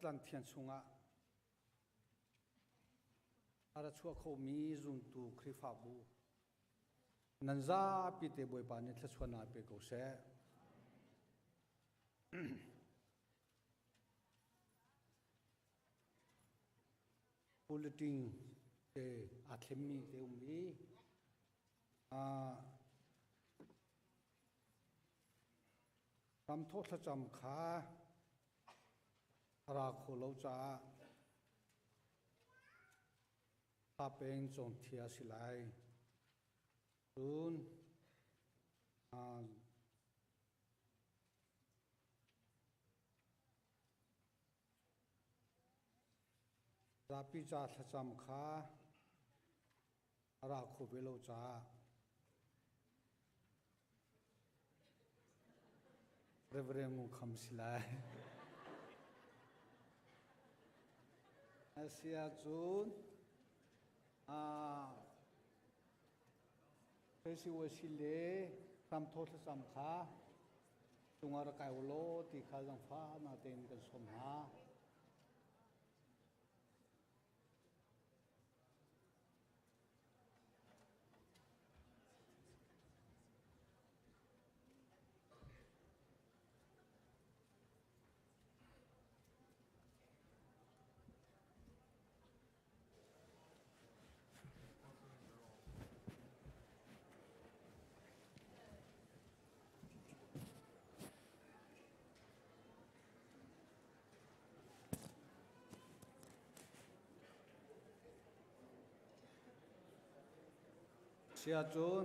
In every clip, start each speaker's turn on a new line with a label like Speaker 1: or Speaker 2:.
Speaker 1: Zatlang thian chungah a ra chuah khomi zumtu Khrihfabu nan zapi te Bawipa nih thluachuahnak pe ko seh. Bulletin te aa thlemmi te um i Ramthawh thlacam kha a ra kho lo caah thla peng cawnthia a si lai. Cun zapi ca thlacam kha a ra kho ve lo caah Reverend Ngu Kham si lai. Asi ahcun Tracy le Ramthaw thlacam kha cungah rak kai ulaw ti kha zangfah na tein kan sawm hna. Sia cun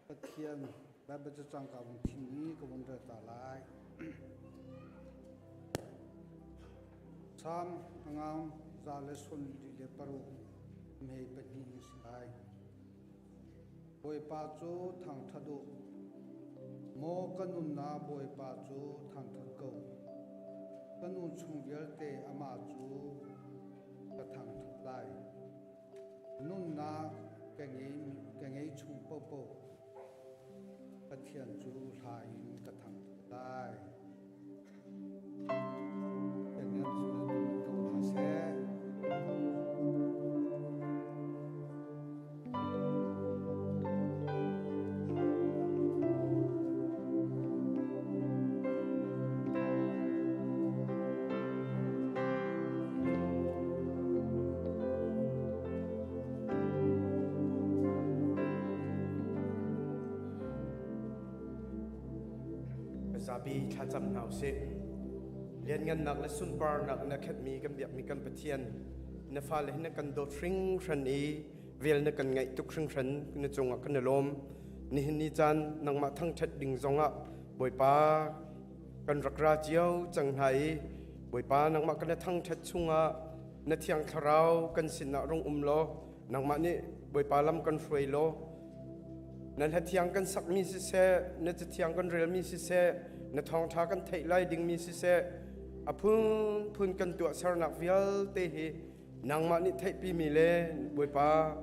Speaker 1: Pathian Baibal cacang ka vun thim i ka vun rel ta lai. Salm angang za le sun li le paruk mei pahnih a si lai. Bawipa cu thangṭhat u. Maw ka nunnak Bawipa cu thangṭhat ko. Ka nun chung vialte amah cu ka thangṭhat lai. Nunnak ka ngei, ka ngei chung paohpaoh Pathian cu hla in ka thangṭhat lai. Pathian cu ko hna seh.
Speaker 2: Zapi thlacam hna usih. Lianngannak le sunparnak na khenhmi kan biakmi kan Pathian na fale hi na kan dawt hringhran i vel na kan ngaih tuk hringhran na cungah kan i lawm. Nihin ni caan nangmah thangṭhat ding zongah Bawipa kan rak ra cio cang hna i Bawipa nangmah kan thangṭhat chungah na thiang thlarau kan sinah rung um law nangmah nih Bawipa lam kan hruai law na hla thiang kan sakmi siseh na cathiang kan relmi siseh na thawngṭha kan theih lai dingmi siseh a phunphun kan tuahsernak vialte hi nangmah nih theihpimi le Bawipa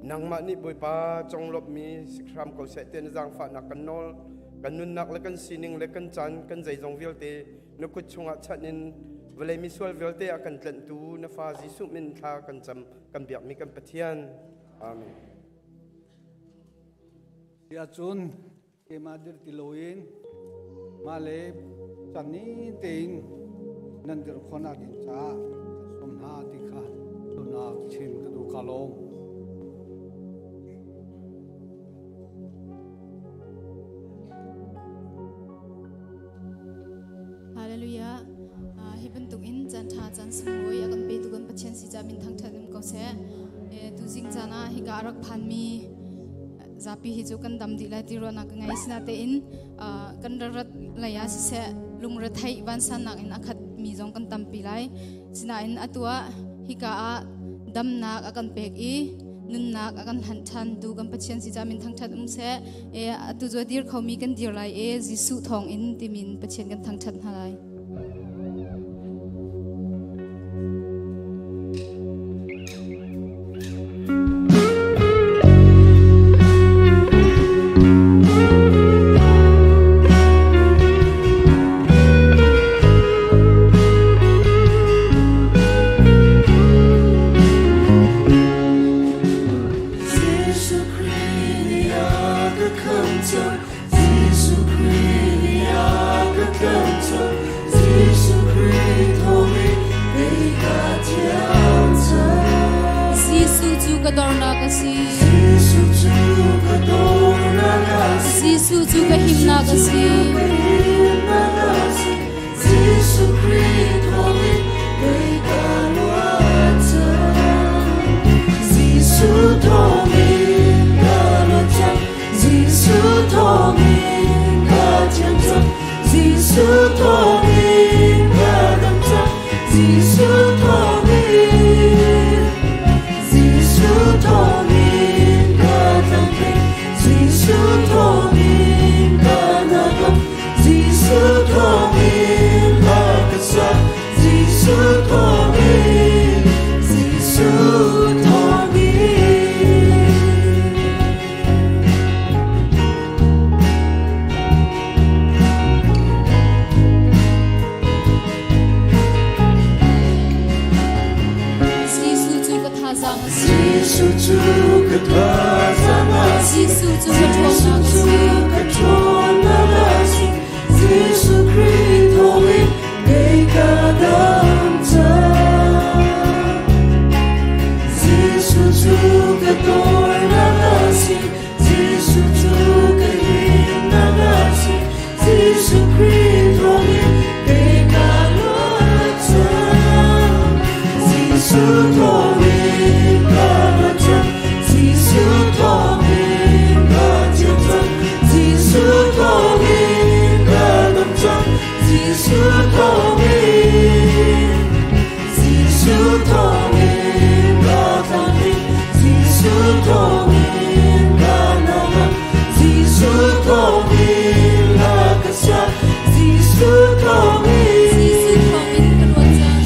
Speaker 2: nangmah nih Bawipa conglawmhmi si hram ko seh tiah na zaangfahnak kan nawl kan nunnak le kan sining le kan caan kan zeizong vialte na kut chungah chanh in vawlei misual vialte a kan tlanhtu na fa Jesuh min thla kan cam kan biakmi kan Pathian amen
Speaker 1: Tiah cun keimah dir ti loin mah le chan ni tein nan dir khawhnak ding caah kan sawm hna ti kha tunak chim ka duh ka lawm.
Speaker 3: Hallelujah. Hi bantuk in caan ṭha caan sunglawi a kan petu kan Pathian si ca min thangṭhat um ko seh. Tuzing caan ah hika a rak phanmi zapi hi cu kan dam dih lai ti ruahnak ka ngei. Sinatein kan rarat lei ah siseh lungretheih vansannak in a khat mi zong kan tampi lai. Sinain atu ah hika ah damnak a kan pek i nunnak a kan hlanh ṭhan tu kan Pathian si ca min thangṭhat um seh. E atu cu a dir khomi kan dir lai e Jesuh thawng in timin Pathian kan thangṭhat hna lai. ka dornak a si. Jesuh cu ka himnak a si.
Speaker 4: Jesuh Khrih thawngin kei ka luat cang. Jesuh thawngin ka luat cang. Jesuh thawngin ka thiang cang. Jesuh thawngin ka dam cang. Jesuh thawngin. Jesuh thawngin ka tlamtling. Jesuh thawngin ka nagam. Jesuh thawngin hla ka sa. Jesuh thawngin. Jesuh thawngin.
Speaker 3: Jesuh cu ka thazaang a si.
Speaker 4: Jesuh cu ka thazaang a si.
Speaker 3: Jesuh cu ka ṭhawnnak a si.
Speaker 4: Ka ṭhawnnak a si. Jesuh Khrih thawngin kei ka dam cang. Jesuh cu ka dornak a si. Jesuh cu ka himnak a si. Jesuh Khrih thawngin kei ka luat cang. Jesuh thawngin ka luat cang. Jesuh thawngin ka thiang cang. Jesuh thawngin ka dam cang. Jesuh thawngin. Jesuh thawngin ka tlamtling. Jesuh thawngin ka nangam. Jesuh thawngin hla ka sa. Jesuh thawngin.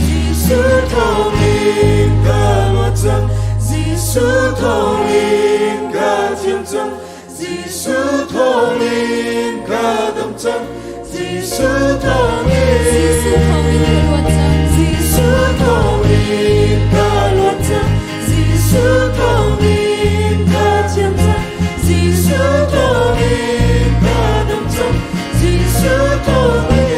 Speaker 3: Jesuh thawngin ka luat cang.
Speaker 4: Jesuh thawngin ka luat cang. Jesuh thawngin ka thiang cang. Jesuh thawngin ka dam cang. Jesuh thawngin.
Speaker 3: Jesuh thawngin ka luat cang.
Speaker 4: Jesuh thawngin ka luat cang. Jesuh thawngin ka thiang cang. Jesuh thawngin ka dam cang. Jesuh thawngin.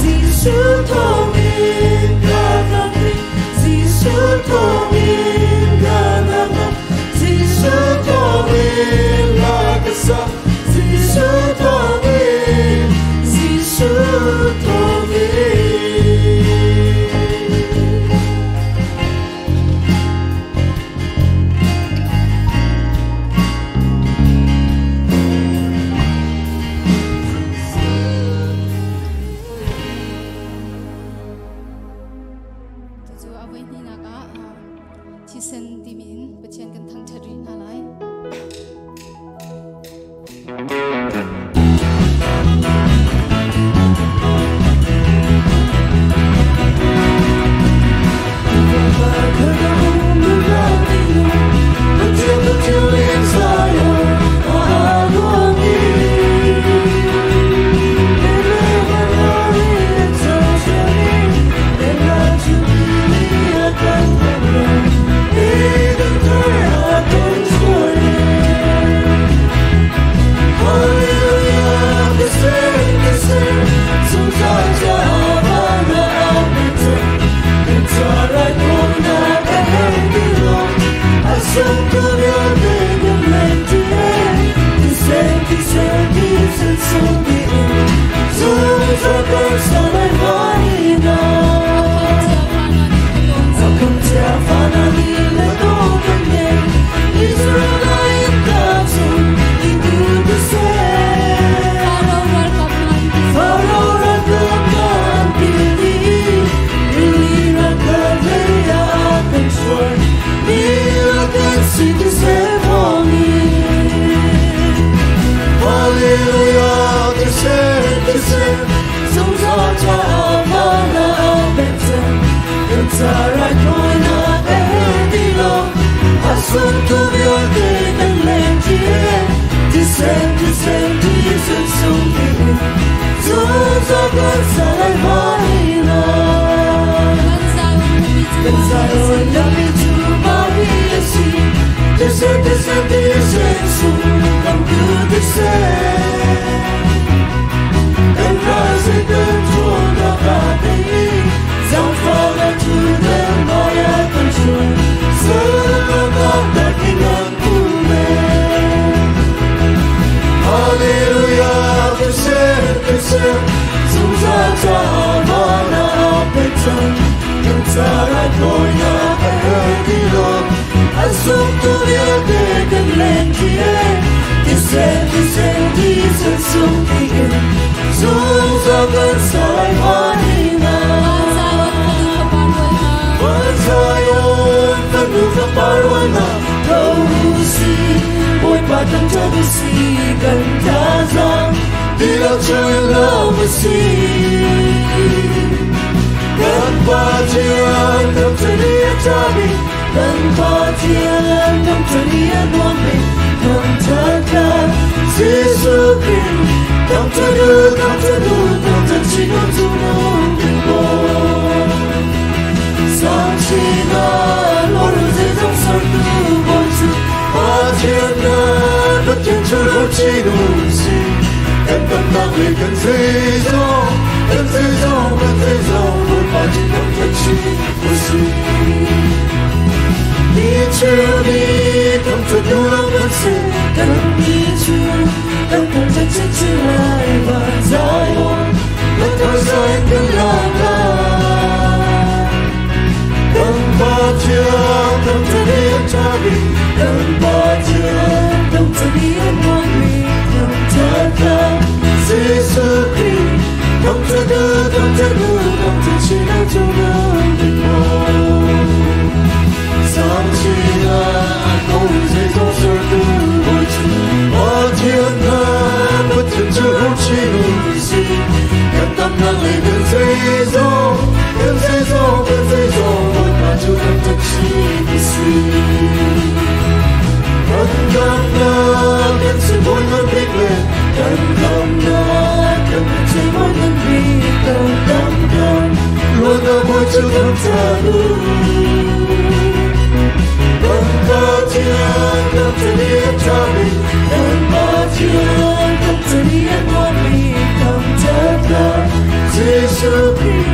Speaker 4: Jesuh thawngin ka tlamtling. Jesuh thawngin ka nangam. Jesuh thawngin hla ka sa. Jesuh thawngin. Jesuh thawngin.
Speaker 3: Cucu a voi hnihnak ah thisen timi in Pathian kan thangṭhat rih hna lai.
Speaker 4: Hallelujah, this is So ser zungzal caah van ah pek cang kan ca raithawinak a herh ti lo a zumtu vialte kan lengṭi e thisen thisen thisen sung tiin zungzal kan sai vanina Van Zion fanu fapa rual hna tho si Bawipa thangṭhat u si kan thazaang dihlak chungin lawm a si kan Pathian thangṭhat i a ṭhami kan Pathian thangṭhat i a nuammi thangṭhat tlak Jesuh Khrih thangṭhat u thangṭhat u thangṭhat chin u cungnung bik Bawi Sangchinak lawr zeizong sertu Bawi cu Pathian na Pathian cu chin u si kan damnak le kan zeizong kan zeizong kan zeizong Bawipa cu thangṭhat chin u si Ni cheu ni thangṭhat duh kan si kan ni cu kan thangṭhat chin chin lai van Zion kan thar kan lak lai kan Pathian thangṭhat i a ṭhami kan Pathian thangṭhat i a nuammi thangṭhat tlak Jesuh Khrih thangṭhat u thangṭhat u thangṭhat chin u cungnung bik Bawi Sangchinak kong zeizong sertu Bawi cu Pathian hna Pathian cu chin u si kan damnak le kan zeizong kan zeizong kan zeizong Bawipa cu thangṭhat chin a si kan damnak kan sibawi ngan bik le kan damnak kan sibawi ngan bik kan damnak luatnak Bawi cu thangṭhat u kan Pathian thangṭhat i a ṭhami kan Pathian thangṭhat i a nuammi thangṭhat tlak Jesuh Khrih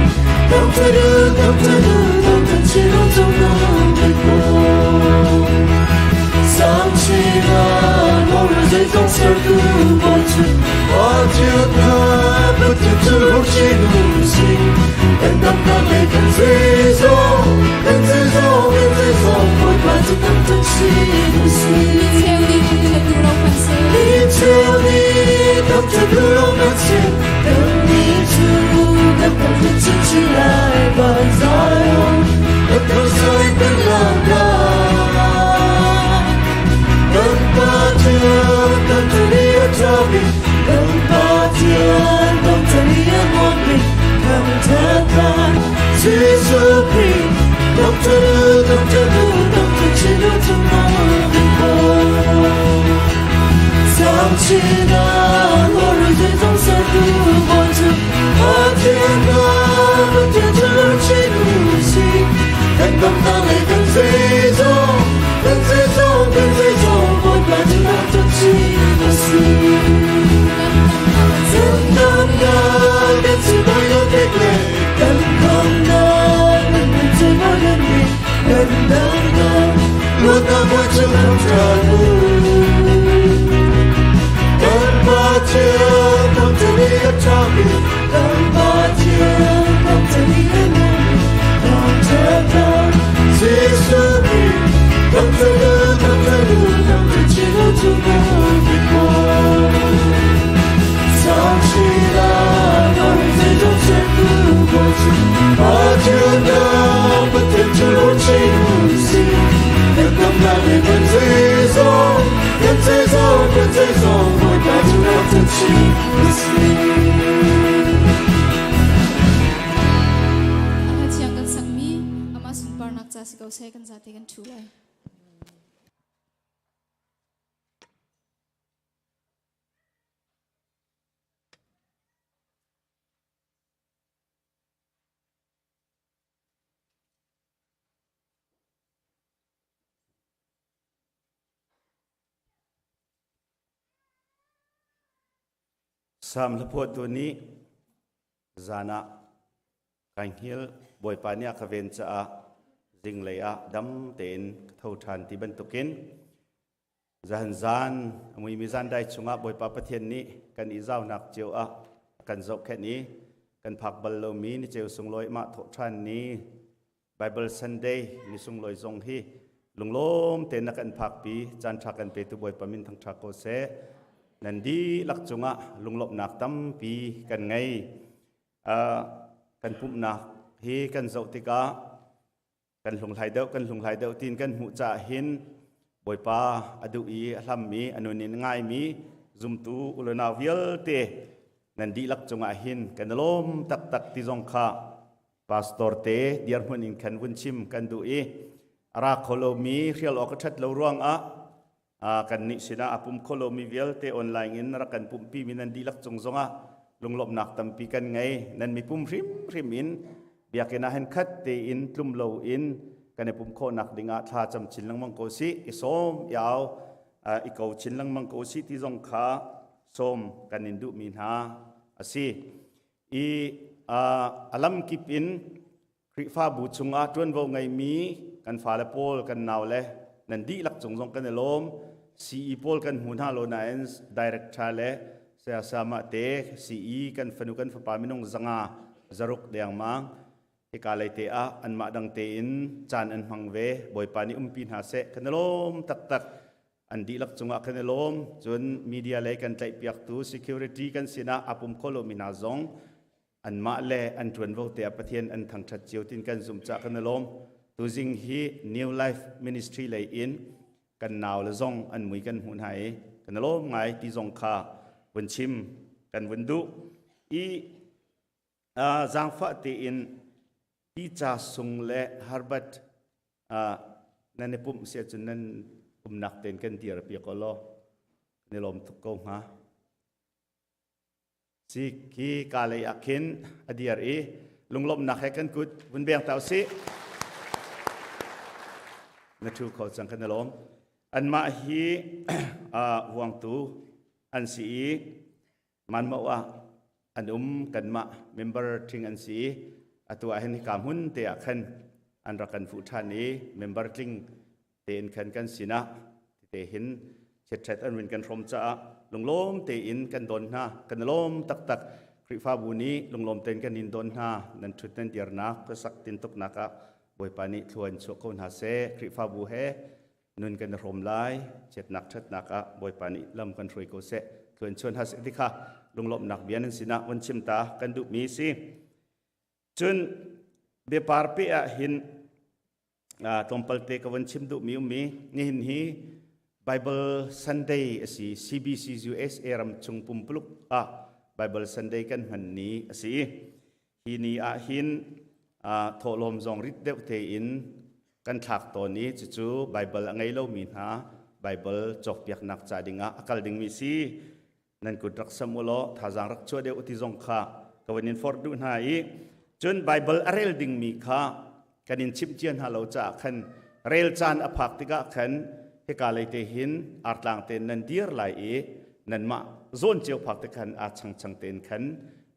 Speaker 4: thangṭhat u thangṭhat u thangṭhat chin u cungnung bik Bawi Sangchinak lawr zeizong sertu Bawi cu Pathian hna Pathian cu chin u si kan damnak le kan zeizong kan zeizong kan zeizong Bawipa cu thangṭhat chin u si
Speaker 3: Mi cheu nih thangṭhat duh lo hmanh seh.
Speaker 4: Mi cheu nih thangṭhat duh lo hmanh seh kannih cu kan thangṭhat chinchin lai van Zion kan thangsai kan lak lai kan Pathian thangṭhat i a ṭhami kan Pathian thangṭhat i a nuammi thangṭhat lai Jesuh Khrih thangṭhat u thangṭhat u thangṭhat chin u cungnung bik Bawi Sangchinak lawr zeizong sertu Bawi cu Pathian hna Pathian cu chin u si kan damnak le kan zeizong kan zeizong kan zeizong Bawipa cu thangṭhat chin a si kan damnak kan sibawi ngan bik le kan damnak kan sibawi ngan bik kan damnak luatnak Bawi cu thangṭhat u kan Pathian thangṭhat i a ṭhami kan Pathian thangṭhat i a nuammi thangṭhat tlak Jesuh Khrih thangṭhat u thangṭhat u thangṭhat chin u cungnung bik Bawi Sangchinak lawr zeizong sertu Bawi cu Pathian hna Pathian cu chin u si kan damnak le kan zeizong kan zeizong kan zeizong Bawipa cu thangṭhat chin a si
Speaker 3: A thiang kan sakmi amah sunparnak ca si ko seh kan zate kan ṭhu lai.
Speaker 5: Sam hlaphuahtu nih zan ah kai hngil Bawipa nih a ka ven caah zinglei ah dam tein ka tho ṭhan ti bantukin zahan zan a muimi zan dai chungah Bawipa Pathian nih kan i zaunak cio ah kan zohkhenh i kan phak bal lomi ni ceu sunglawi mah thawh ṭhan ni Bible Sunday ni sunglawi zong hi lunglawm tein na kan phakpi caan ṭha kan petu Bawipa min thangṭha ko seh. Nan dihlak cungah lunglawmhnak tampi kan ngei. Kan pumhnak hi kan zoh tikah kan hlunghlai deuh kan hlunghlai deuh tiin kan hmuh caah hin Bawipa a duh i a hlammi a nun in ngaimi zumtu ulonau vialte nan dihlak cungah hin kan i lawm taktak ti zong kha pastor te dirhmun in khan vun chim kan duh i a ra kho lomi hrial awk a ṭhat lo ruangah kan nih sinah a pum kho lomi vialte online in rak kan pumhpi mi nan dihlak cung zongah lunglawmhnak tampi kan ngei. Nan mipum hrimhrim in biakinn ah hin khat tein tlum loin kan i pum khawhnak dingah thla cam chin lengmang ko sih, i sawm i au i ko chin lengmang ko sih ti zong kha sawm kan in duhmi hna a si. I a lamkip in Khrihfabu chungah ṭuanvo ngeimi kan fale pawl, kan naule nan dihlak cung zong kan i lawm. CE pawl kan hmu hna lo nain director le saya sama te CE kan fanu kan fapa minung 500 zaruk dengmang hika lei te ah anmah dang tein caan an hmang ve. Bawipa nih umpi hna seh. Kan i lawm taktak. An dihlak cungah kan i lawm. Cun media lei kan tlaihpiaktu security kan sinah a pum kho lomi hna zong anmah le an ṭuanvo te ah Pathian an thangṭhat cio tin kan zumh caah kan i lawm. Tuzing hi New Life Ministry lei in kan nau le zong an mui kan hmuh hna i kan i lawm ngai ti zong kha vun chim kan vun duh. I zaangfah tein Tica Sung le Herbert nan i pumh si ahcun nan umnak tein kan dir piak law kan i lawm tuk ko hnga. Si khi ka lei ah khin a dir i lunglawmhnak he kan kut vun beng ta usih. Na thu kho cang kan i lawm. Anmah hi vuangtu an si i manmo ah an um kanmah member ṭhing an si i atu ah hin hika hmun te ah khan an rak kan fuh ṭhan i member tling tein khan kan sinah tete hin chiatṭhat an vun kan hrawm caah lunglawm tein kan don hna. Kan lawm taktak. Khrihfabu nih lunglawm tein kan in don hna. Nan ṭhut nan dirnak khuasak tintuknak ah Bawipa nih thlua in chuah ko hna seh. Khrihfabu he nun kan i hrawm lai. Chiatnak ṭhatnak ah Bawipa nih lam kan hruai ko seh, thlua in chuah hna seh ti kha lunglawmhnak bia nan sinah vun chim ta kan duhmi si. Cun biapar pe ah hin tlawmpal te ka von chim duhmi ummi nihin hi Bible Sunday a si. CBC USA ram chung pumpuluk ah Bible Sunday kan hman ni a si. Hi ni ah hin thawhlawm zong rit deuh tein kan thlak tawn i cucu Bible a ngei lomi hna Bible cawkpiaknak ca dingah a kal dingmi si. Nan kut rak sam u law thazaang rak chuah deuh ti zong kha ka van in forh duh hna i cun Bible a rel dingmi kha kan in chimh cia hna lo caah khan rel caan a phak tikah khan hika lei te hin artlang tein nan dir lai i nanmah zawn cio phak te khan aa changchang tein khan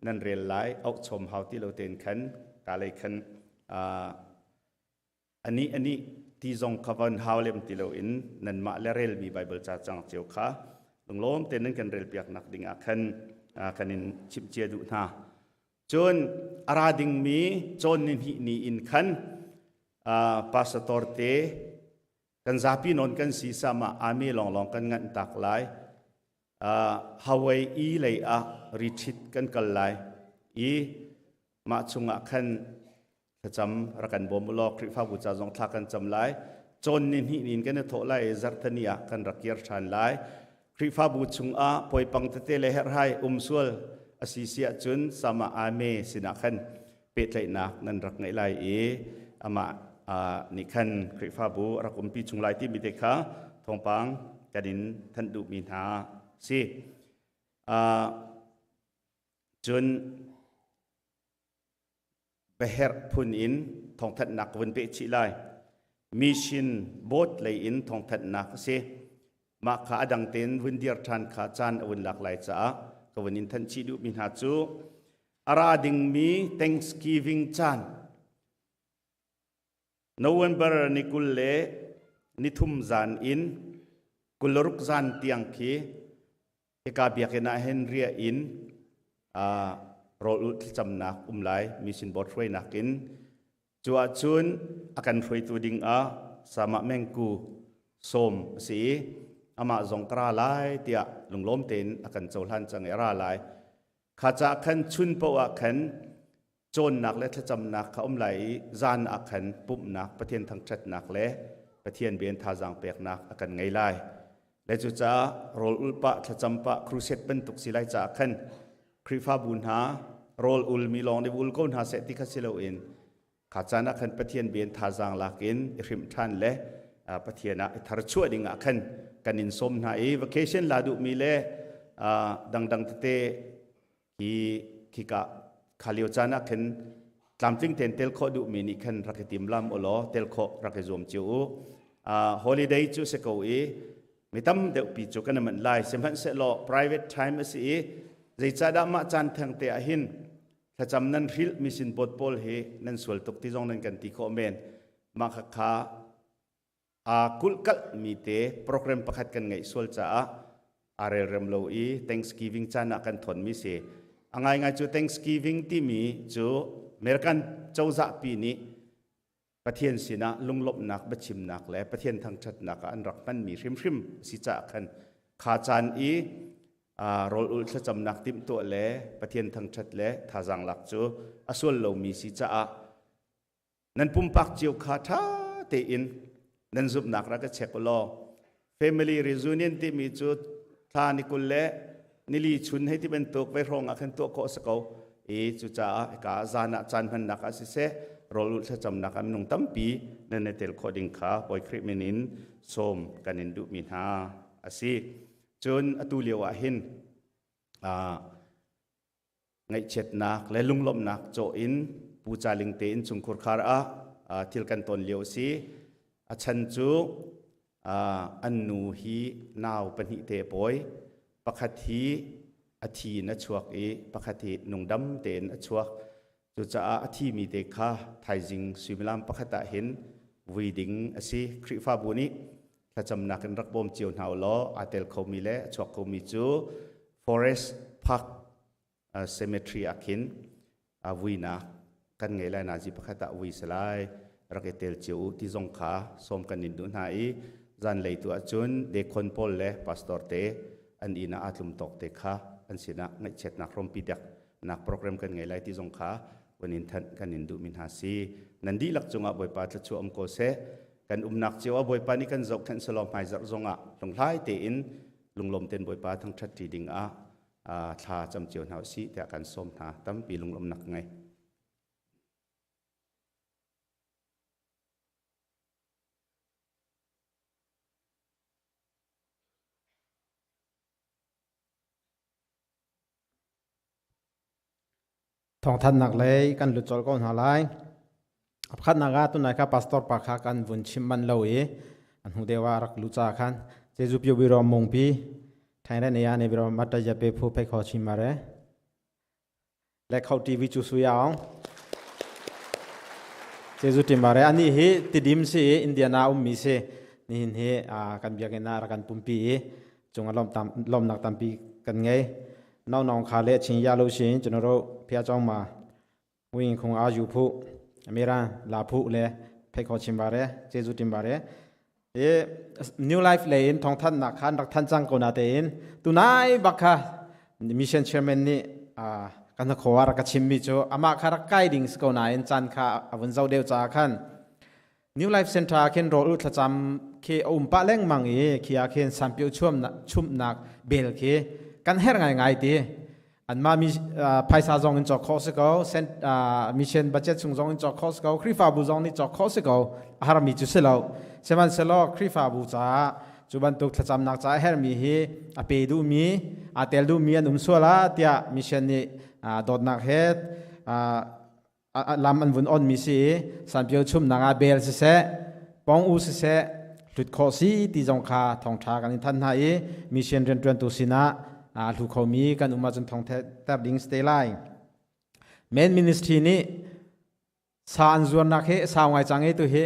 Speaker 5: nan rel lai. Auh chom hau ti lo tein khan ka lei khan Anih anih ti zong kha von hau lem ti loin nanmah le relmi Baibal ca cang cio kha lunglawm tein nan kan relpiaknak ding ah khan kan in chimh cia duh hna. Cun a ra dingmi cawn ni hnih ni in khan pastor te kan zapi nawn kan si sama ame lawnglawng kan nganh tak lai. Hawaii i lei ah retreat kan kal lai i mah chungah khan thlacam rak kan bawm u law Khrihfabu ca zong thla kan cam lai. Cawn ni hnih in kan i thawh lai i zarhteni ah kan rak kir ṭhan lai. Khrihfabu chungah poipang tete le herhhai um sual a si si ahcun sama ame sinah khan pehtlaihnak nan rak ngeih lai i amah nih khan Khrihfabu a rak umpi chung lai timi te kha thawngpang kan in thanh duhmi hna si. Cun biaherh phun in thawngthanhnak ka vun peh chih lai. Mission board lei in thawngthanhnak a si. Mah kha a dang tein vun dir ṭhan kha caan a vun lak lai caah ka vun in thanh chih duhmi hna cu a ra dingmi Thanksgiving caan November ni 23 zan in 26 zan tiang khi hika biakinn ah hin riah in. Rawl ulh thlacamnak um lai mission board hruainak in. Cu ahcun a kan hruaitu ding ah Sama Mengku sawm a si i amah zong ka ra lai tiah lunglawm tein a kan cohlan cang i a ra lai. Kha caah khan chun paoh ah khan cawnnak le thlacamnak kha um lai i zan ah khan pumhnak, Pathian thangṭhatnak le Pathian bia in thazaang peknak a kan ngei lai. Le cucaah rawl ul pah, thlacam pah, crusade bantuk si lai caah khan Khrihfabu hna rawl ulmi lawng nih ul ko hna seh ti kha si loin kha caan ah khan Pathian bia in thazaang lak in i hrimh ṭhan le Pathian ah i tharchuah ding ah khan kan in sawm hna i vacation la duhmi le dangdang tete hi khika kha lio caan ah khan tlamtling tein tel khawh duhmi nih khan rak i timlam u law tel khawh rak i zuam cio u. Holiday cu si ko i mi tam deuhpi cu kan i manh lai, sihmanhsehlaw private time a si i zeicahdah mah caan theng te ah hin thlacam nan hrilh mi sin bawt pawl hi nan sual tuk ti zong nan kan ti khawh men. Mah khakha aa kulhkalh mi te program pakhat kan ngeih sual caah aa relrem lo i Thanksgiving caan ah kan thawn mi si. A ngaingai cu Thanksgiving timi cu American cozah pi nih Pathian sinah lunglawmhnak biachimnak le Pathian thangṭhatnak ah an rak hmanmi hrimhrim a si caah khan kha caan i rawl ulh thlacamnak timhtuah le Pathian thangṭhat le thazaang lak cu a sual lomi si caah nan pumpak cio kha ṭha tein nan zumhnak rak i check u law family reunion timi cu thla ni 20 le nili chun hei ti bantuk vei hrawng ah khan tuah khawh a si ko i cucaah hika zan ah caan hmannak ah siseh rawl ulh thlacamnak ah minung tampi nan i tel khawh ding kha Bawi Khrih min in sawm kan in duhmi hna a si. Cun atu lio ah hin ngaihchiatnak le lunglawmhnak cawh in Pu Ca Ling te innchungkhur khar ah thil kan ton lio a si. A chan cu an nu hi nau pahnih te a pawi. Pakhat hi a thi in a chuak i pakhat hi nungdam tein a chuak. Cucaah a thimi te kha thaizing suimilam pakhat ah hin vui ding a si. Khrihfabu nih thlacamnak in rak bawm cio hna u law aa tel khomi le a chuak khomi cu Forest Park Cemetery ah khin vuinak kan ngei lai nazi pakhat ah vui si lai rak i tel cio u ti zong kha sawm kan in duh hna i zanlei tu ahcun dekhon pawl le pastor te an inn ah aa tlum tawk te kha an sinah ngaihchiatnak hrawmpi dek nak program kan ngei lai ti zong kha van in thanh kan in duhmi hna si. Nan dihlak cungah Bawipa thluachuah um ko seh. Kan umnak cio ah Bawipa nih kan zohkhenh selaw hmaizarh zongah hlunghlai tein lunglawm tein Bawipa thangṭhat ṭi ding ah thla cam cio hna usih tiah kan sawm hna. Tampi lunglawmnak ka ngei.
Speaker 6: Thawngthanhnak lei kan lut colh ko hna lai. A pakhatnak ah tunai kha pastor pa kha kan vun chim manh lo i a hnu deuh ah rak lu ca khan Jeju pio biro mungpi thain re ne ya ne biro mata ya pe phu phei kho chim mare le khau TV chu su yaong Jeju tim mare ani hi tidim si Indiana um mi si nihin hi kan biakinn ah rak kan pumpi i cung lom tam lomnak tampi kan ngei nau nong kha le chin ya lo sin ကျွန်တော်တို့ဖျားเจ้าမှာဝင်းခုံအာယူဖို့အမေရန်လာဖို့လဲဖိတ်ခေါ်ချင်ပါတယ်ကျေးဇူးတင်ပါတယ်เอ New Life လေin ทองท่านนักขันรักท่านจังโกนาเตin ตุนายบักค่ะ Mission Chairman นี่อ่ากันขอรักชิมมีจูอามาคารักไกดิ่งสกนาอินจันค่ะอวุนเจ้าเดียวจ้าขัน New Life Center khin rawl ul thlacam khi a um pah lengmang i khi ah khin sanpio chumnak bel khi kan herh ngaingai ti. Anmah mi phaisa zong in cawk khawh si ko, mission budget chung zong in cawk khawh si ko, Khrihfabu zong nih cawk khawh si ko, a harmi cu si lo. Sihmanhsehlaw Khrihfabu caah cu bantuk thlacamnak caah herhmi hi a pe duhmi, aa tel duhmi an um sual ah tiah mission nih dawtnak he lam an vun onmi si i sanpio chumnak ah bel siseh pong u siseh hlut khawh si ti zong kha thawngṭha kan in thanh hna i mission rianṭuantu sinah a hlu khomi kan um ahcun thawng ter ding si te lai. Main ministry nih sa an zuarnak hi sau ngai cang i tu hi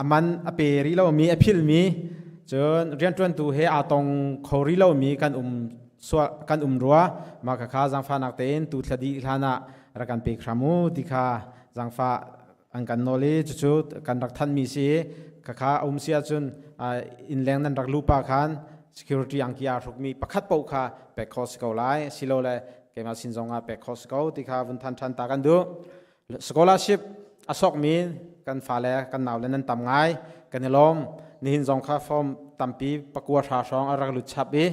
Speaker 6: a man a pe rih lomi a philmi cun rianṭuantu he aa tong kho rih lomi kan um. sual kan um rua mah kha kha zaangfahnak tein tu thla dih hlan ah rak kan pek hram u ti kha zaangfah an kan nawl i cucu kan rak thanmi si kha kha a um si ahcun innleng nan rak luh pa khan security angki aa hrukmi pakhat paoh kha pek khawh si ko lai silole keimah sin zong ah pek khawh si ko ti kha vun than than ta kan duh. Scholarship a sokmi kan fale kan naule nan tam ngai, kan i lawm. Nihin zong kha form tampi pakua hra hrawng a rak lut chap i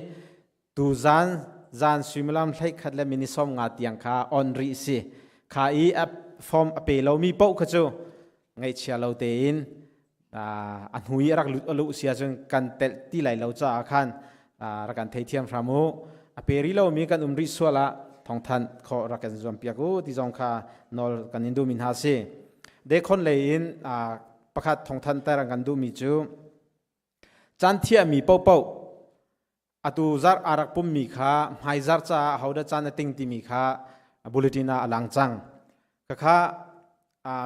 Speaker 6: tu zan zan suimilam 11 le minute 15 tiang kha on rih si. Kha i a form a pe lomi paoh kha cu ngaihchia lo tein a hnu i a rak lut a luh si ahcun kan telh ti lai lo caah khan rak kan theithiam hram u. A pe rih lomi kan um rih sual ah thawngthanh khawh rak kan zuam piak u ti zong kha nawl kan in duhmi hna si. Dekhon lei in pakhat thawngthanh ter an kan duhmi cu caan thiahmi paohpaoh atu zarh aa rak pummi kha hmaizarh caah ahodah caan a ting timi kha bulletin ah a lang cang. Khakha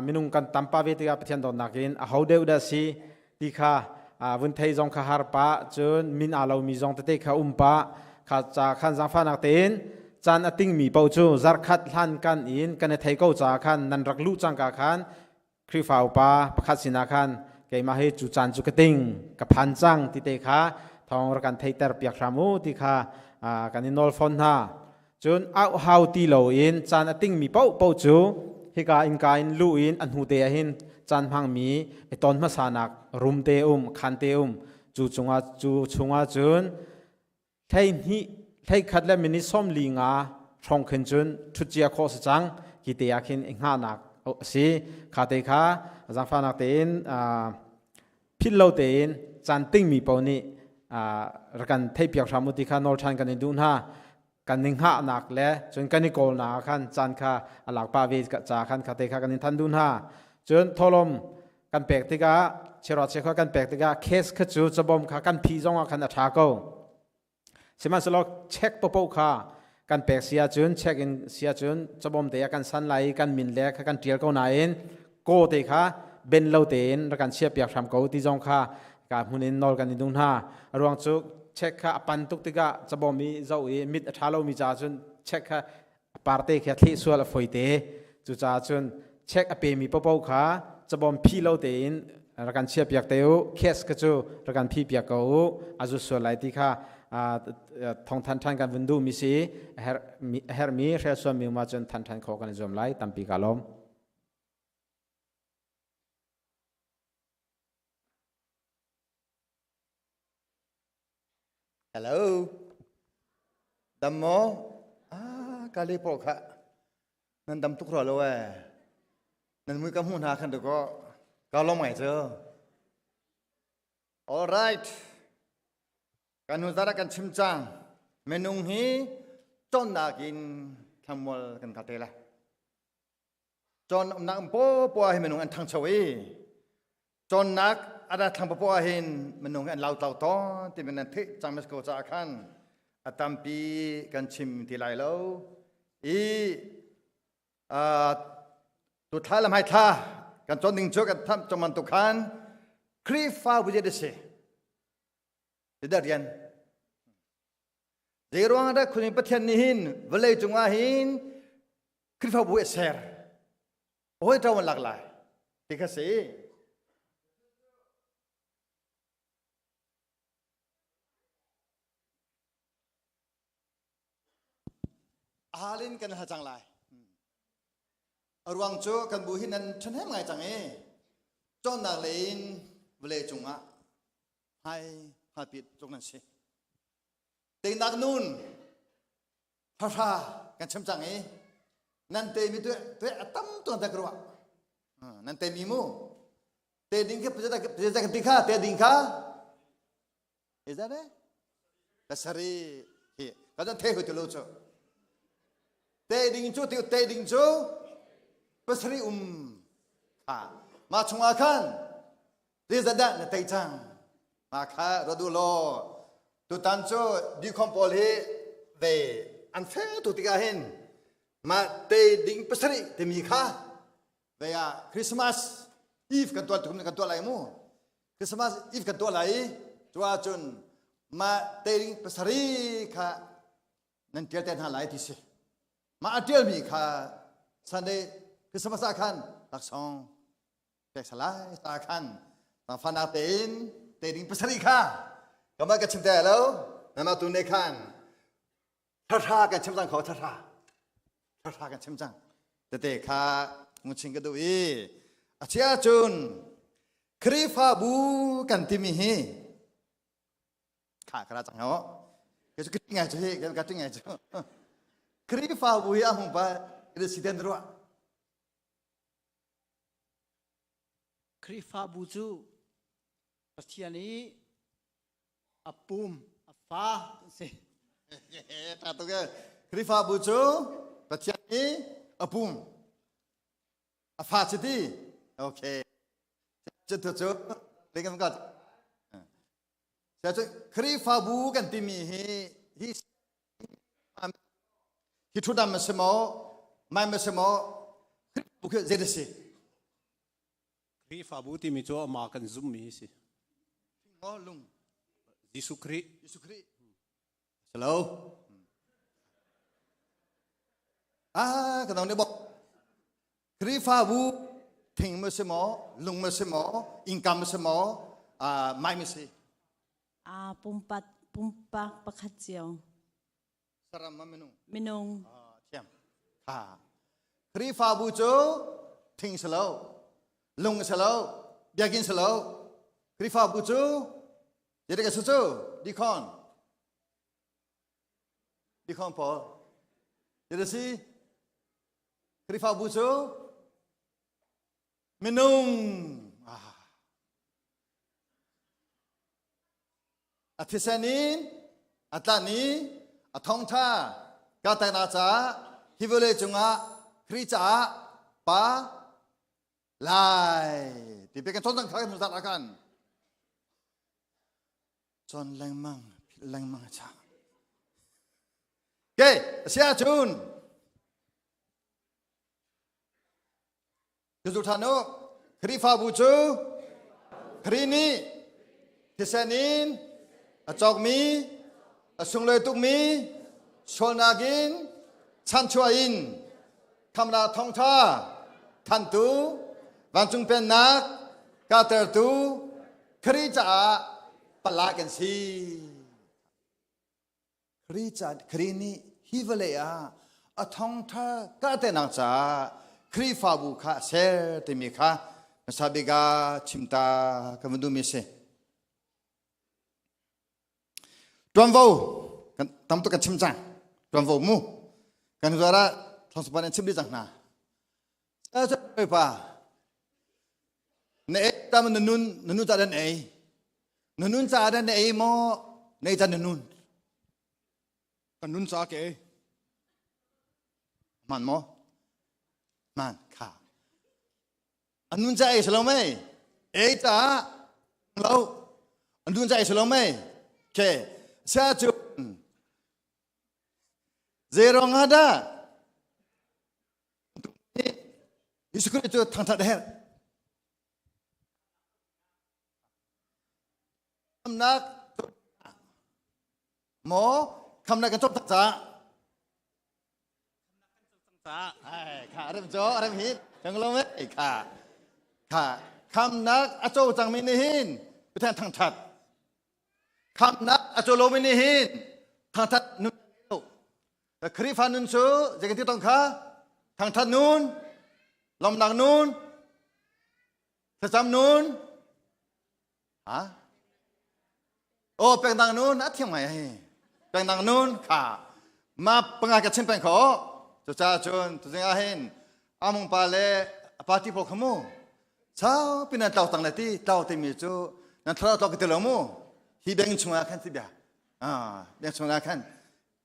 Speaker 6: minung kan tampa ve tikah Pathian dawtnak in aho deuh dah si ti kha vun thei zong kha har pah, cun min aa lomi zong tete kha um pah kha ca khan zaangfahnak tein caan a tingmi paoh cu zarkhat hlan kan in kan i thei ko caah khan nan rak luh cangka khan Khrihfa upa pakhat sinah khan keimah hi cu caan cu ka ting ka phan cang ti te kha thawng rak kan theihter piak hram u ti kha kan i nawl fawn hna. Cun auh hau ti loin caan a tingmi paohpaoh cu hika innka in luh in a hnu te ah hin caan hmangmi i ton hmasanak room te um khan te um cu cungah cu chungah cun 12 11 le minute 45 hrawng khin cun ṭhut cia khawh si cang. Khi te ah khin i hngahnak a si. Kha te kha zaangfahnak tein philh lo tein caan tingmi paoh nih rak kan theihpiak hram u ti kha nawl ṭhan kan in duh hna. Kan i hngahnak le cun kan i kawlnak ah khan caan kha a lak pah ve ca khan kha te kha kan in than duh hna. Cun thawhlawm kan pek tikah chero chekho kan pek tikah case kha cu cabawm kha kan phi zong ah khan a ṭha ko. Sihmanhsehlaw check paohpaoh kha kan pek si ahcun, check in si ahcun, cabawm te ah kan san lai i kan min le kha kan ṭial ko nain kaw te kha ben lo tein rak kan chiahpiak hram ko ti zong kha ka hmun in nawl kan in duh hna. A ruang cu check kha a pan tuk tikah cabawm i zoh i mit a ṭha lomi caah cun check kha a parte khi a thleh sual a foi te. Cucaah cun check a pemi paohpaoh kha cabawm phi lo tein rak kan chiahpiak te u, cash kha cu rak kan phi piak ko u, a zu sual lai ti kha thawngthan ṭhan kan vun duhmi si. A herhmi hrelsualmi um ahcun than ṭhan khawh kan i zuam lai. Tampi ka lawm.
Speaker 7: Hello. Dam maw? Ah, kali pawl kha nan dam tuk rua lo eh. Nan mui ka hmuh hna khan ko ka lawm ngai cu. All right. Kan hnu zara kan chim cang. Minung hi cawnnak in thlamual kan ka te lai. Cawn umnak um popoah hi minung an thangcho i cawnnak a ra thlang popoah hin minung hi an lautlau tawn ti nan theih cang mes ko caah khan a tampi kan chim ti lai lo i tu thla le hmai thla kan cawn ding cu kan tham cong bantuk khan Khrihfa bu a si dah rian zei ruang dah khunin Pathian nih hin vawlei cungah hin Khrihfabu a ser. Hawi ṭo an lak lai ti kha si. Halin kan hal cang lai. A ruang cu kan bu hi nan ṭhahnem ngai cang i cawnnak lei in vawlei cungah hmai hngalpi tluk nan si. Teinak nun hra kan chim cang i nan te mi tu a tam tuan ta ka ruah. Nan te mi mu te ding kha pajata kan ti kha te ding kha is that it pasari hi ka zan the hui tu lo chu te ding chu te te ding chu pasari um kha ma chungah khan Zeizahdah na tei cang? Mah kha ruat u law tutan cu dikhom pawl hi ve an fel tu tikah hin mah tei ding pasarih timi kha ve ah Christmas Eve kan tuah tukum kan tuah lai mu. Christmas Eve kan tuah lai i cu ahcun mah tei ding pasarih kha. Nan ṭial te hna lai ti si. Mah a ṭialmi kha Sunday Christmas ah khan laksawng pek salai ta khan tangfanak tein te ding pasarih kha kamah ka chim te lo nana tu ne khan thahra kan chim cang kho thahra thahra kan chim cang tete kha ngusing ka duh i a chia cun Khrihfabu kan timi hi kha kara cang ho ke chu ngai chu hi ka ka ngai chu Khrihfabu hi a hung pa si den ruah
Speaker 8: Khrihfabu cu Pathian i a pum a fa an si.
Speaker 7: Tha tuk e. Khrihfabu cu Pathian i a pum a fa ci ti. Okay. Cu cu kan ka Khrihfabu kan timi hi hi hi thudam a si maw mai ma si maw Khrihfabu khi zei si
Speaker 9: Khrihfabu timi cu amah kan zummi hi si.
Speaker 7: Maw lung
Speaker 9: Jesuh Khrih.
Speaker 7: Jesuh Khrih.
Speaker 9: Hello.
Speaker 7: Ah, kan dong ne bok. Khrihfabu thing ma si maw, lung ma si maw, income ma si maw, ah mai ma si.
Speaker 10: Ah, pumpak pumpak pakhat cio.
Speaker 7: Saram ma minung.
Speaker 10: Minung.
Speaker 7: Ah, thiam. Kha. Khrihfabu cu thing si lo, lung si lo, biakinn si lo. Khrihfabu cu zeitik a si cu? Dikon. Dikon pawl. Zeitik a si? Khrihfabu cu minung. Ah. A thisen in a tlan i a thawngṭha ka teknak caah hi vawlei cungah Khrih caah pa lai ti pe kan cawn cang kha kan zat ah khan cawn lengmang philh lengmang a chang. Okay, a si ahcun Cucu ṭhan u. Khrihfabu cu Khrih nih thisen in a cawkmi, a sunglawi tukmi sualnak in chanchuah in khamnak thawngṭha thantu vancung pennak kartertu Khrih caah pala kan si. Khrih ca Khrih nih hi vawlei ah a thawngṭha karhternak caah Khrihfabu kha a ser timi kha hmasa bik ah chimta kan van duhmi a si. Ṭuanvo kan tam tuk kan chim cang. Ṭuanvo mu kan zuar ah thawngsapan an chim dih cang hna. Pa na ei tam na nun na nun ca dan ei Na nun caah dah na ei maw? Na ei ca na nun?
Speaker 9: Ka nun caah ka ei.
Speaker 7: Hman maw? Hman kha. A nun ca ei si lo mei? Ei caah lo. A nun ca ei si lo mei? Okay. Sia cu zei ruang ah dah Jesuh Khrih cu thangthat a herh? Khamnak maw khamnak kan cawk tak caah ai kha rem cho rem hi kang lo me kha kha khamnak a co cangmi nih hin Pathian thangthat khamnak a co lomi nih hin thangthat nun Khrihfa nun cu zei kan ti tong kha thangthat nun lawmnak nun Thlacam nun ha Oh pengdang nun a thiam ngai hi pengdang nun kha ma panga ka chim peng kho cucaah cun tuzing ah hin amung pa le a party pawl kha mu sau pin nan tlau tang le ti tlau timi cu nan thlarau tlau ka ti lo mu hi beng chungah khan ti bia ah beng chungah khan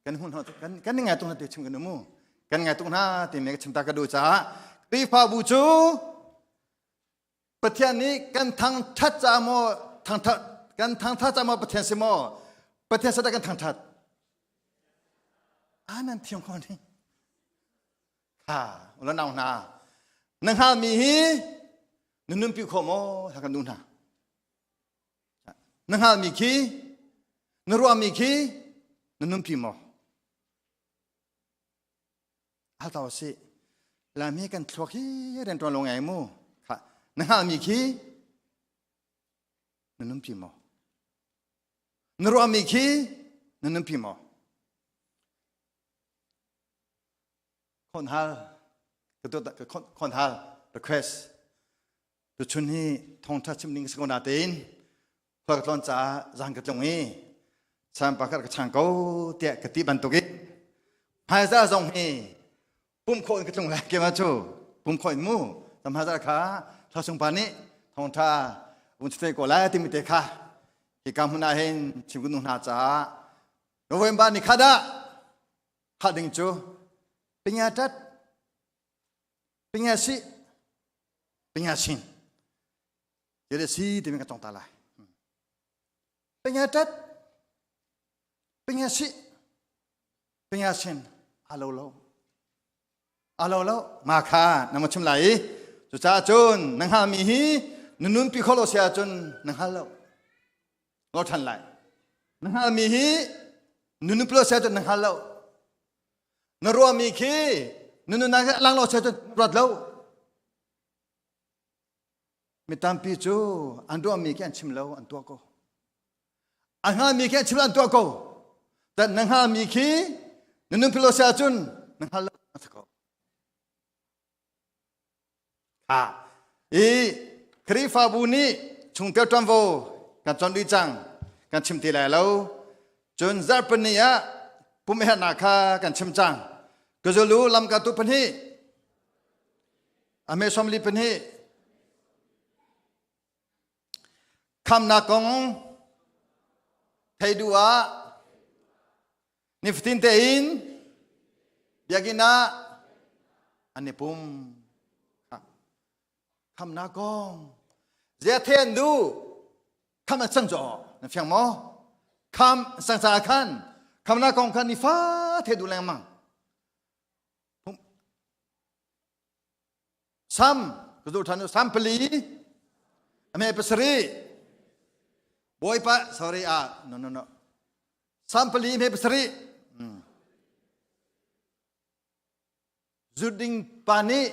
Speaker 7: kan hun kan kan ngai tung te chim kan mu kan ngai tung hna timi ka chim ta ka duh caah Khrihfabu cu Pathian nih kan thangthat ca maw thangthat kan thangthat ca maw Pathian si maw Pathian sada kan thangthat a nan thiam kho ni kha ulo nau hna na hngalmi hi na nunpi kho maw ha kan duh hna na hngalmi khi na ruahmi khi na nunpi maw? Hal ta si. Lami kan thluak hi rian ṭuan lo ngai mu. Kha na hngalmi khi na nunpi maw? Na ruahmi khi na nunpi maw? Khon hal ka tuat ka khon hal request tuchun hi thongtha chim ding si ko na tein khua ka tlawn caah zan ka tlung i sam pakhat ka chang ko tiah ka ti bantuk i hmaizar zong hi pum khawh in ka tlung lai ke ma cu pum khawh in mu tam hmaizar kha thlasung pa nih thongtha un chite ko lai timi te kha hi ka hmun ah hin chim kun hna caah November ni khat ah kha ding cu pinya tat pinya si pinya sin Jadi si timi ka tong ta lai. Pengatat pengasi pengasin alo lo alo lo ma kha na ma chim lai i cucaah cun na hngalmi hi na nunpi kho lo si ahcun na hngal lo ngol ṭhan lai na hngalmi hi na nunpi lo si ahcun na hngal lo na ruahmi khi na nunnak lang lo si ahcun ruat lo Mi tampi cu an ruahmi khi an chim lo, an tuah ko. A hngalmi khi an chim lo, an tuah ko. That na hngalmi khi na nunpi lo si ahcun na hngal lo a si ko. Ha. I Khrihfabu nih chungtel ṭuanvo kan chon dih cang, kan chim ti lai lo. Cun zarhpini ah pum herhnak kha kan chim cang. Kazulu lamkatu pahnih A hme 42 khamnak kong thei duh ah nifatin tein biakinn ah an i pum. Khamnak kong zia the an duh kham an sang caw na fiang maw? Kham sang caah khan khamnak kong khan nifa the duh lengmang. Sam ka zulh ṭhan u Sam pali a hme pasarih Bawipa sorry ah no no no Sam pali hme pasarih Zuding pa nih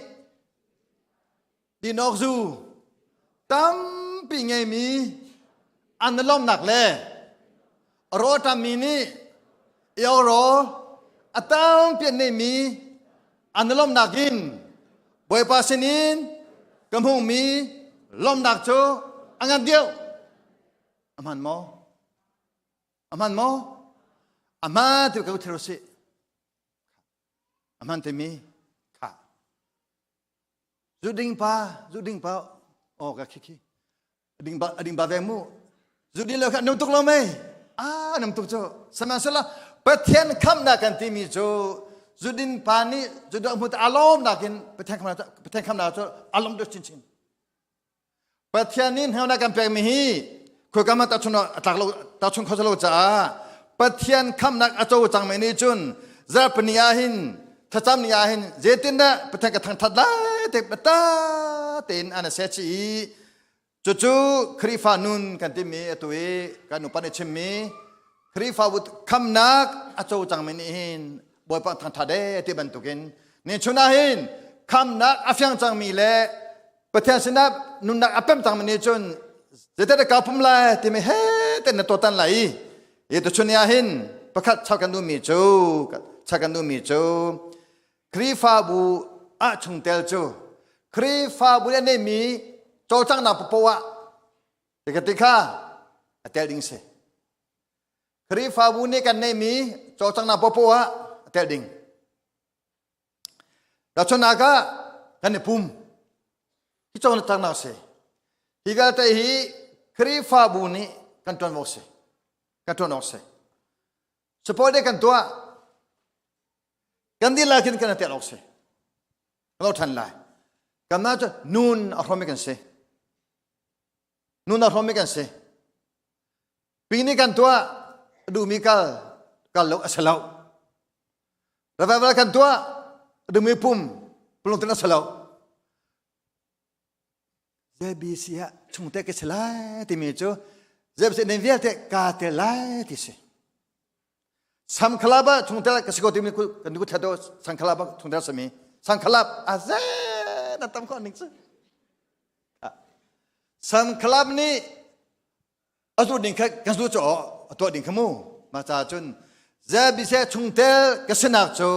Speaker 7: dinawk zu tampi ngeimi an lawmnak le rawṭammi nih euro a tampi an neimi an lawmnak in Bawipa sinin ka hmuhmi lawmnak cu a ngan deuh. A hman maw? A hman maw? A hman ti ko thil sih. A hman timi kha. Zu ding pa, zu ding pa, oh ka khi khi. Ding ba ding ba veng mu. Zu ding lo kha num tuk lo mei. Ah num tuk cu. Sihmanhsehlaw Pathian khamnak kan timi cu zudin pa nih zudu hmu alawm nakin Pathian khamnak Pathian khamnak cu alawm deuh chinchin. Pathian nih hneunak kan pekmi hi khoika ma tahchun tlak lo tahchun kho lo caah Pathian khamnak a co cangmi nih cun zarhpini ah hin thlacam ni ah hin zeitindah Pathian ka thangthat lai te ta tein an se chi i cucu Khrihfa nun kan timi atu i kan upa nih chimmi Khrihfabu khamnak a co cangmi nih hin Bawipa thangthat e ti bantukin ni chun ah hin khamnak a fiang cangmi le Pathian sinah nunnak a pem cangmi nih cun zeidah ka pum lai timi he te na tuatan lai i i tuchun ah hin pakhat chak kan duhmi cu chak kan duhmi cu Khrihfabu ah chungtel cu Khrihfabu nih a neimi cawlcanghnak paoh ah ti kha a tel ding si Khrihfabu nih kan neimi cawlcanghnak paoh ah a tel ding Tahchunhnak ah kan i pum. Hi cawn cangnak si. Hi vialte hi Khrihfabu nih kan ṭuan awk si. Kan ṭuan awk si. Support kan tuah. Kan dihlak in kan tel awk si. Kan lo ṭhan lai. Kanmah cu nun a hrawmi kan si. Nun a hrawmi kan si. Pi nih kan tuah duhmi kal kal lo a si lo. Revival kan tuah duhmi pum pulung a si lo. ZBC ah chungte ka si lai timi cu ZBC nen vialte ka te lai ti si. Samkhalap ah chungtel ka si ko timi kan ku thla do Sangkhalap ah chungtel sami Sangkhalap a ze na tam kho ning cu Samkhalap nih a zu ding kha kan zu cho a tuah ding kha mu ma cha cun ze bi se chungtel ka sinak cu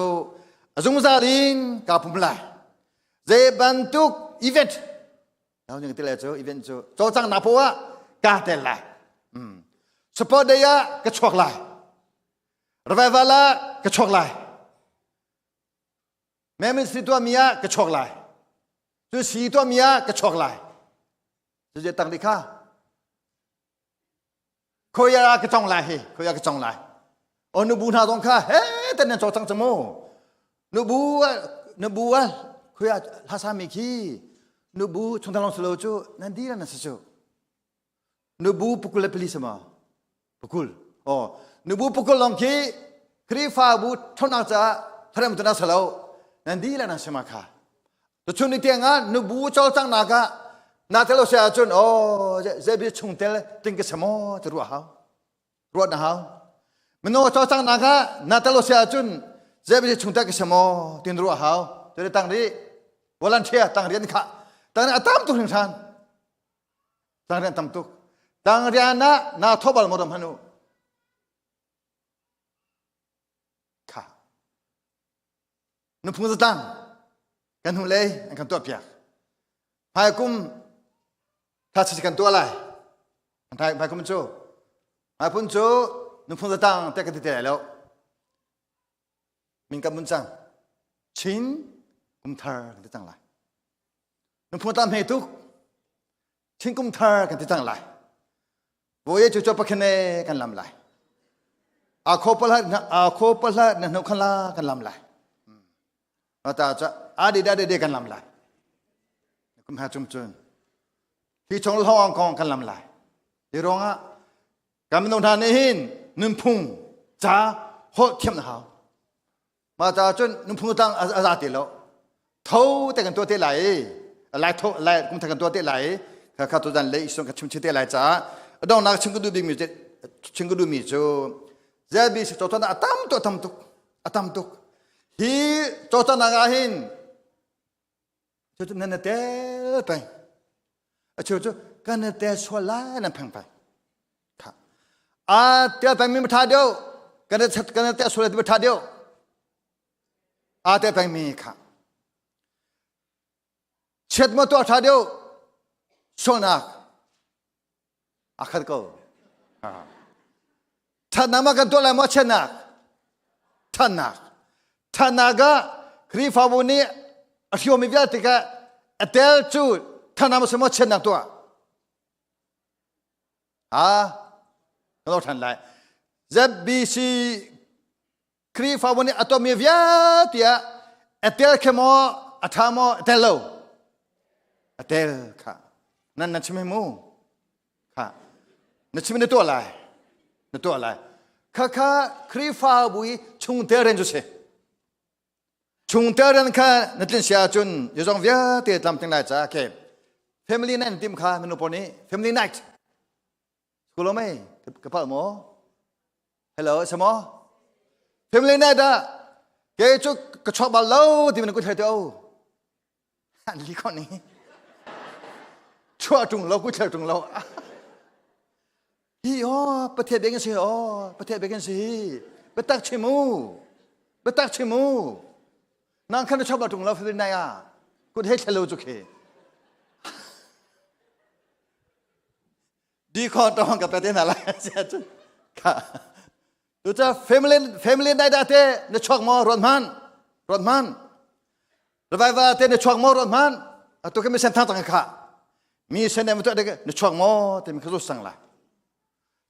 Speaker 7: a zungzal in ka pum lai zei bantuk event Nau ning tile cu event cu cawcang na po ah ka tel lai. Support day ah ka chuak lai. Revival ah ka chuak lai. Ministry tuah mi ah ka chuak lai. Cu si tuah mi ah ka chuak lai. Cu je tang di kha. Khoya ka chong lai hi, khoya ka chong lai. O nu bu hna zong kha he ten nan cawcang cang mu. Nu bu nu bu a khoya hlasa mi khi nu bu chung long salo cu nan di nan si cu. Nu bu pukul le pali sama. Pukul. O nu bu pukul long khi Khrifa bu thonak ca tharem tu na salo nan di la nan sema kha. Tuchun ni tiang ah nubu cawlcang nak ah na tel sia ahcun oh zebi chungtel ting ka samo ti ruah hau ruat na hau mino cawlcang nak ah na tel sia ahcun zebi chungtel ka samo tin ruah hau tu tang ri volunteer tang rian kha tang atam tuk hringhran tang rian tam tuk tang rian ah na thobal mo ram hanu kha Nuphung zatlang kan hnulei an kan tuahpiak. Hmaikum tha chi kan tuah lai. Hmaikum cu hmaipun cu nuphung zatang te kan ti te lai lo. Min kan mun cang. Chin kum thar kan ti cang lai. Nuphung zatang hme tuk. Chin kum thar kan ti cang lai. Voye cu cu pakhene kan lam lai. A kho pala a kho pala na hnu khan la kan lam lai. Ta cha a di da de kan lam lai. Kum ha chung chun. Hi chong lawng kong kan lam lai. Hi rong ah kan minung hna nih hin nunphung ca holh thiam na hau. Ma ta cun nunphung tang a za ti lo. Tho te kan tuah te lai lai tho lai kum kan tuah te lai kha kha tu dan le isong ka chim te lai ca adong nak chim ka du bik mi chim ka du mi cu ZBC chawchon atam tu atam tuk atam tuk hi chawchon nak ah hin cu nan na tel peng a cheu cu kan na tel sual lai nan pheng peng kha a tel peng mi tha deuh kan na kan na tel sual ti tha deuh a tel peng mi kha chiat mo to tha deuh sualnak a khat ko thatnak ma kan tuah lai maw chiatnak thatnak thatnak ah Khrihfabu nih a hriawmi vialte kha a tel cu thatnak ma si maw chiatnak tuah ha ka lo than lai ZBC Khrihfabu nih a tuahmi vialte ah a tel khe maw a ṭha maw a tel lo a tel kha nan nan chim he mu kha na chim na tuah lai na tuah lai kha kha Khrihfabu i chungtel rian cu si chungtel rian kha na tlin si ahcun zong vialte tlamtling lai ca okay family night tim kha minu pawl nih family night School mei ka palh maw? Hello, sa maw? Family night ah ke cu ka chuak bal lo ti man ku thai te o. Han li khon ni. Chuah tung lo ku thai tung lo. Hi o pathe beng si o pathe beng si. Batak chimu. Batak chimu. Nang khan chuak bal tung lo family night ah. Ku thai thalo chu khe. Di kho tong ka pe te hna lai sia cun kha tu ca family family dai da te na chuak maw ruat hman ruat hman revival te na chuak maw ruat hman atu ke mi sen thang tang kha mi sen em tu de na chuak maw te mi kha zu sang la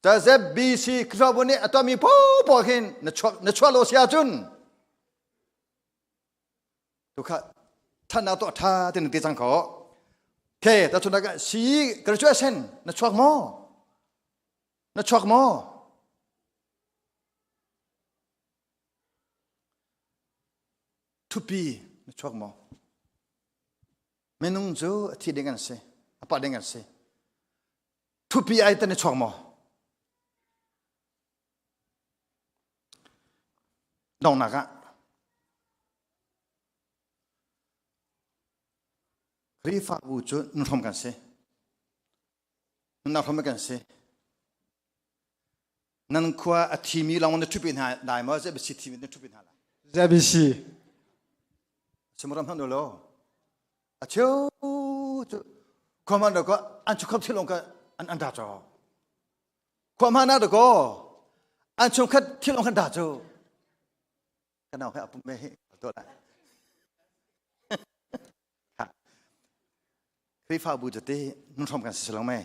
Speaker 7: ta ZBC Khrihfabu nih a tuahmi po po khin na chuak na chuak lo sia cun Tu kha thannak tuah tha ti na ti cang ko. Ke ta chun ka si graduation na chuak maw? Na chuak maw? Thupi na chuak maw? Minung cu a thi ding an si, a pa ding an si. Thupi ai ta na chuak maw? Donghnak ah Khrihfabu cu nuhrom kan si. Nunnak hrom kan si. Nan khua a thimi lawng na ṭhupi hna lai maw? ZBC thimi na ṭhupi hna lai?
Speaker 8: ZBC.
Speaker 7: Simaram hman lo. A cheu cu khua man ko an chukham thil ka an an da cho. Khua man na ko an chungkhat thil kan da cho. Kan nau he apum me hi to lai. Khrihfabu tete nun hrom kan si lo mei.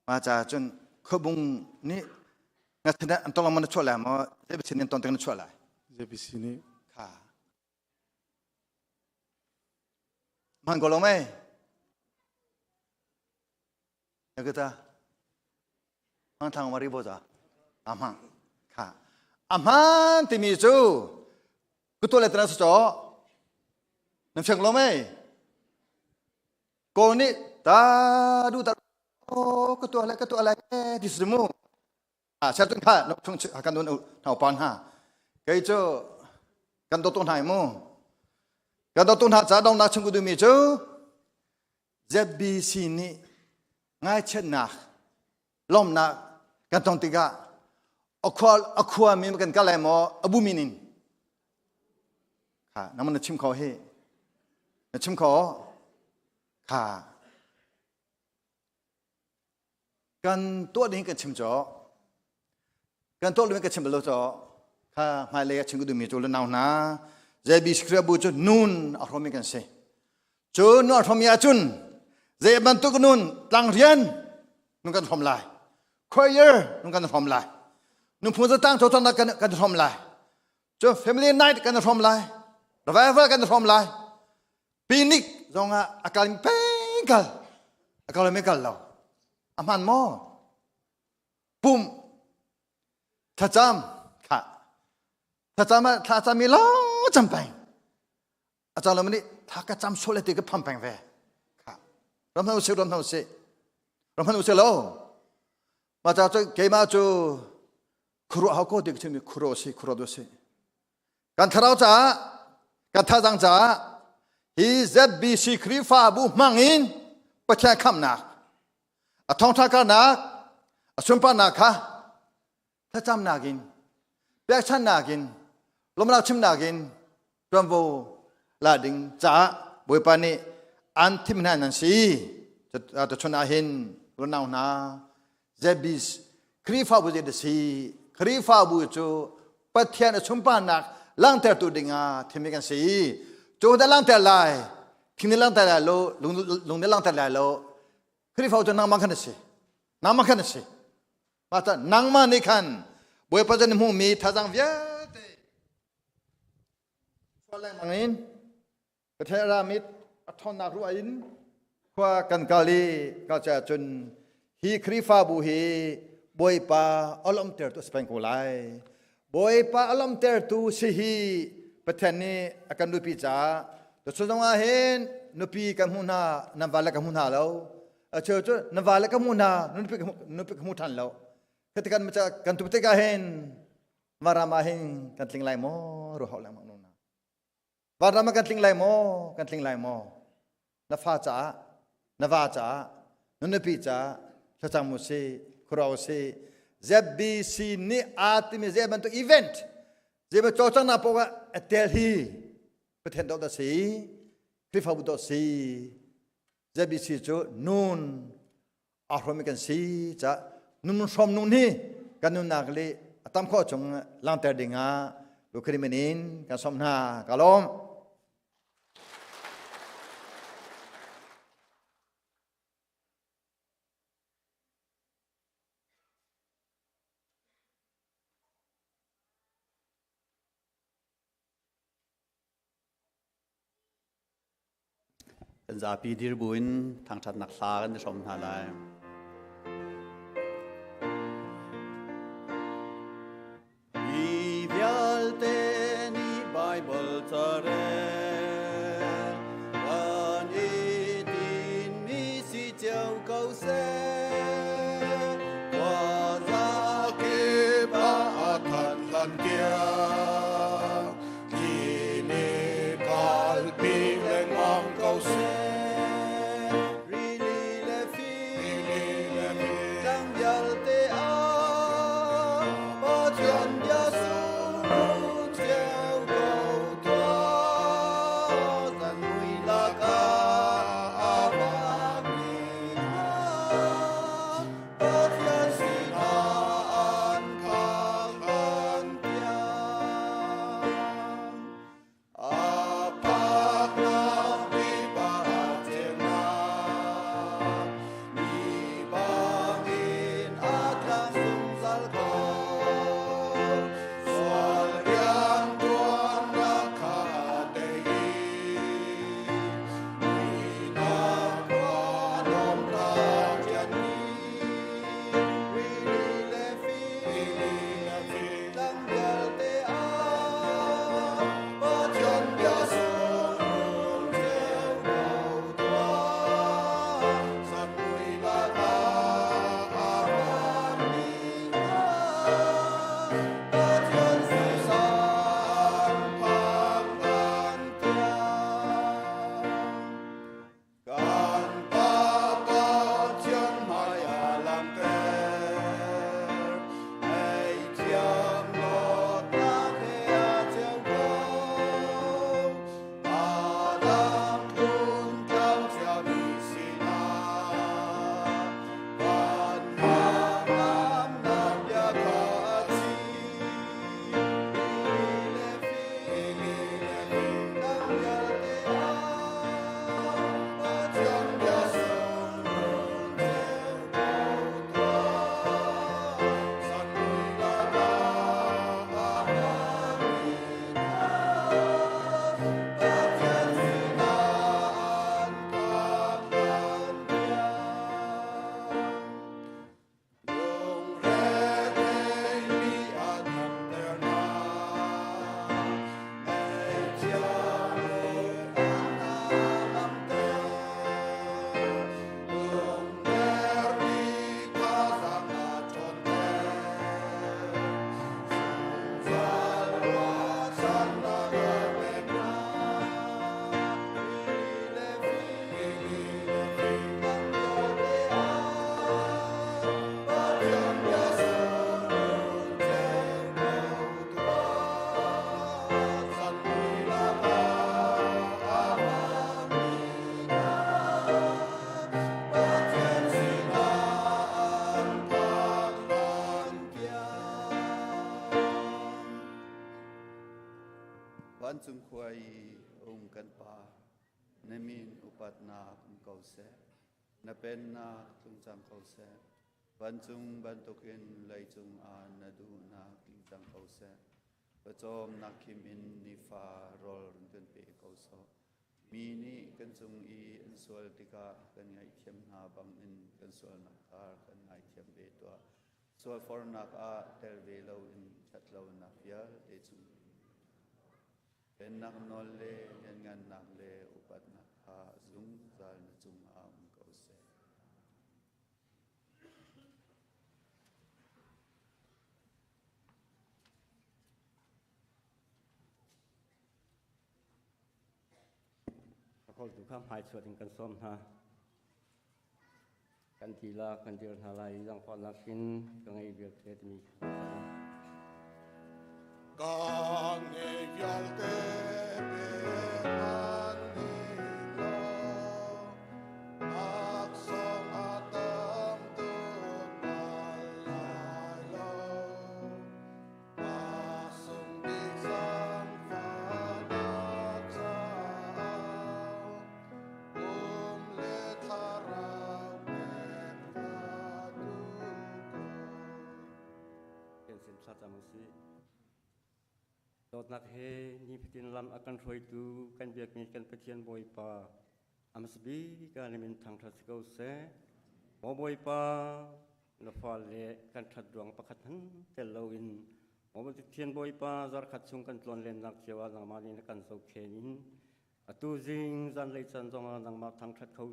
Speaker 7: Ma cha cun khuabung nih nga thina an tolong man chuah lai maw ZBC nih an ton teng na chuah lai.
Speaker 9: ZBC nih.
Speaker 7: Kha. Man ko lo mei. Ya kita. Mang thang mari bo za. Ama. Kha. Aman timi cu kutu le tana cho nan fiang lo mei ko nih ta du ta o ka tuah lai ka tuah lai ti si mu a ser tun kha nok chung kan dun nau pan ha kei cu kan do tu hnai mu kan do tu hna cha dong nak chung ku du mi cu ZBC nih ngaichetnak lawmnak kan tong tikah a khua mi kan kal lai maw a bu min in kha nangman na chim kho hi na chim kho kha kan tuah ding kan chim cho kan tuah ding kan chim lo cho kha hmailei a chim ka duhmi cu le nau hna JBC bu cu nun a hrawmi kan si cu nun a hrawmi ahcun zei bantuk nun tlang rian nun kan hrawm lai choir nun kan hrawm lai nunphung zatang cawcawnak kan kan hrawm lai cu family night kan hrawm lai revival kan hrawm lai picnic zongah a kal peng kal a kal mi kal lo a hman maw pum thlacam kha thlacam ah thlacam mi lawng cam peng a cang lo nih thla ka cam sual ti ka pham peng ve kha ram hna usih ram hna usih ram hna usih lo ma cha cu keimah cu khuruah hau ko ti ka chimmi khuro si khuro do si kan thlarau caah kan thazang caah hi ZBC Khrihfabu hmang in Pathian khamnak a thawngtha karnak a sunparnak kha thlacamnak in pekchanhnak in lawmnak chimnak in tuanvo la ding caah Bawipa nih an thim hna nan si tuchun ah hin unau hna ZBC Khrihfabu zei da si Khrihfabu cu Pathian a sunparnak langhtertu dingah thimmi kan si cu dah langhter lai thing nih langhter lai lo lung nih langhter lai lo Khrihfabu cu nangmah khan a si nangmah khan a si mah ca nangmah nih khan Bawipa zan hmuhmi thazang vialte chuah lengmang in Pathian ramit a ṭhawnnak ruah in khua kan kal i kal caah cun hi Khrihfabu hi Bawipa a lawmhtertu a si peng ko lai. Bawipa a lawmhtertu si hi Pathian nih a kan nupi caah tuchun zong ah hin nupi kan hmu hna nan vale kan hmu hna lo a cheu cu nan vale ka hmu hna nupi ka hmu ṭhan lo khati kan kan tu tikah hin varam ah hin kan tling lai maw ruah hau lengmang nu na Vanram ah kan tling lai maw? Kan tling lai maw? Na fa caah, na va caah, na nupi caah thlacam u sih, khuara u sih. ZBC nih aa timi zei bantuk event, zei bantuk cawlcanghnak paoh ah a tel hi Pathian dawt a si, Khrihfabu dawt si. ZBC cu nun aa hrawmmi kan si caah nun hrawm nun hi kan nunnak le a tam khawh chung langhter ding ah Lukhrimin in kan sawm hna ka lawm.
Speaker 11: Kan zapi dir buin thangṭhatnak hla kan i hrawm hna lai. Mi vialte nih Baibal ca rel kan i tinmi si cio ko seh. Khua zakip ah a thanh hlan tiang.
Speaker 12: Vancung khua i a um kan Pa, na min upatnak um ko seh. Na pennak tlung cang ko seh. Vancung bantukin leicung ah na duhnak tling cang ko seh. Pawcawmnak khim in nifa rawl run kan pe ko sawh. Mi nih kan cung i an sual tikah kan ngaihthiam hna bangin kan sualnak kha kan ngaithiam ve tuah. Sualfornak ah tel ve loin ṭhatlonak vialte chung Pennak nawl le lianngannak le upatnak kha zungzal na cungah um ko seh.
Speaker 13: Rakhawltu kha hmaichuat in kan sawm hna. Kan ti la kan dir hna lai i zaangfahnak in ka ngei vialte timi
Speaker 14: Ka ngei vialte pe hman ning law laksawng a tam tuk bal lai lo.
Speaker 13: Dawtnak he nifatin lam a kan hruaitu kan biakmi kan Pathian Bawipa a hmasa bik ah na min thangṭhat si ko seh. Maw Bawipa, na fale kan ṭhat ruang pakhat hmanh tel loin Maw Pathian Bawipa zarkhat chung kan tlawnlennak cio ah nangmah nih na kan zohkhen in atu zing zanlei caan zongah nangmah thangṭhat kho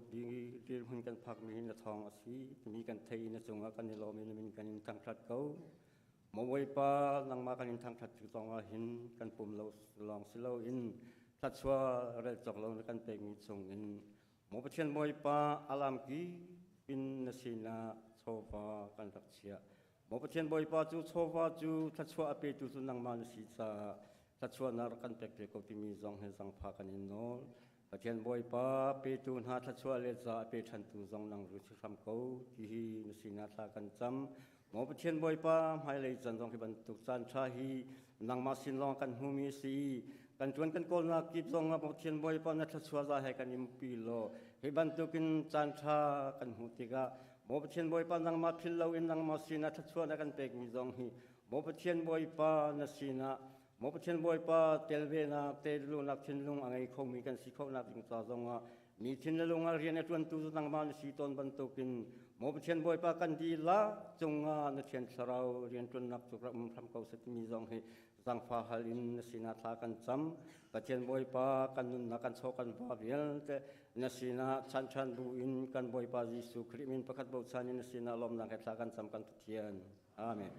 Speaker 13: dirhmun kan phakmi hi na thawng a si timi kan theih i na cungah kan i lawm i na min kan in thangṭhat ko. Maw Bawipa nangmah kan in thangṭhat tik zongah hin kan pum lo lawng si loin thluachuah rel cawk lo na kan pekmi chungin Maw Pathian Bawipa alam kip in na sinah chawva kan rak chiah. Maw Pathian Bawipa cu chawva cu thluachuah a petu cu nangmah na si caah thluachuahnak rak kan pek ve ko timi zong he zangfah kan in nawl. Pathian Bawipa petu hna thluachuah le ca a pe ṭhantu zong nang ru si hram ko ti hi na sinah thla kan cam. Maw Pathian Bawipa hmailei caan zong hi bantuk caan ṭha hi nangmah sin lawng kan hmumi a si i kan ṭuan kan kawlnak kip zong ah Pathian Bawipa na thluachuah za he kan impi law hi bantukin caan ṭha kan hmuh tikah Maw Pathian Bawipa nangmah philh loin nangmah sinah thluachuah na kan pekmi zong hi Maw Pathian Bawipa na sinah Maw Pathian Bawipa tel venak tellunak thinlung a ngei khomi kan si khonak ding ca zongah Mi thin le lung ah rian a ṭuantu cu nangmah na si tawn bantukin Maw Pathian Bawipa kan dihlak cungah na Thiang Thlarau rianṭuannak cu rak um hram ko seh timi zong hi zaangfah hal in na sinah thla kan cam. Pathian Bawipa kan nunnak kan chaw kan va vialte na sinah chan ṭhan bu in kan Bawipa Jesuh Khrih min pakhat bochan in na sinah lawmnak he thla kan cam kan Pathian. Amen.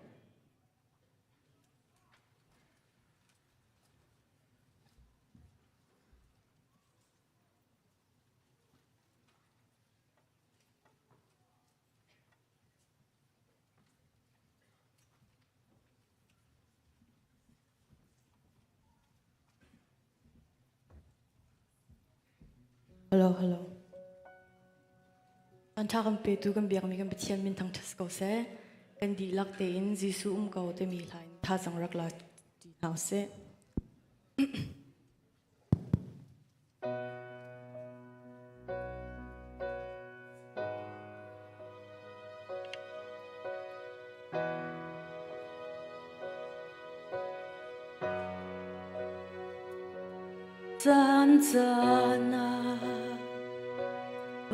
Speaker 15: Hello, hello. An tha kan petu kan biakmi kan Pathian min thangṭhat ko seh. Kan dihlak tein Jesuh um ko timi hla in thazaang rak la ti hna usih. Caan caan ah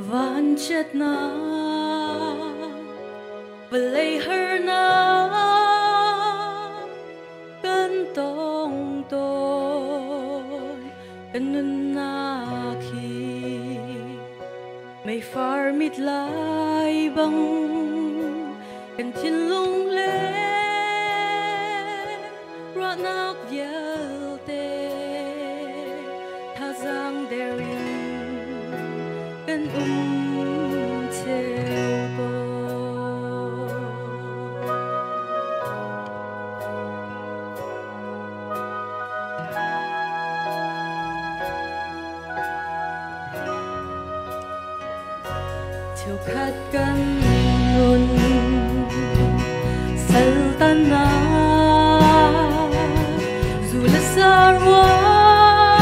Speaker 15: vanchiatnak vawlei harnak kan tong tawn kan nunnak hi meifar mit lai bang kan thinlung le ruahnak vialte thazaang der in kan um cheu tawn. Cheukhat kan nun saltannak zu le sa ruang.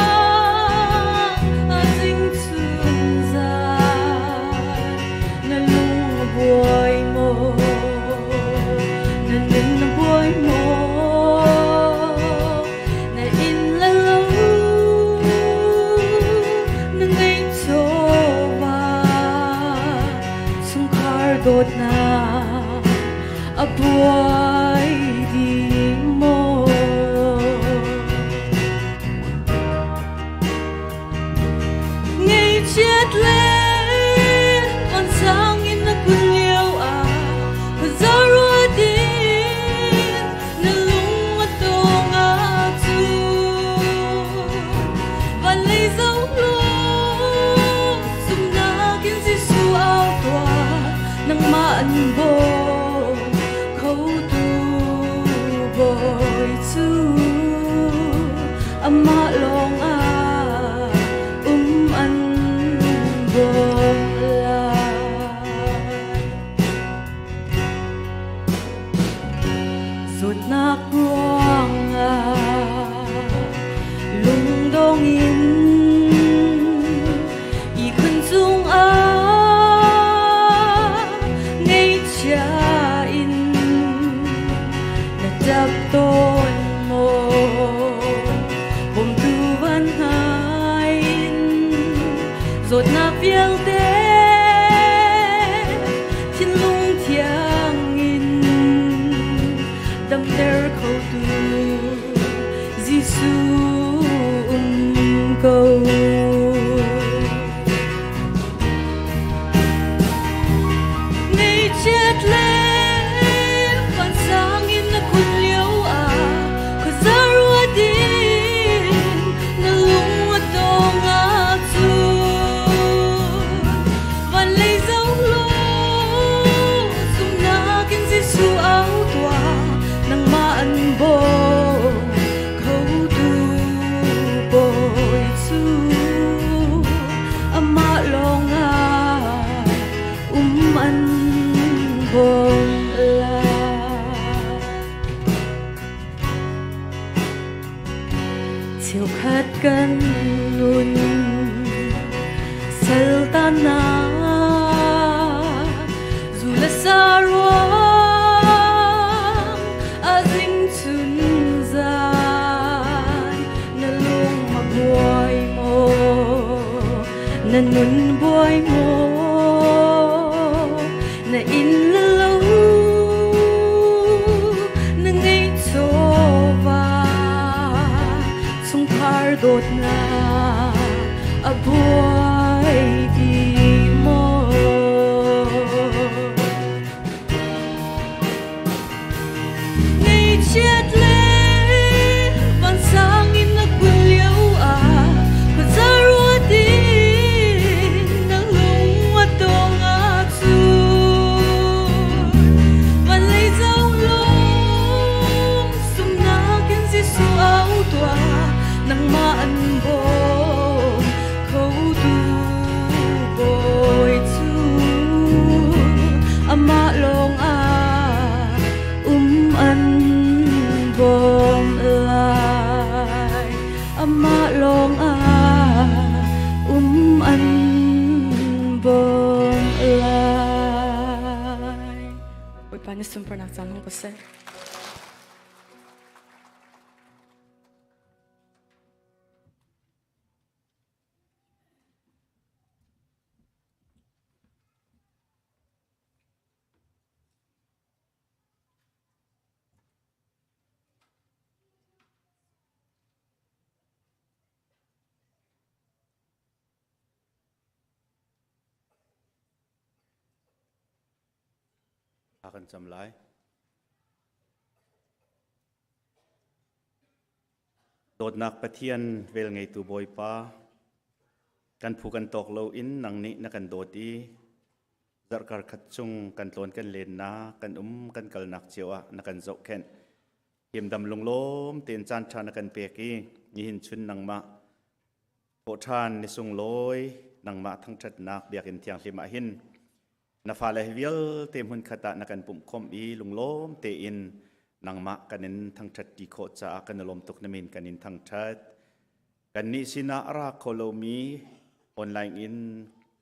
Speaker 15: Dawtnak a buai dih maw? Ngaihchiat le vansang in na kun lio ah khuaza ruat in na lung a tong ahcun van lei zoh law zumhnak in Jesuh au tuah nangmah an bawm khotu Bawi cu amah lawng ah um an bawm lai. Zawtnak ruangah lungdong in ihkhun cungah ngaihchia in na ṭap tawn maw? Bawmtu van hnai in zawtnak vialte thinlung thiang in damter khotu Jesuh um ko. Ngaihchiat le vansang in na kun lio ah khuaza ruat in na lung a dong ahcun van lei zoh law zumhnak in Jesuh au tuah nangmah an bawm khotu Bawi cu amah lawng ah um an bawm lai. Cheukhat kan nun saltana zu le sa ruang a zing chun zan na lung a buai maw na nun buai maw na inn le lo na ngeih chawva chungkhar dawtnak a buai dih maw? Ngaihchiat le vansang in na kun lio ah khuaza ruat in na lung a dong ahcun van lei zoh law sumnak in Jesuh au tuah nangmah an bawm khotu Bawi cu amah lawng ah um an bawm lai amah lawng ah um an bawm lai. Bawipa na sunparnak caan hmang ko seh.
Speaker 5: A kan cam lai. Dawtnak Pathian velngeitu Bawipa, kan phu kan tawk lo in nang nih na kan dawt i zarhkar khat chung kan tlawn kan lennak, kan um kan kalnak cio ah na kan zohkhenh. Himdam lunglawm tein caan ṭha na kan pek i nihin chun nangmah thawhṭhan ni sunglawi nangmah thangṭhatnak biakinn thianghlim ah hin Na fale hi vialte hmunkhat ah na kan pumhkhawmh i lunglawm tein nangmah kan in thangṭhat ṭi khawh caah kan i lawm tuk na min kan in thangṭhat. Kannih sinah a ra kho lomi online in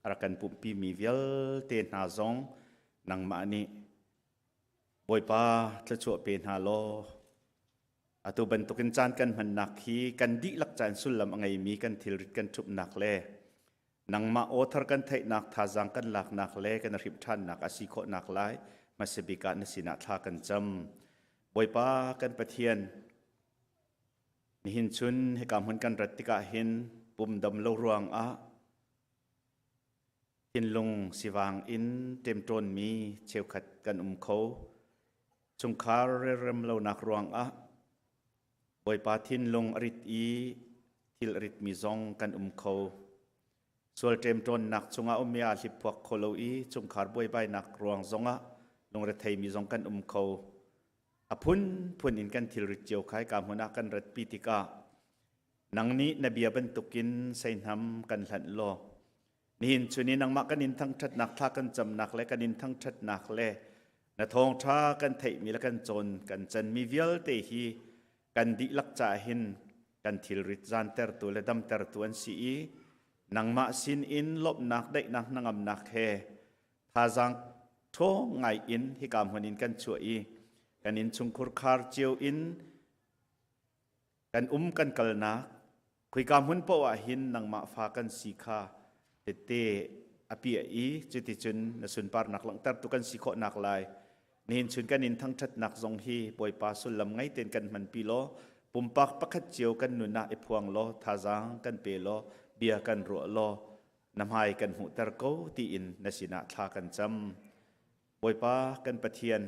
Speaker 5: a rak kan pumhpimi vialte hna zong nangmah nih Bawipa thluachuah pe hna law atu bantukin caan kan hmannak hi kan dihlak caan sullam a ngeimi kan thilrit kan ṭhupnak le. Nangmah aw thar kan theihnak thazaang kan laknak le kan hrimh ṭhannak a si khawhnak lai hmasabik ah na sinah thla kan cam. Bawipa kan Pathian, nihin chun hika hmun kan rat tikah hin pum dam lo ruangah thinlung sivang in ṭemṭawnmi cheukhat kan um kho. Chungkhar relrem lonak ruangah Bawipa thinlung a rit i thil a ritmi zong kan um kho. Sual ṭemṭawnnak chungah ummi ah hliphuak kho lo i chungkhar buaibainak ruang zongah lungretheimi zong kan um kho. A phunphun in kan thilrit cio khai ka hmun ah kan ratpi tikah nang nih na bia bantukin seihnam kan hlanh law nihin chun i nangmah kan in thangṭhatnak thla kan camnak le kan in thangṭhatnak le na thawngṭha kan theihmi le kan cawn kan canmi vialte hi kan dihlak caah hin kan thilrit zantertu le damtertu an si i nangmah sin in lawmhnak daihnak hnangamnak he thazaang ṭhawng ngai in hika hmun in kan chuah i kan innchungkhur khar cio in kan um kan kalnak Khoika hmun paoh ah hin nangmah fa kan si kha tette a piah i cuticun na sunparnak langhtertu kan si khawh nak lai. Nihin chun kan in thangṭhatnak zong hi Bawipa sullam ngei tein kan hmanpi law pumpak pakhat cio kan nun ah i phuang law thazaang kan pe law bia kan ruah law na hmai kan hmuhter ko tiin na sinah thla kan cam. Bawipa kan Pathian,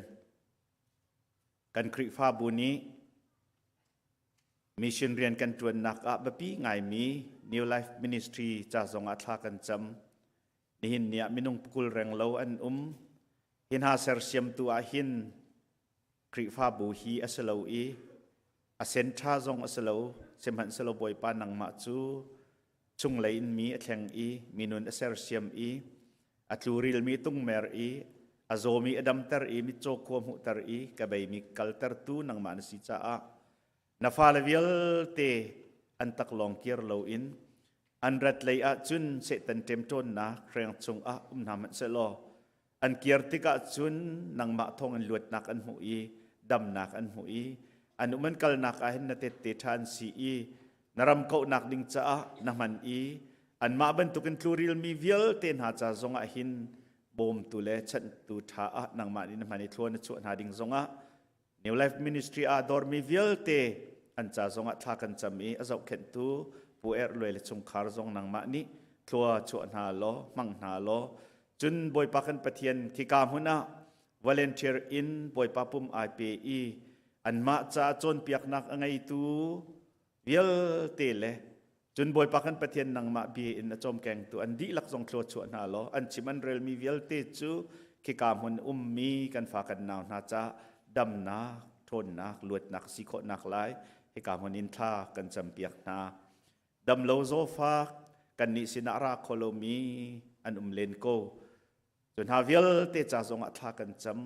Speaker 5: kan Khrihfabu nih Mission rian kan ṭuannak ah biapi ngaimi New Life Ministry ca zongah thla kan cam. Nihin ni ah minung 20 renglo an um. Hi hna sersiamtu ah hin Khrihfabu hi a si lo i a sen ṭha zong a si lo. Sihmanhsehlaw Bawipa nangmah cu chunglei in mi a thleng i minun a sersiam i a tlurilmi tungmer i a zawmi a damter i mitcaw khua hmuhter i ka beimi kaltertu nangmah na si caah na fale vialte an taklawng kir loin an rat lei ah cun Satan ṭemṭawnnak hreng chungah um hna hmanh sehlaw an kir tikah cun nangmah thawng in luatnak an hmuh i damnak an hmuh i an um an kalnak ah hin na tette ṭha an si i na ram kauhnak ding caah na hman i anmah bantukin tlurilmi vialte hna ca zongah hin bawmtu le chanhtu ṭha ah nangmah nih na hman i thlua na chuah hna ding zongah New Life Ministry ah dormi vialte an ca zongah thla kan cam i a zohkhenhtu Pu Er Luai le chungkhar zong nangmah nih thlua chuah hna law hmang hna law cun Bawipa kan Pathian khika hmun ah volunteer in Bawipa pum ai pe i anmah ca cawnpiaknak a ngeitu vialte le cun Bawipa kan Pathian nangmah bia in a cawmkengtu an dihlak zong thlua chuah hna law an chim an relmi vialte cu khika hmun ummi kan fa kan nau hna ca damnak ṭhawnnak luatnak si khawhnak lai hika hmun in thla kan campiak hna damlo zawfak kannih sinah ra kho lomi an um len ko cu hna vialte ca zongah thla kan cam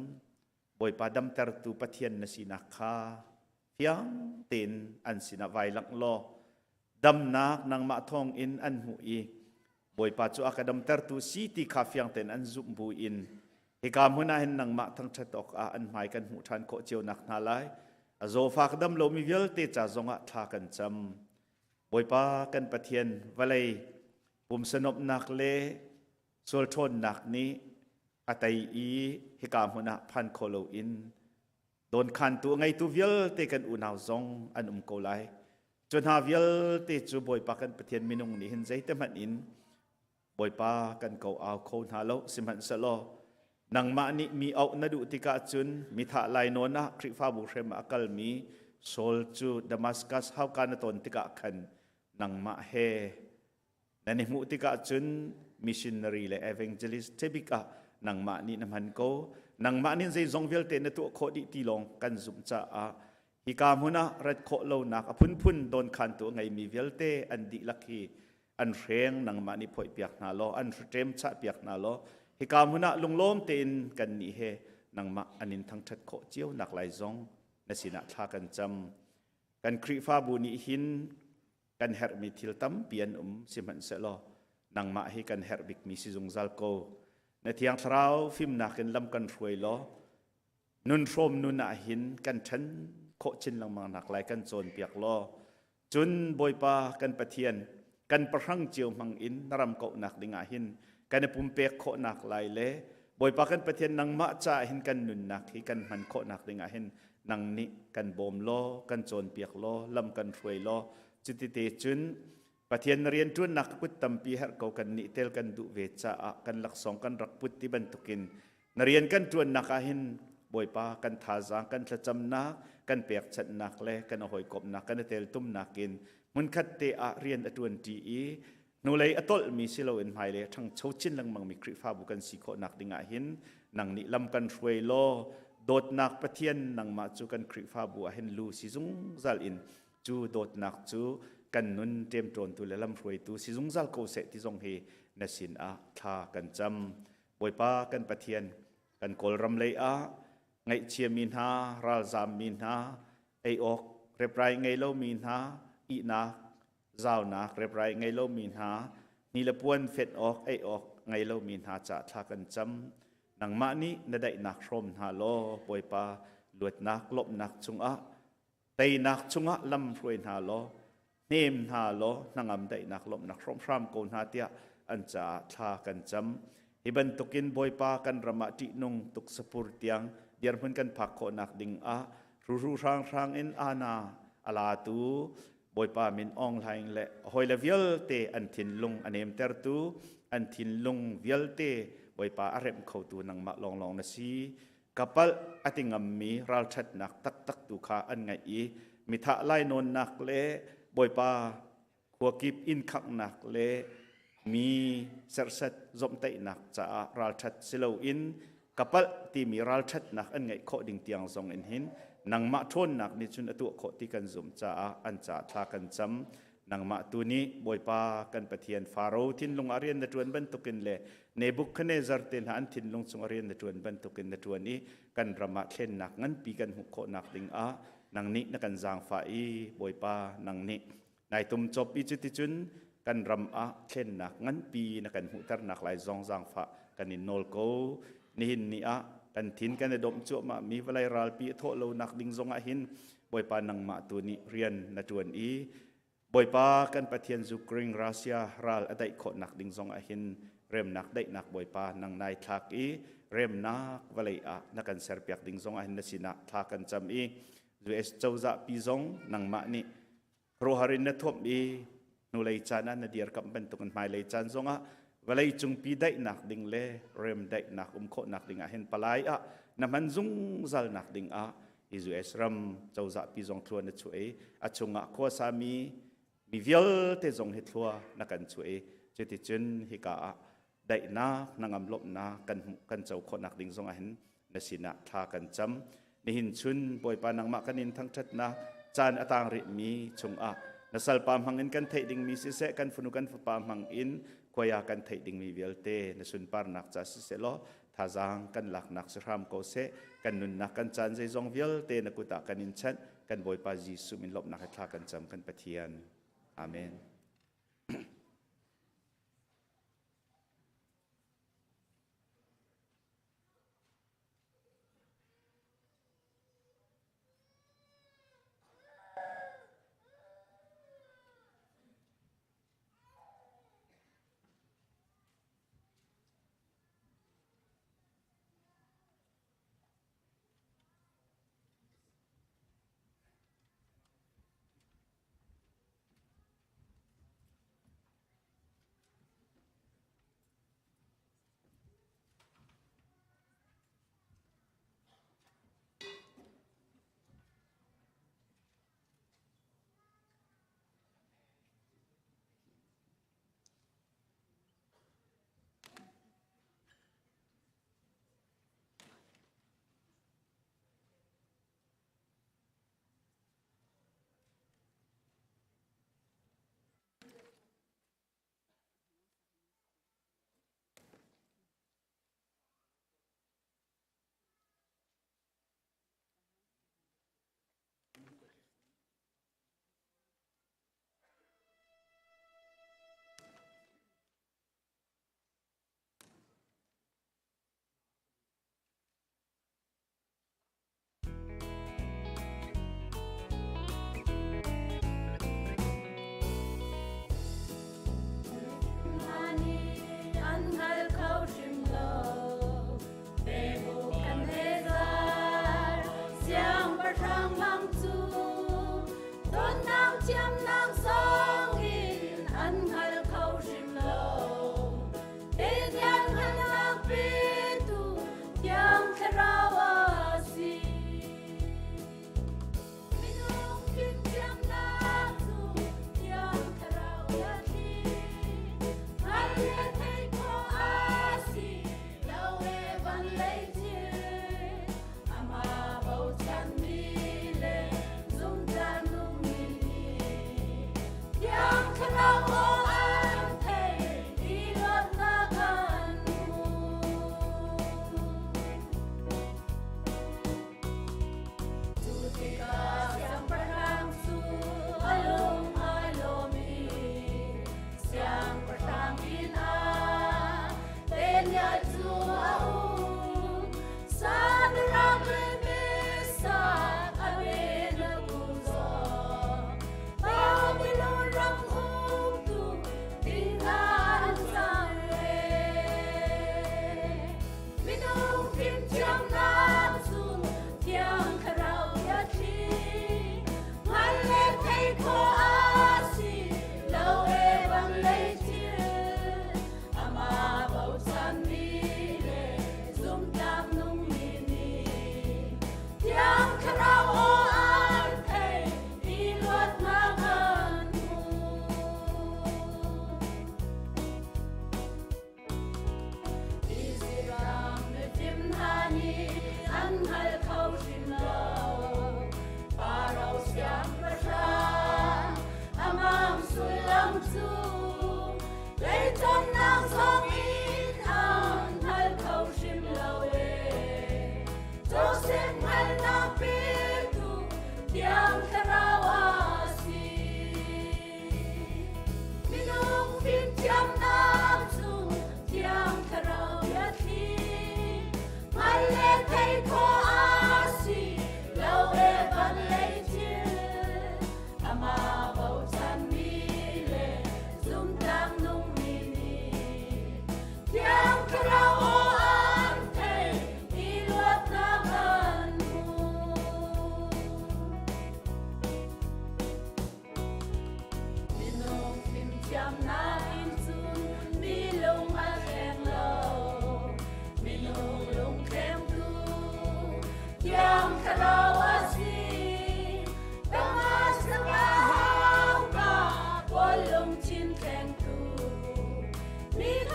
Speaker 5: Bawipa damtertu Pathian na sinak kha fiang tein an sinah vai langh law damnak nangmah thawng in an hmuh i Bawipa cu a ka damtertu si ti kha fiang tein an zumh bu in hika hmun ah hin nangmah thangṭhat awkah an hmai kan hmuh ṭhan khawh cio nak hna lai. A zawfak dam lomi vialte ca zongah thla kan cam. Bawipa kan Pathian vawlei pumsa nuamhnak le sual ṭhawnnak nih a tei i hika hmun ah phan kho loin dawnkhantu a ngeitu vialte kan unau zong an um ko lai. Cu hna vialte cu Bawipa kan Pathian minung nih hin zeite hmanh in Bawipa kan ko au kho hna lo sihmanhsehlaw nangmah nih mi auh na duh tikah cun mi thah lai nawn ah Khrihfabu hrem ah a kalmi Saul cu Damascus hauka na ton tikah khan nangmah he Nan i hmuh tikah cun missionary le evangelist tebik ah nangmah nih na hman ko. Nangmah nih zeizong vialte na tuah khawh dih ti lawng kan zumh caah hika hmun ah rat khawh lonak a phunphun dawnkhantu a ngeimi vialte an dihlak hi an hreng nangmah nih phoihpiak hna law an hriṭem chahpiak hna law hika hmun ah lunglawm tein kan nih he nangmah an in thangṭhat khawh cio nak lai zong na sinah thla kan cam. Kan Khrihfabu nih hin kan herhmi thil tampi an um sihmanhsehlaw nangmah hi kan herh bikmi si zungzal ko na thiang thlarau fimnak in lam kan hruai law nun hrawm nun ah hin kan ṭhan khawh chin lengmang nak lai kan cawnpiak law cun Bawipa kan Pathian. Kan pahrang cio hmang in na ram kauhnak ding ah hin kan i pumpek khawhnak lai le Bawipa kan Pathian nangmah caah hin kan nunnak hi kan hman khawhnak ding ah hin nang nih kan bawm law, kan cawnpiak law, lam kan hruai law, cuti te cun Pathian na rianṭuannak kut tampi herh ko kan nih tel kan duh ve caah kan laksawng kan rak put ti bantukin na rian kan ṭuannak ah hin Bawipa kan thazaang kan thlacamnak kan pekchanhnak le kan hawikomhnak kan i teltumnak in hmunkhat te ah rian a ṭuanṭi i hnulei a tolhmi si loin hmailei a ṭhangcho chin lengmangmi Khrihfabu kan si khawhnak ding ah hin nang nih lam kan hruai law dawtnak Pathian nangmah cu kan Khrihfabu ah hin lu si zungzal in cu dawtnak cu kan nun ṭemṭawntu le lamhruaitu si zungzal ko seh ti zong hi na sin ah thla kan cam. Bawipa kan Pathian, kan Kawlram lei ah ngaihchiami hna, ralzammi hna, ei awk reprai ngei lomi hna, ihnak, zaunak reprai ngei lomi hna, ni le puan fenh awk, ei awk ngei lomi hna ca thla kan cam. Nangmah nih na daihnak hrawm hna law, Bawipa luatnak lawmhnak chungah Teinak chungah lam hruai hna law, hnem hna law, hnangam daihnak lawmhnak hrawmhram ko hna tiah an caah thla kan cam. Hi bantukin Bawipa kan ram ah ṭihnung tuksapur tiang dirhmun kan phak khawhnak ding ah ruhru hranghrang in ana a latu Bawipa min Aung Hlaing le hawile vialte an thinlung a nemtertu an thinlung vialte Bawipa a remh khotu nangmah lawnglawng na si. Ka palh a ti ngammi ralṭhatnak taktak tu kha an ngaih i mithah lainawnnak le Bawipa khuakip inn khanghnak le mi serhsat zomhtaihnak caah ralṭhat si loin ka palh timi ralṭhatnak an ngeih khawh ding tiang zong in hin nangmah ṭhawnnak nih cun a tuah khawh ti kan zumh caah an caah thla kan cam. Nangmah tu nih Bawipa kan Pathian Faro thinlung ah rian na ṭuan bantukin le Nebuchadnezzar te hna an thinlung cungah rian na ṭuan bantukin na ṭuan i kan ram ah thlennak nganpi kan hmuh khawhnak ding ah nang nih na kan zaangfah i Bawipa nang nih nai tum cop i cuticun kan ram ah thlennak nganpi na kan hmuhternak lai zong zaangfah kan in nawl ko. Nihin ni ah kan thin kan i domh cuahmah mi vawlei ralpi a thawh lonak ding zong ah hin Bawipa nangmah tu nih rian na ṭuan i Bawipa kan Pathian Ukraine Russia ral a daih khawhnak ding zong ah hin remnak daihnak Bawipa nang nai thlak i remnak vawlei ah na kan serpiak ding zong ah hin na sinah thla kan cam i US cozah pi zong nangmah nih rohar in na thuamh i hnulei caan ah na dirkamh bantukin hmailei caan zongah vawlei cungpi daihnak ding le rem daihnak um khawhnak ding ah hin palai ah na hman zungzal nak ding ah US ram cozah pi zong thlua na chuah i a chungah khuasa mi mi vialte zong hi thlua na kan chuah i cuticun hika ah daihnak hnangam lawmhnak kan hmuh kan co khawhnak ding zong ah hin na sinah thla kan cam. Nihin chun Bawipa nangmah kan in thangṭhatnak caan a tang rihmi chungah na salpa hmang in kan theih dingmi siseh kan fanu kan fapa hmang in khuaya kan theih dingmi vialte na sunparnak ca siseh law thazaang kan laknak si hram ko seh. Kan nunnak kan caan zeizong vialte na kut ah kan in chanh. Kan Bawipa Jesuh min lawmhnak he thla kan cam kan Pathian. Amen.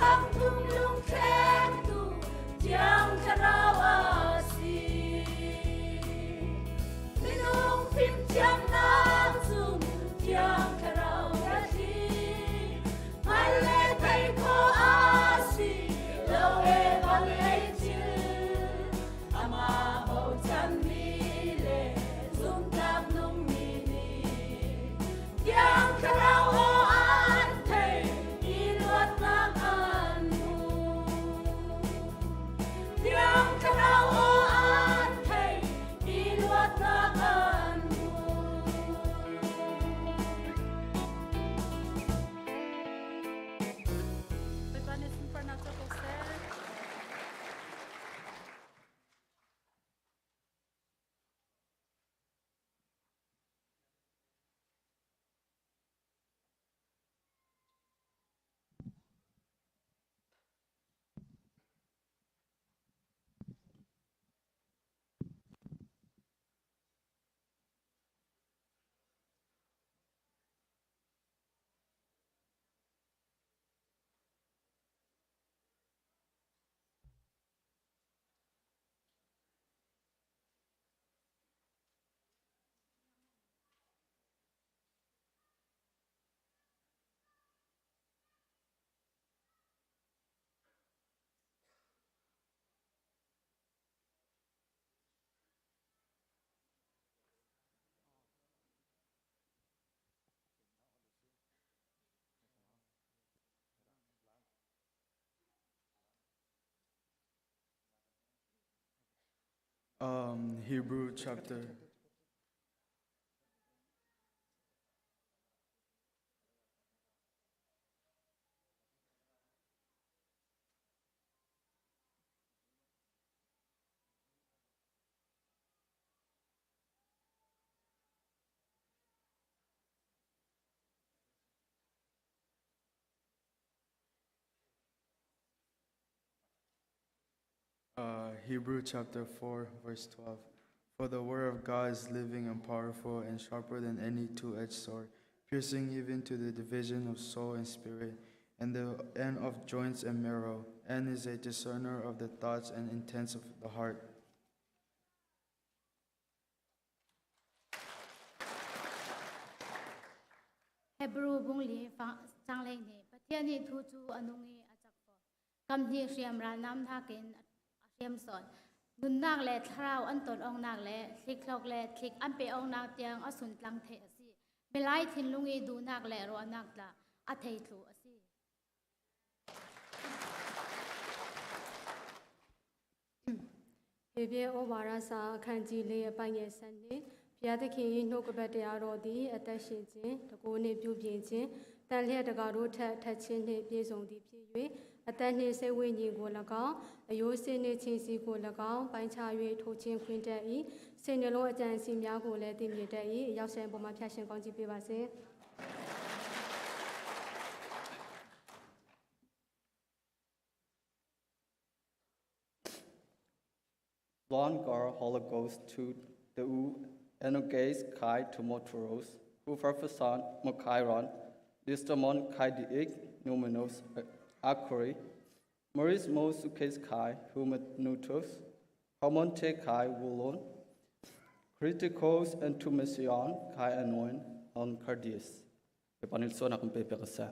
Speaker 16: Thangthum lungthlengtu Thiang Thlarau a si. Minung fimthiamnak cung Thiang Thlarau biathli hngal le theih khawh a si lo e vawlei thil. Amah bochanmi le zumhtlak nungmi nih Thiang Thlarau aw an thei i luatnak an hmu. Thiang Thlarau aw an thei i luatnak an hmu.
Speaker 17: Bawipa nih sunparnak co ko seh.
Speaker 18: Hebrew chapter Hebrew chapter 4, verse 12. For the word of God is living and powerful and sharper than any two edged sword, piercing even to the division of soul and spirit, and the end of joints and marrow, and is a discerner of the thoughts and intents of the heart.
Speaker 19: Hebrew bung li cang lei nih Pathian nih thu cu a nung i a cak fawn. Kam hnih hriam ralnam nakin a hriam sawn. Nunnak le thlarau an ton ongnak le hlikhlok le thlik an pe ongnak tiang a suntlang theih a si. Milai thinlung i duhnak le ruahnak tla a theithlu a si.
Speaker 20: ဖေဖေဩဝါဒစာအခန်းကြီး၄အပိုင်းငယ်7နှစ်ဘုရားသခင်၏နှုတ်ကပတ်တရားတော်သည်အသက်ရှင်ခြင်းတကိုးနှင့်ပြုပြင်ခြင်းတန်လျက်တကာတို့ထက်ထက်ခြင်းနှင့်ပြည့်စုံသည်ဖြစ်၍အသက်နှင့်စိတ်ဝိညာဉ်ကို၎င်းအယိုးစင်းနှင့်ချင်းစီကို၎င်းပိုင်းခြား၍ထိုးခြင်းခွင့်တတ်၏စိတ်နှလုံးအကြံအစီများကိုလည်းသိမြင်တတ်၏ရောက်ဆံပေါ်မှာဖျာရှင်ကောင်းချီးပေးပါစေ
Speaker 12: Longar Holocaust to the U Enogays Kai Tomotoros, Ufarfasan Mokairon, Listamon Kai Diik Numenos Akuri, Maurice Mosukes Kai Humanutos, Homonte Kai Wulon, Criticos and Tumesion Kai Anoin on Cardias. Epanilson akong pepekasa.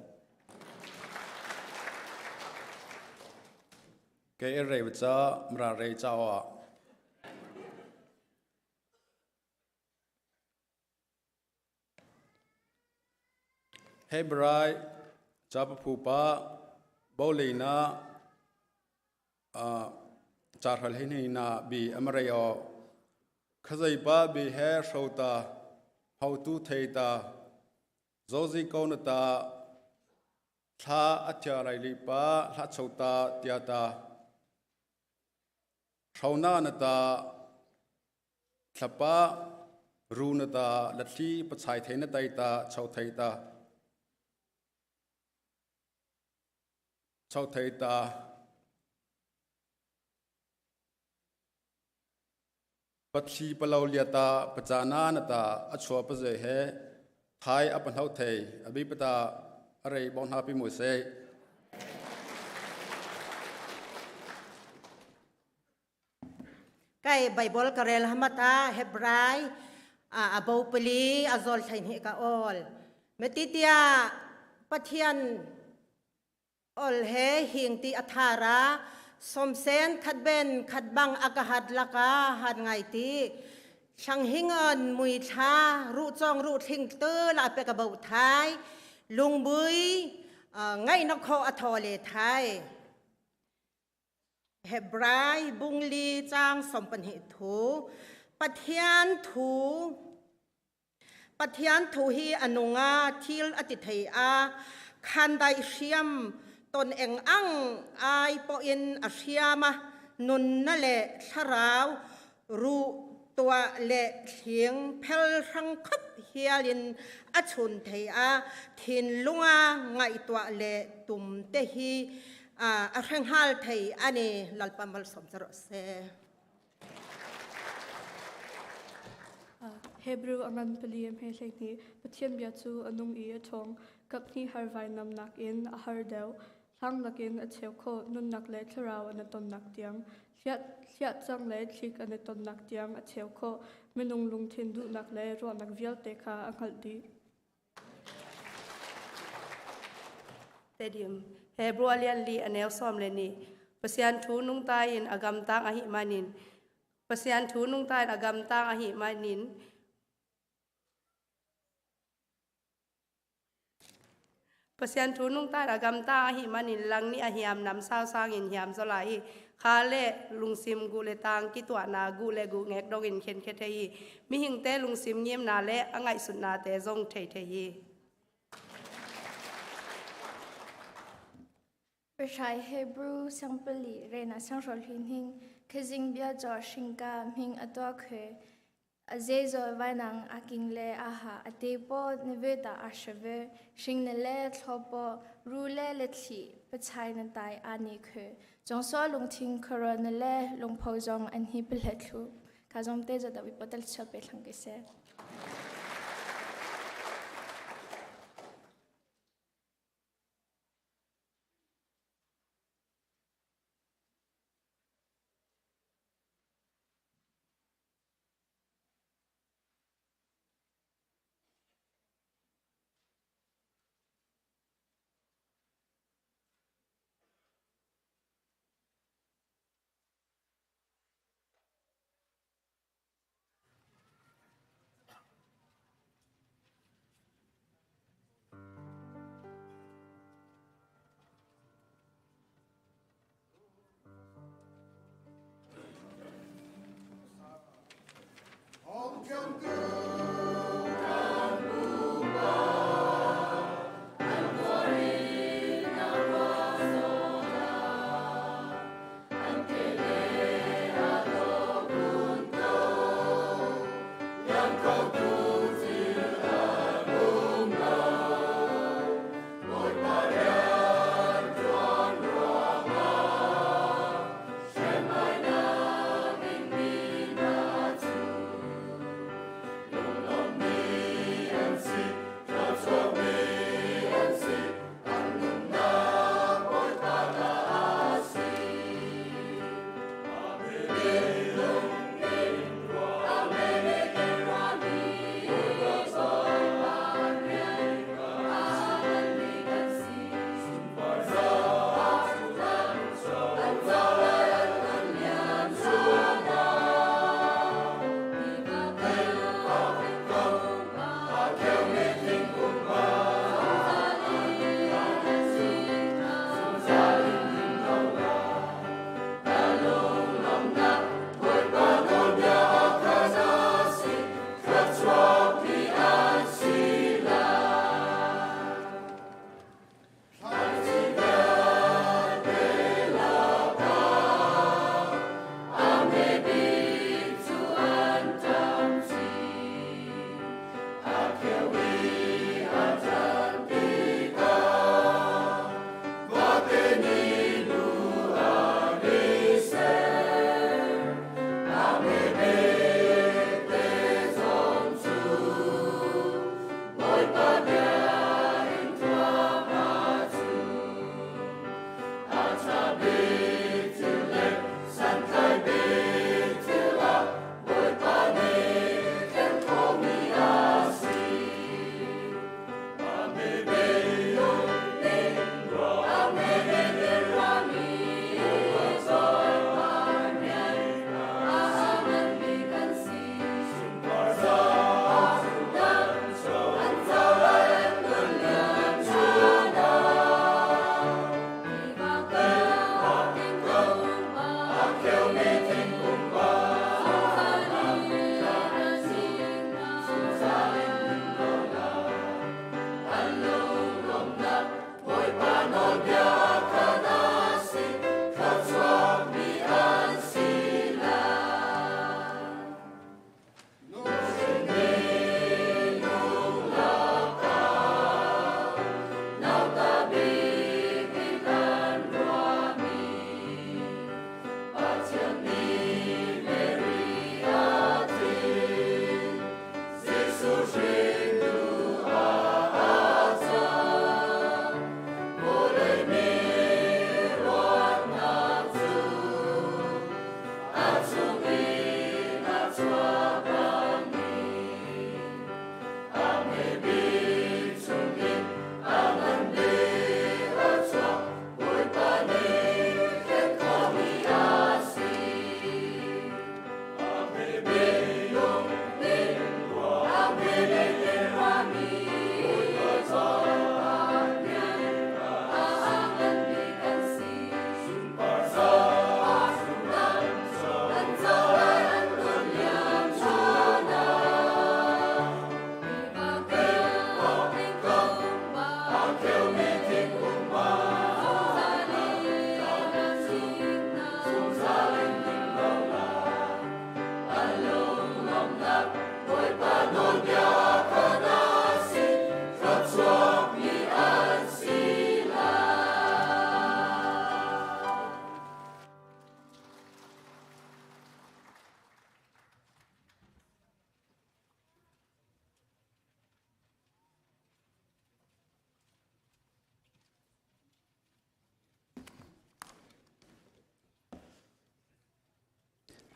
Speaker 9: Ke rei cha mra rei cha wa Hebrai cha pa phu pa bolina cha hral he ni na bi amrei o khazai pa bi he shota hau tu thei ta zozi ko na ta thla athia lai li pa hla chota tia ta thrauna na ta thlapa ru na ta lathli pachai thei na tai ta chau thei ta chau thei ta pathli palo lia ta pachana na ta achua pa ze he thai apanhau thei abi pata arei bong na pi mu se.
Speaker 21: Kai Bible ka rel hamata Hebrai a bo pali a zol thlai hnih ka ol. Metitia Pathian ol he hing ti a thara somsen khat ben khat bang a ka hat laka hat ngai ti Thlang hingon mui thla ru chong ru thling tu la pe ka bo thai lungbui ngai na kho a tho le thai Hebrai bungli chang sompani thu Pathian thu Pathian thu hi a nung a thil a ti thei a khandai hriam ton eng ang ai pawhin a hriam a nunna le thlarau ruh tuah le thling phel hrang khop hialin a chun thei a thinlung a ngaihtuah le tum te hi a hrenghal thei ani lalpa malsawm cha rawh se.
Speaker 17: Hebrew a ngan pali a hme hleihnih. Pathian bia cu a nung i a ṭhawng. Kaphnih har vainamnak in a har deuh. Hlang lakin a cheu khawh. Nunnak le thlarau an i tonnak tiang. Hliah cang le thlik an i tonnak tiang a cheu khawh. Minung lungthin duhnak le ruahnak vialte kha a hngalh dih.
Speaker 22: Tedim Hebrew alian li aneu som le ni Pasian thu nung ta in agam tang ahi manin Pasian thu nung ta in agam tang ahi manin Pasian thu nung ta agam ta ahi manin lang ni ahiam nam sao sang in hiam zola hi kha le lungsim gu le tang ki tua na gu le gu ngek dong in khen khe thei mi hing te lungsim ngim na le angai sun na te zong thei thei hi
Speaker 23: Pahrai Hebrew sangpali rena sangrol hin hing khazing bia cho shingka ming atwa khwe a zezo vainang aking le aha ate po neve ta ashave shing ne le thlopo ru le le thli pachai na tai ani khwe chong so lungthing khoro ne le lungpho zong an hi phle thlu ka zong te za da wi potal cha pe thlang ke se.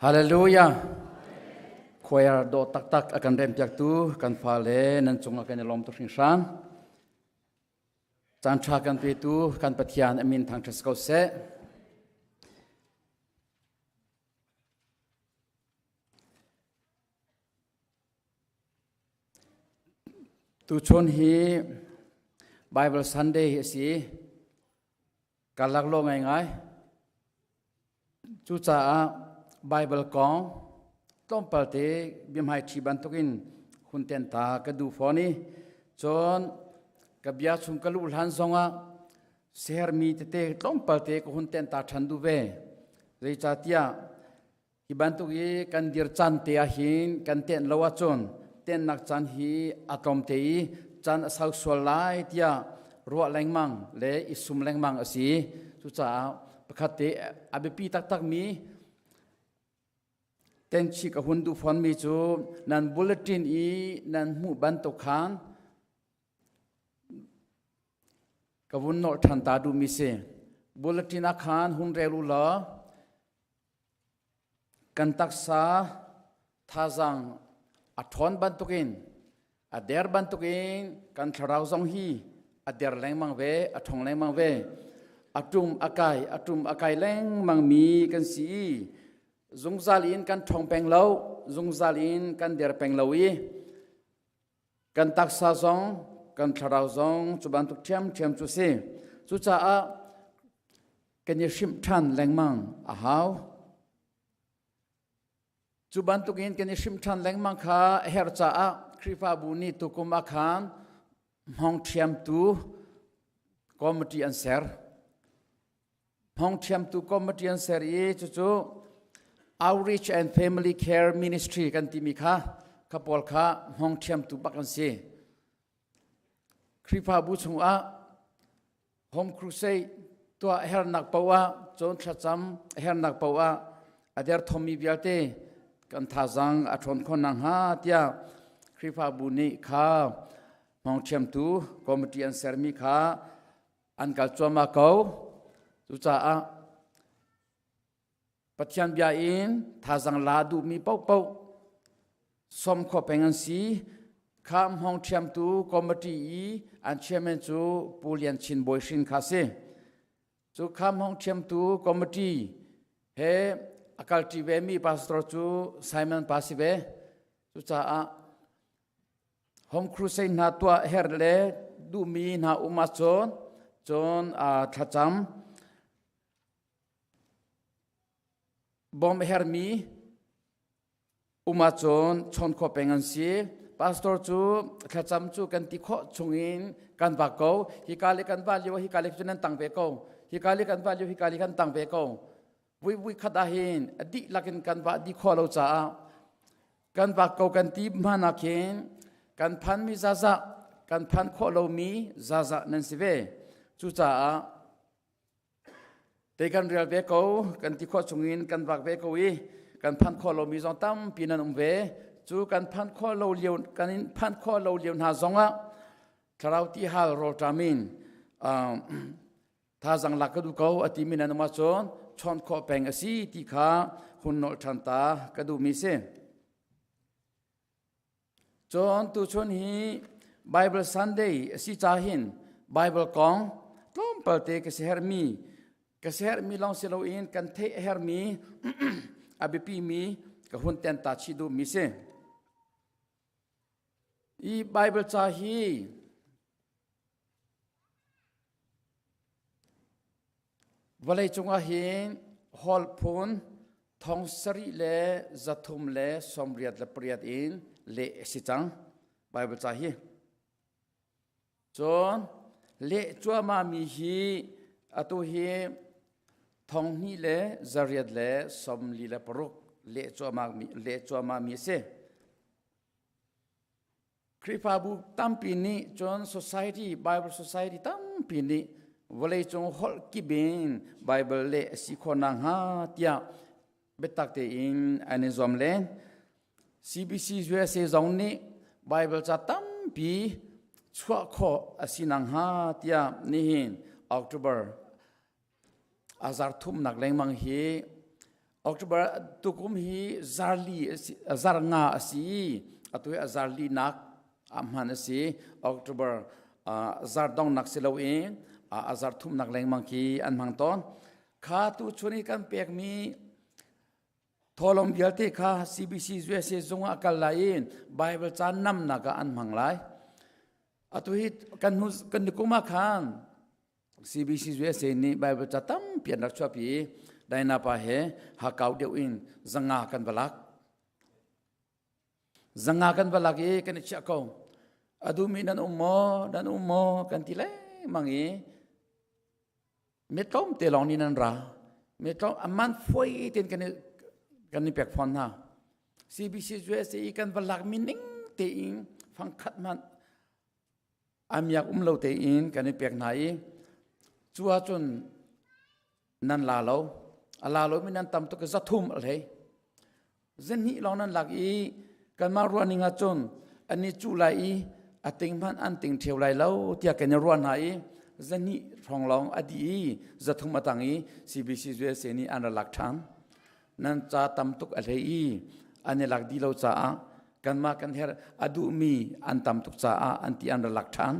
Speaker 1: Hallelujah. Choir dawh taktak a kan rempiaktu kan fale nan cungah kan i lawm tuk hringhran. Caan ṭha kan petu kan Pathian a min thangṭhat ko seh. Tuchun hi Bible Sunday hi a si. Ka laklawh ngaingai. Cucaah Baibal kong tlawmpal te biahmaiṭhi bantukin hun ten ta ka duh fawn i cun ka bia chung ka luh hlan zongah sermi tete tlawmpal te ka hun ten ta ṭhan duh ve. Zeicahtiah hi bantuk i kan dir caan te ahhin kan tenh lo ahcun tennak caan hi a tlawm te i caan a sau sual lai tiah ruah lengmang le i sum lengmang a si. Cucaah pakhat te a biapi taktakmi tenchi ka hun duh fawnmi cu nan bulletin i nan hmuh bantuk khan ka vun nolh ṭhan ta duhmi si. Bulletin ah khan hun rel u law Kan taksa thazaang a ṭhawn bantukin a der bantukin kan thlarau zong hi a der lengmang ve, a ṭhawng lengmang ve. A ṭum a kai, a ṭum a kai lengmang mi kan si i zungzal in kan ṭhawng peng lo, zungzal in kan der peng lo i kan taksa zong kan thlarau zong cu bantuk ṭhiamṭhiam cu si. Cucaah kan i hrimh ṭhan lengmang a hau. Cu bantukin kan i hrimh ṭhan lengmang kha a herh caah Khrihfabu nih tukum ah khan hmawngṭhiamtu committee an ser. Hmawngṭhiamtu committee an ser i cucu Outreach and Family Care Ministry kan timi kha kha pawl kha hmawngṭhiamtu bak an si. Khrihfabu chungah Home Crusade tuah hernak poah cawn thlacam hernak poah a derthawmmi vialte kan thazaang a ṭhawn khawh nakhnga tiah Khrihfabu nih kha hmawngṭhiamtu committee an sermi kha an kal cuahmah ko. Cucaah Pathian bia in thazaang la duhmi paohpaoh sawm khawh peng an si. Kha hmawng ṭhiamtu committee i an chairman cu Pu Lian Chin Bawi Hrin kha si. Cu kha hmawng ṭhiamtu committee he a kalṭi vemi pastor cu Simon pa si ve. Cucaah Home Crusade hna tuah her le duhmi hna um ahcun cun thlacam Bawm a hermi um ahcun chawn khawh peng an si. Pastor cu thlacam cu kan ti khawh chungin kan vak ko. Hika le kan va lio hika le cu nan tang ve ko. Hika le kan va lio hika le kan tang ve ko. Vui vui khat ah hin a dihlak in kan vah dih khawh lo caah kan vak ko kan ti hmanah khin kan phanmi zazah kan phan khawh lomi zazah nan si ve. Cucaah Te kan rial ve ko, kan ti khawh chungin kan vak ve ko i kan phanh khawh lomi zong tampi nan um ve. Cu kan phanh khawh lo lio kan in phanh khawh lo lio hna zongah thlarau ti hal rawlṭam in thazang lak ka duh ko a timi nan um ahcun chawn khawh peng a si ti kha hun nolh ṭhan ta ka duhmi si. Cun tuchun hi Bible Sunday a si ca hin Bible kong tlawmpal te ka siaherhmi ka siaherhmi lawng si loin kan theih a herhmi a biapimi ka hun ten ta chih duhmi si. I Bible ca hi Vawlei cungah hin hall phun thong sarih le zathum le sawmriat le pariat in leh a si cang Baibal ca hi. Cun leh cuahmahmi hi atu hi thong hnih le zariat le sawmli le paruk leh cuahmahmi a si. Khrihfabu tampi nih cun society Bible society tampi nih vawleicung holh kip in Bible leh a si khawh nakhnga tiah biatak tein an i zuam len. CBC USA zong nih Bible ca tampi chuah khawh a si nakhnga tiah nihin October azar thumnak lengmang hi October tukum hi zarli zar nga a si atu hi a zarli nak a hman a si October zar dongnak si loin a zar thumnak lengmang khi an hmang tawn kha tu chun i kan pekmi Thawlawm vialte kha CBC USA zung ah kal lai i Bible ca namnak ah an hmang lai. Atu hi kan hnu kan nikum ah khan CBC USA nih Bible ca tampi an rak chuahpi i Daina pa he hakau deuh in zanga kan va lak. Zanga kan va lak i kan i chiah ko. A duhmi nan um maw? Nan um maw? Kan ti lengmang i Mi tlawmte lawng nih nan ra. Mi tlawm aman foi tein kan i kan i pek fawn hna. CBC USA i kan va lakmi ning tein fangkhat hmanh amiak um lo tein kan i pek hna i cu ahcun nan la lo. A la lomi nan tam tuk i zathum a hlei. Zahnih lawng nan lak i kanmah ruah ning ahcun an i cuh lai i a ting hmanh an ting ṭheo lai lo tiah kan i ruah hna i zahnih hrawng lawng a dih i zathum a tang i CBC USA nih an ra lak ṭhan. Nan ca tam tuk a hlei i an i lak dih lo caah kanmah kan herh a duhmi an tam tuk caah an ti an ra lak ṭhan.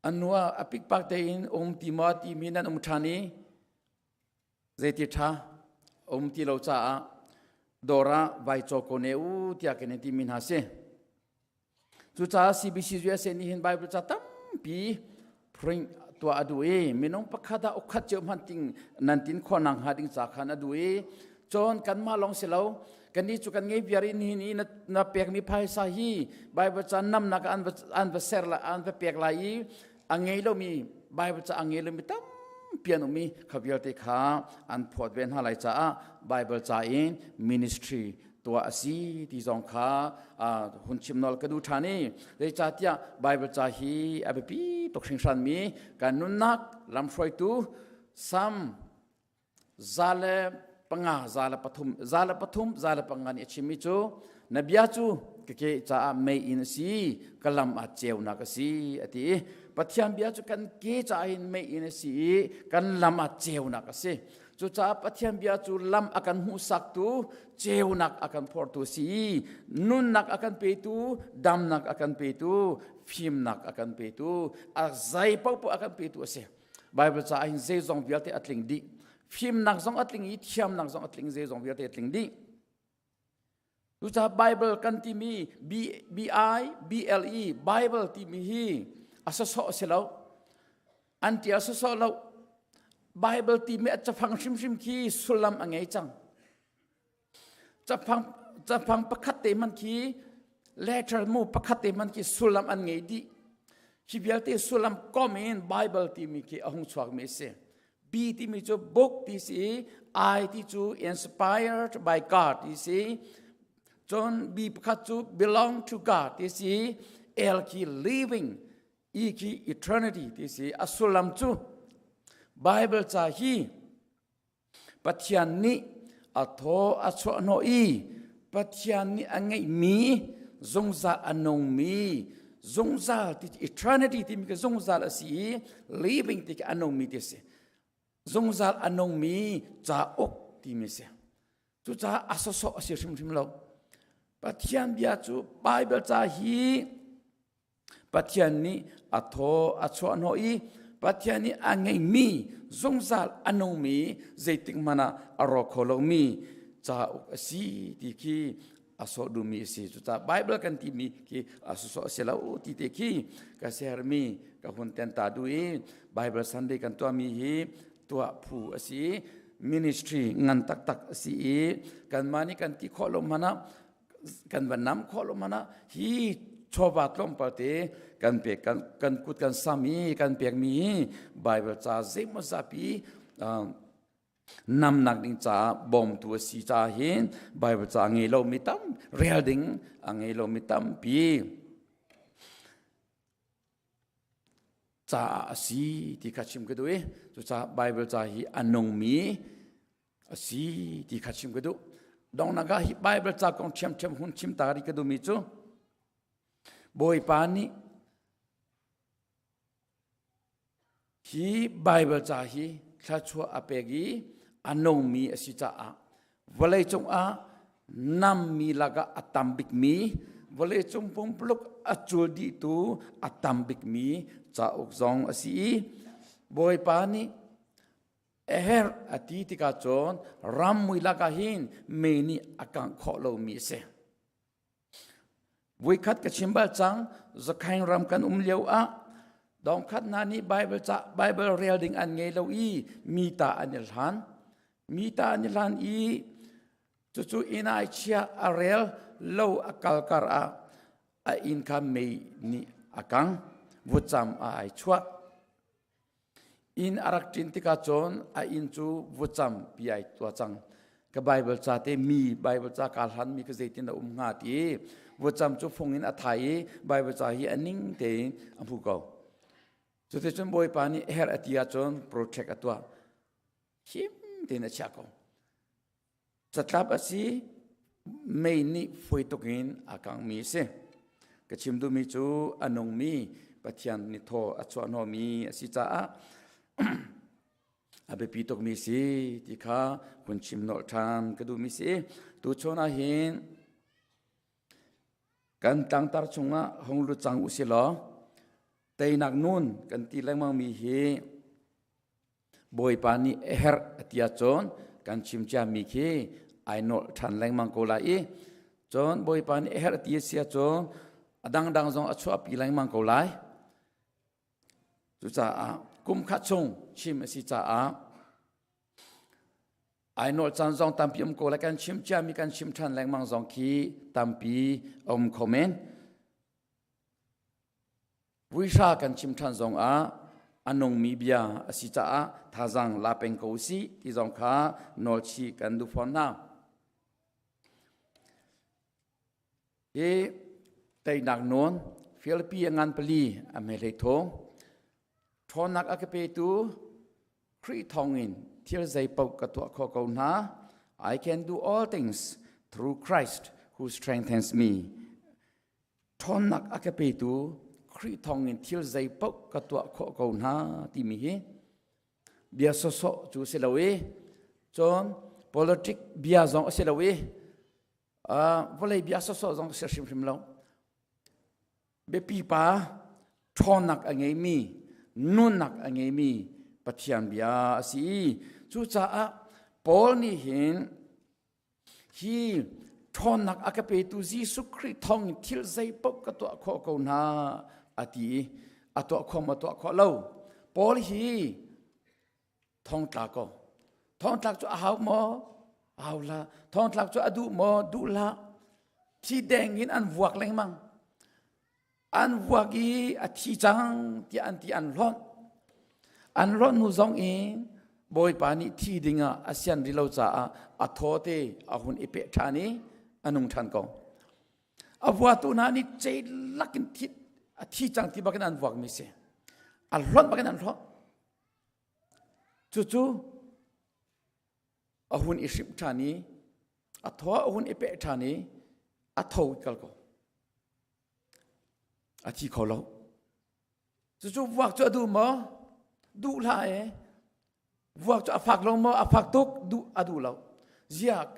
Speaker 1: An nu ah a pikpak tein um ti maw timi nan um ṭhan i Zeiti ṭha um ti lo caah dawr ah vai caw ko ne u tiah kan in timi hna si. Cucaah CBC USA nih hin Bible ca tampi print tuah a duh i minung pakhat ah ukhat cio hmanh ting nan tin khawh nak hnga ding ca khan a duh i cun kanmah lawng si lo kannih cu kan ngei viar in hin i na, na pekmi phaisa hi Bible ca namnak an va, an va ser la an va pek lai i a ngei lomi Bible ca a ngei lomi tampi an um i kha vialte kha an phawt ve hna lai caah Bible ca in ministry tuah a si ti zong kha hun chim nawl ka duh ṭhan i zeicahtiah Bible ca hi a biapi tuk hringhranmi kan nunnak lamhruaitu Sam 105 103 103 105 nih a chimmi cu na bia cu ka ke caah meiinn a si ka lam ah ceunak a si a ti i Pathian bia cu kan ke caah hin meiinn a si i kan lam ah ceunak a si cucaah Pathian bia cu lam a kan hmuhsaktu ceunak a kan phortu a si i nunnak a kan petu damnak a kan petu fimnak a kan petu a zei paohpaoh a kan petu a si Bible caah hin zeizong vialte a tling dih. Fimnak zong a tling i thiamnak zong a tling zeizong vialte a tling dih. Cucaah Bible kan timi B, B I B L E Bible timi hi a sawsawh a si lo. An tial sawsawh lo. Bible timi a cafang hrimhrim khi sullam a ngei cang. Cafang cafang pakhat te man khi letter mu pakhat te man khi sullam an ngei dih. Hi vialte sullam kom in Bible timi khi a hung chuakmi a si. B timi cu book ti si, I ti cu inspired by God ti si. Cun B pakhat cu belong to God ti si, L khi living, E khi eternity ti si. A sullam cu Bible ca hi Pathian nih a thaw a chuahhnawh i Pathian nih a ngeihmi zungzal a nungmi zungzal ti eternity timi khi zungzal a si i living ti khi a nungmi ti a si. Zungzal a nungmi cauk timi a si. Cucaah a sawsawh a si hrimhrim lo. Pathian bia cu Bible ca hi Pathian nih a thaw a chuahhnawh i Pathian nih a ngeihmi zungzal a nungmi zeitik hmanh ah a rawk kho lomi cauk a si ti khi a sawh duhmi a si. Cucaah Bible kan timi khi a sawsawh a si lo ti te khi ka sermi ka hun ten ta duh i Bible Sunday kan tuahmi hi tuah phu a si ministry ngan taktak a si i kanmah nih kan ti khawh lo hmanh ah kan va nam khawh lo mana hi chawva tlawmpal te kan pek kan kan kut kan sam i kan pek mi Bible ca zeimaw zapi namnak ding caah bawmtu a si caah hin Bible ca a ngei lo mi tam rel ding a ngei lo mi tampi caah a si ti kha chim ka duh i cucaah Bible ca hi a nungmi a si ti kha chim ka duh. Dongnak ah hi Bible ca kong ṭhiamṭhiam hun chim ta rih ka duhmi cu Bawipa nih hi Bible ca hi thluachuah a pek i A nungmi a si caah vawlei cungah nammi lakah a tam bikmi vawlei cung pumpuluk a cul dihtu a tam bikmi cauk zong a si i Bawipa nih a herh a ti tikah cun ram mui lakah hin mei nih a kangh khawh lomi a si. Voikhat ka chim bal cang, Zakhaing ram kan um lio ah dongkhat hna nih Bible ca Bible rel ding an ngei lo i mi ta an i hlan. Mi ta an i hlan i cucu inn ai chia a rel lo a kal kar ah a inn kha mei nih a kang vutcam a ai chuah. Inn a rak ṭin tikah cun a inn cu vutcam pi ai tua cang. Ka Bible ca te mi Bible ca kaa hlanmi ka zeitin a um hnga ti i vutcam cu fung in a thai i Bible ca hi a ning tein a hmu ko. Cuticun Bawipa nih herh a ti ahcun protect a tuah. Him tein a chiah ko. Catlap a si, mei nih fawi tuk in a kangmi a si. Ka chim duhmi cu a nungmi Pathian nih thaw a chuahhnawhmi a si caah a biapi tukmi si ti kha hun chim nolh ṭhan ka duhmi si. Tuchun ah hin kan tlangtar chungah hung lut cang u si law teinak nun kan ti lengmangmi hi Bawipa nih a herh a ti ahcun kan chim ciami khi ai nolh ṭhan lengmang ko lai i cun Bawipa nih a herh ti a si ahcun a dangdang zong a chuahpi lengmang ko lai. Cucaah kum khat chung chim a si caah ai nolh caan zong tampi um ko lai kan chim ciami kan chim ṭhan lengmang zong khi tampi a um kho men. Vuihra kan chim ṭhan zongah a nungmi bia a si caah thazaang la peng ko usih ti zong kha nawlchih kan duh fawn hna. Hi teinak nawn Filipi a ngan pali a hmehlei thawng ṭhawnnak a ka petu Khrih thawngin thil zeipaoh ka tuah khawh ko hna. I can do all things through Christ who strengthens me. Ṭhawnnak a ka petu Khrih thawngin thil zeipaoh ka tuah khawh ko hna timi hi bia sawsawh cu si lo i cun politic bia zong a si lo i vawlei bia sawsawh zong a si hrimhrim lo. Biapi pa ṭhawnnak a ngeimi nunnak a ngeimi Pathian bia a si i cucaah Paul nih hin Hi ṭhawnnak a ka petu Jesuh Khrih thawng in thil zeipaoh ka tuah khawh ko hna a ti i a tuah khawh maw tuah khawh lo. Paul hi thongtla ko. Thongtlak cu a hau maw? Hau hlah. Thongtlak cu a duh maw? Duh hlah. Thi deng in an vuak lengmang. An vuak i a thi cang tiah an ti an hlonh. An hlonh hnu zong in Bawipa nih thi dingah a sian rih lo caah a thaw te a hun i peh ṭhan i a nung ṭhan ko. A vuatu hna nih ceilak in thi a thi cang ti bakin an vuakmi si. A hlonh bakin an hlonh. Cucu a hun i hrimh ṭhan i a thaw a hun i peh ṭhan i a tho i kal ko. A thi kho lo. Cucu vuak cu a duh maw? Duh hlah e. Vuak cu a fak lo maw? A fak tuk. Duh a duh lo. Ziak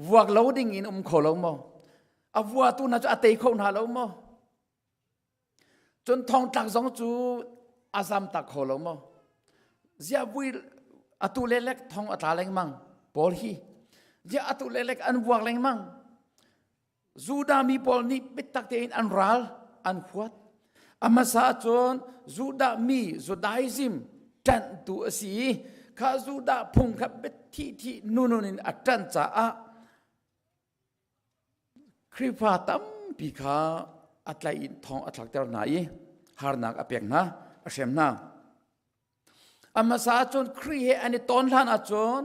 Speaker 1: vuak lo ding in um kho lo maw? A vuatu hna cu a tei kho hna lo maw? Cun thongtlak zong cu a zam tak kho lo maw? Ziah vui atu lelek thong a tla lengmang pawl hi. Ziah atu lelek an vuak lengmang. Judah mi pawl nih biatak tein an ral an huat. A hmasa cun Judah mi Judaism ṭanhtu a si i kha Judah phung kha biathi thi nunun in a ṭanh caah Khrihfa tampi kha a tlaih in thong a thlakter hna i harnak a pek hna, a hrem hna. A hmasa cun Khrih he an i ton hlan ahcun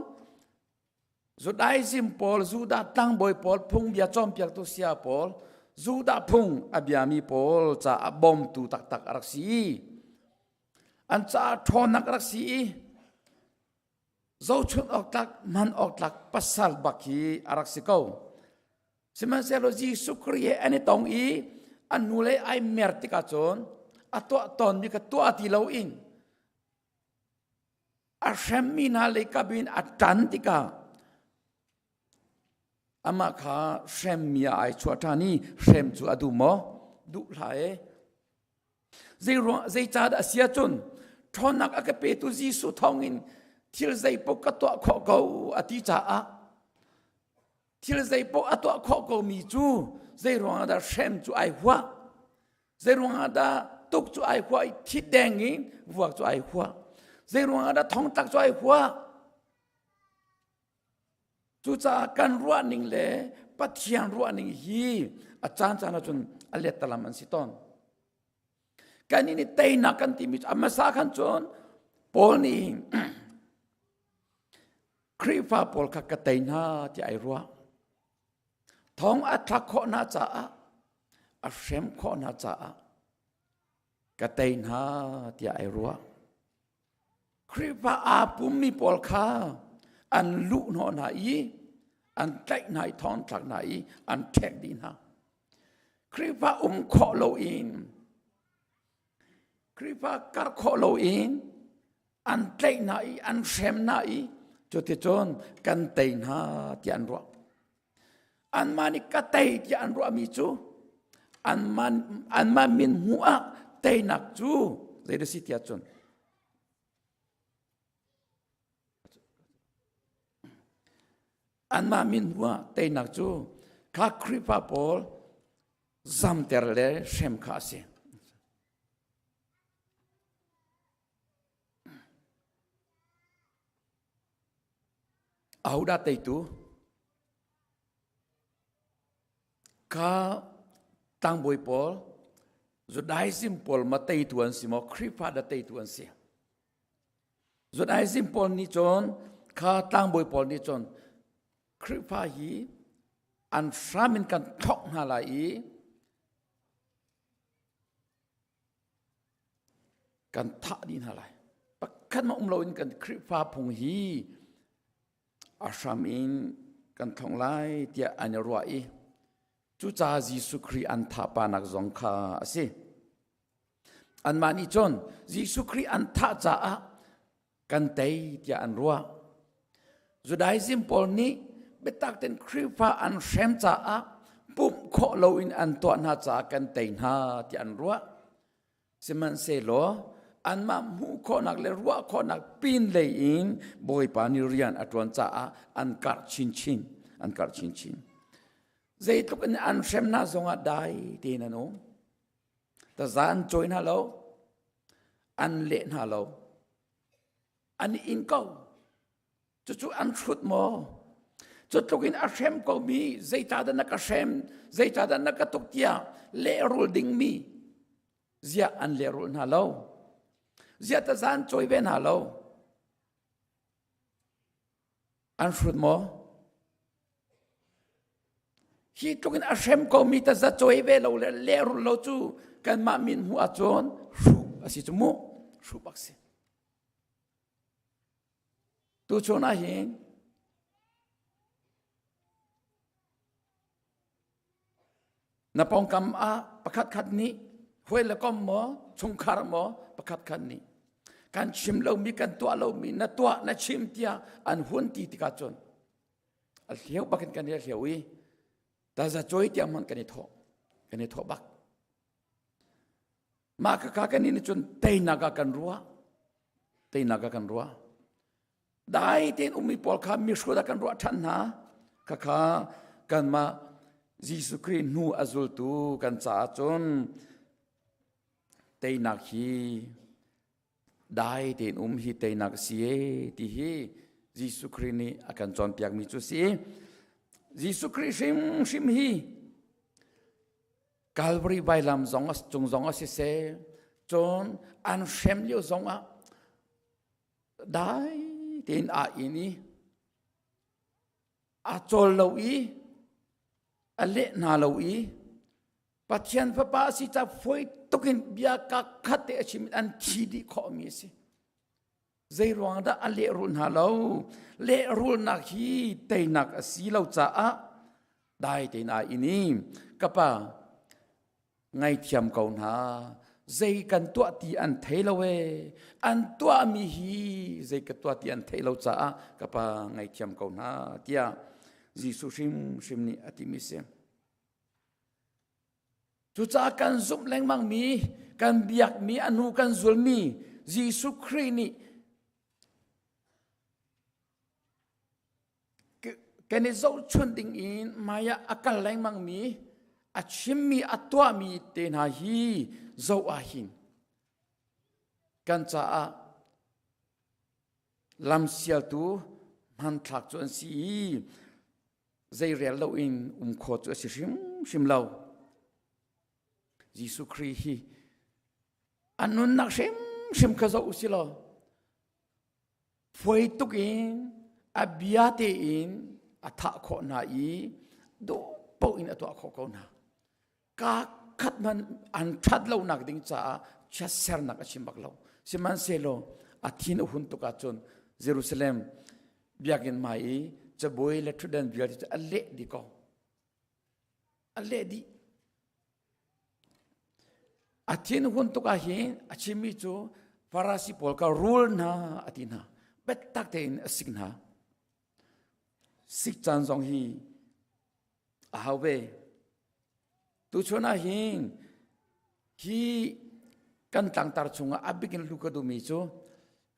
Speaker 1: Judaism pawl, Judah tlangbawi pawl, phungbia cawnpiaktu saya pawl, Judah phung a biami pawl caah bawmtu taktak a rak si. An caah ṭhawnnak a rak si i zohchunh awk tlak, hman awk tlak pasal bak hi a rak si ko. Sihmanhsehlaw Jesuh Khrih he an i tong i an hnulei ai mer tikah cun a tuah tawnmi kha tuah ti loin. A hremmi hna lei kap in a ṭan tikah amah kha hremmi ah ai chuah ṭhan i hrem cu a duh maw? Duh hlah e. Zei ruang zeicahdah a si ahcun ṭhawnnak a ka petu Jesuh thawngin thil zeipaoh ka tuah khawh ko a ti caah thil zeipaoh a tuah khawh komi cu zei ruangah dah hrem cu ai huah? Zei ruangah dah tuk cu ai huah i thi deng in vuak cu ai huah? Zei ruangah dah thongtlak cu ai huah? Cucaah kan ruahning le Pathian ruahning hi a caancaan ahcun a lettalam an si tawn. Kan in i teinak kan timi cu a hmasa khan cun Paul nih Khrihfa pawl kha ka tei hna tiah ai ruah. Thong a thlak khawh hna caah a hrem khawh hna caah ka tei hna tiah ai ruah. Khrihfa aa pummi pawl kha an luh hnawh hna i an tlaih hna i thong thlak hna i an ṭhek dih hna. Khrihfa um khawh loin Khrihfa karh khawh loin an tlaih hna i an hrem hna i cuticun kan tei hna tiah an ruah. Anmah nih ka tei tiah an ruahmi cu anmah anmah min hmuh ah teinak cu zei si tiah cun anmah min hmuh ah teinak cu kha Khrihfa pawl zamter le hrem kha a si. Ahodah teitu? Kha tlangbawi pawl, Judaism pawl ma teitu an si maw? Khrihfa dah teitu an si? Judaism pawl nih cun, kha tlangbawi pawl nih cun, Khrihfa hi an hram in kan thok hna lai i kan thah dih hna lai. Pakhat ma um loin kan Khrihfa phung hi a hram in kan thong lai tiah an i ruah i cucaah Jesuh Khrih an thah panak zong kha a si. Anmah nih cun Jesuh Khrih an thah caah kan tei tiah an ruah. Judaism pawl nih biatak tein Khrihfa an hrem caah pumh khawh loin an tuah hna caah kan tei hna tiah an ruah. Sihmanhsehlaw anmah hmuh khawhnak le ruah khawhnak pin lei in Bawipa nih rian a ṭuan caah an karh chinchin, an karh chinchin. Zeitluk in an hrem hna zongah dai tein an um. Taza an cawi hna lo, an leh hna lo. An i in ko. Cucu an hrut maw? Cu tluk in a hrem komi zeicahdah na ka hrem, zeicahdah na ka tuk tiah lehrul dingmi ziah an lehrul hna lo. Ziah taza an cawi ve hna lo. An hrut maw? Hi tluk in a hrem komi taza cawi ve lo le lehrul lo cu kanmah min hmuh ahcun hruh a si cu mu. Hruh bak si. Tuchun ah hin na pawngkam ah pakhat khat nih huai le kom maw chungkhar maw pakhat khat nih kan chim lomi kan tuah lomi na tuah na chim tiah an hun ti tikah cun a hlio bakin kan i hlio i taza cawi tiang hmanh kan i thawh kan i thawh bak Mah khakha kan nih cun teinak ah kan ruah. Teinak ah kan ruah. Dai tein ummi pawl kha mihrut ah kan ruah ṭhan hna. Khakha kanmah Jesuh Khrih hnu a zultu kan caah cun teinak hi dai tein um hi teinak a si e ti hi Jesuh Khrih nih a kan cawnpiakmi cu a si. Jesuh Khrih hrimhrim hi Calvary vailam zong cung zong ah siseh, cun an hrem lio zong ah dai tein aa in i a cawl lo i a leh hna lo i Pathian fapa a si ca fawi tukin bia ka khat te a chim an thi dih khawhmi a si. Zei ruang dah a lehrulh hna lo? Lehrulhnak hi teinak a si lo caah dai tein aa in i ka pa ngaithiam ko hna. Zei kan tuah ti an thei lo ee. An tuahmi hi zei ka tuah ti an theih lo caah ka pa ngaithiam ko hna tiah Jesuh hrimhrim nih a timi si. Cucaah kan zumh lengmangmi, kan biakmi, a hnu kan zulmi Jesuh Khrih nih kan i zohchunh ding in hmai ah a kal lengmangmi, a chimmi, a tuahmi te hna hi zoh ah hin kan caah lamsialtu hmanthlak cu an si i zeirel loin um khawh cu a si hrimhrim lo. Jesuh Khrih hi a nunnak hrimhrim kha zoh usih law fuai tuk in a bia tein a thah khawh hna i duh paoh in a tuah khawh ko hna. Ka khat hmanh an ṭhat lonak ding caah chiatsernak a chim bak lo. Sihmanhsehlaw a thin a hun tuk ahcun Jerusalem biakinn hmai i cabuai le ṭhutdan vialte cu a leh dih ko. A leh dih. A thin hun tuk ah hin a chimmi cu Farasi pawl ka rul hna a ti hna. Biatak tein a sik hna. Sik caan zong hi a hau ve. Tuchun ah hin hi kan tlangtar chungah a bikin hlu ka duhmi cu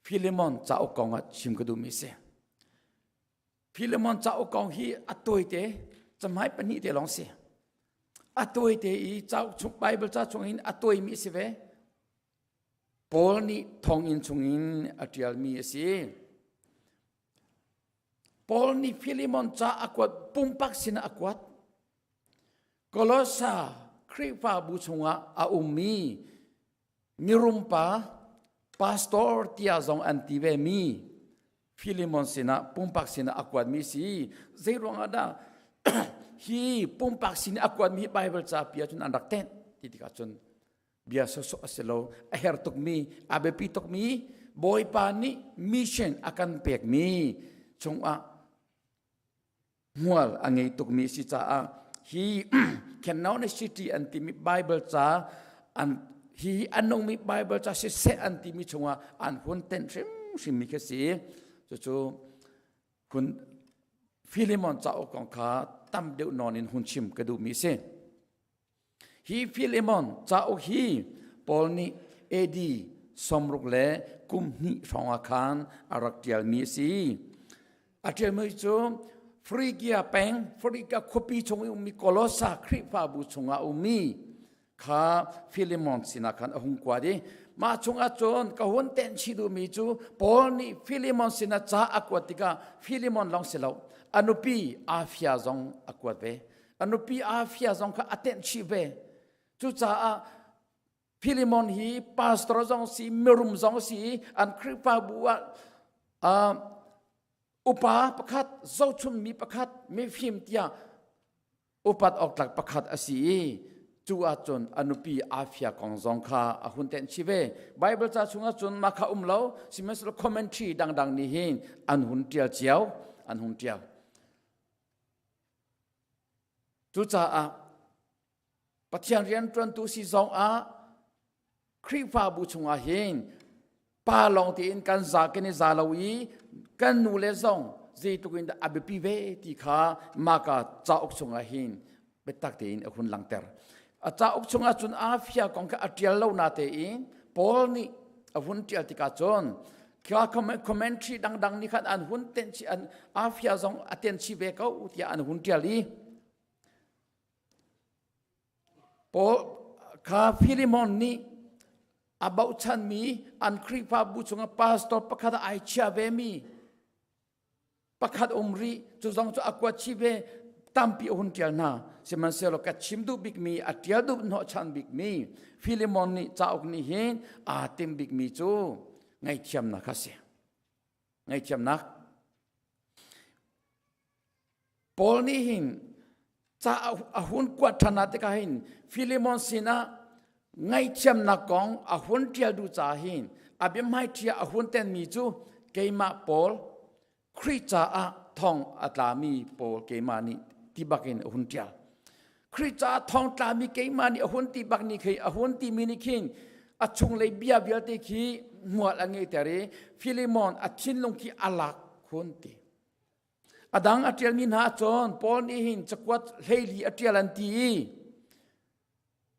Speaker 1: Philemon cauk kong ah chim ka duhmi si. Philemon cauk kong hi a tawite camhai pahnih te lawng si. A tawite i cauk chung Bible ca chung hin a tawimi si ve. Paul nih thonginn chungin a ṭialmi a si. Paul nih Philemon ca a kuat pumpak sinah a kuat. Kolosa Khrihfabu chungah a ummi mirumpa pastor tiah zong an ti ve mi Philemon sinah pumpak sinah a kuatmi si. Zei ruangah dah hi pumpak sin a kuatmi Bible ca pi ahcun an rak tenh ti tikah cun bia sawsawh a si lo a her tukmi a biapi tukmi Bawipa nih mission a kan pekmi chungah hmual a ngei tukmi si caah hi canonicity an timi Bible ca an hi a nungmi Bible ca siseh an timi chungah an hun tenh hrimhrimmi khi si. Cucu hun Philemon cauk kong kha tam deuh nawn in hun chim ka duhmi si. Hi Philemon cauk hi Paul nih AD 60 le kum hnih hrawng ah khan a rak ṭialmi a si. A ṭialmi cu Phrygia peng, Phrygia khuapi chung i ummi Kolosa Khrihfabu chungah a ummi kha Philemon sinah khan a hung kuat i mah chungah cun ka hun tenh chih duhmi cu Paul nih Philemon sinah ca a kuat tikah Philemon lawng si lo a nupi Afia zong a kuat ve. A nupi Afia zong kha a tenh chih ve. Cucaah Philemon hi pastor zong si, mirum zong si, an Khrihfabu ah upa pakhat, zohchunmi pakhat, mifim tiah upat awk tlak pakhat a si i cu ahcun a nupi Afia kong zong kha a hun tenh chih ve. Bible ca chungah cun mah kha um lo, sihmanhsehlaw commentary dangdang nih hin an hun ṭial cio, an hun ṭial. Cucaah Pathian rianṭuantu si zong ah Khrihfabu chungah hin pa lawng tein kan za kan i za lo i kan nu le zong zeitluk in dah a biapi ve ti kha maka cauk chungah hin biatak tein a hun langter. A cauk chungah cun Afia kong kha a ṭial lo na tein Paul nih a hun ṭial tikah cun kha commentary dangdang nih khan an hun tenh chih an Afia zong a tenh chih ve ko tiah an hun ṭial i Paul kha Philemon nih a bochanmi an Khrihfabu chungah pastor pakhat ai chia vemi pakhat um rih cu zong cu a kuat chih ve tampi a hun ṭial hna sihmanhsehlaw ka chim duh bikmi a ṭial duh hnawhchan bikmi Philemon nih cauk nih hin aa tim bikmi cu ngaihthiamnak a si ngaihthiamnak Paul nih hin ca a hun kuat ṭhan ah tikah hin Philemon sinah ngaihthiamnak kong a hun ṭial duh caah hin a biahmaiṭhi ah a hun tenmi cu keimah Paul Khrih caah thong a tlami Paul keimah nih ti bakin a hun ṭial. Khrih caah thong tlami keimah nih a hun ti bak nih khi a hun timi nih khin. A chunglei bia vialte khi hmual a ngeiter i Filemon a thinlung khi a lak khun ti. A dang a ṭialmi hna cun Paul nih hin cakuat hleili a ṭial an ti i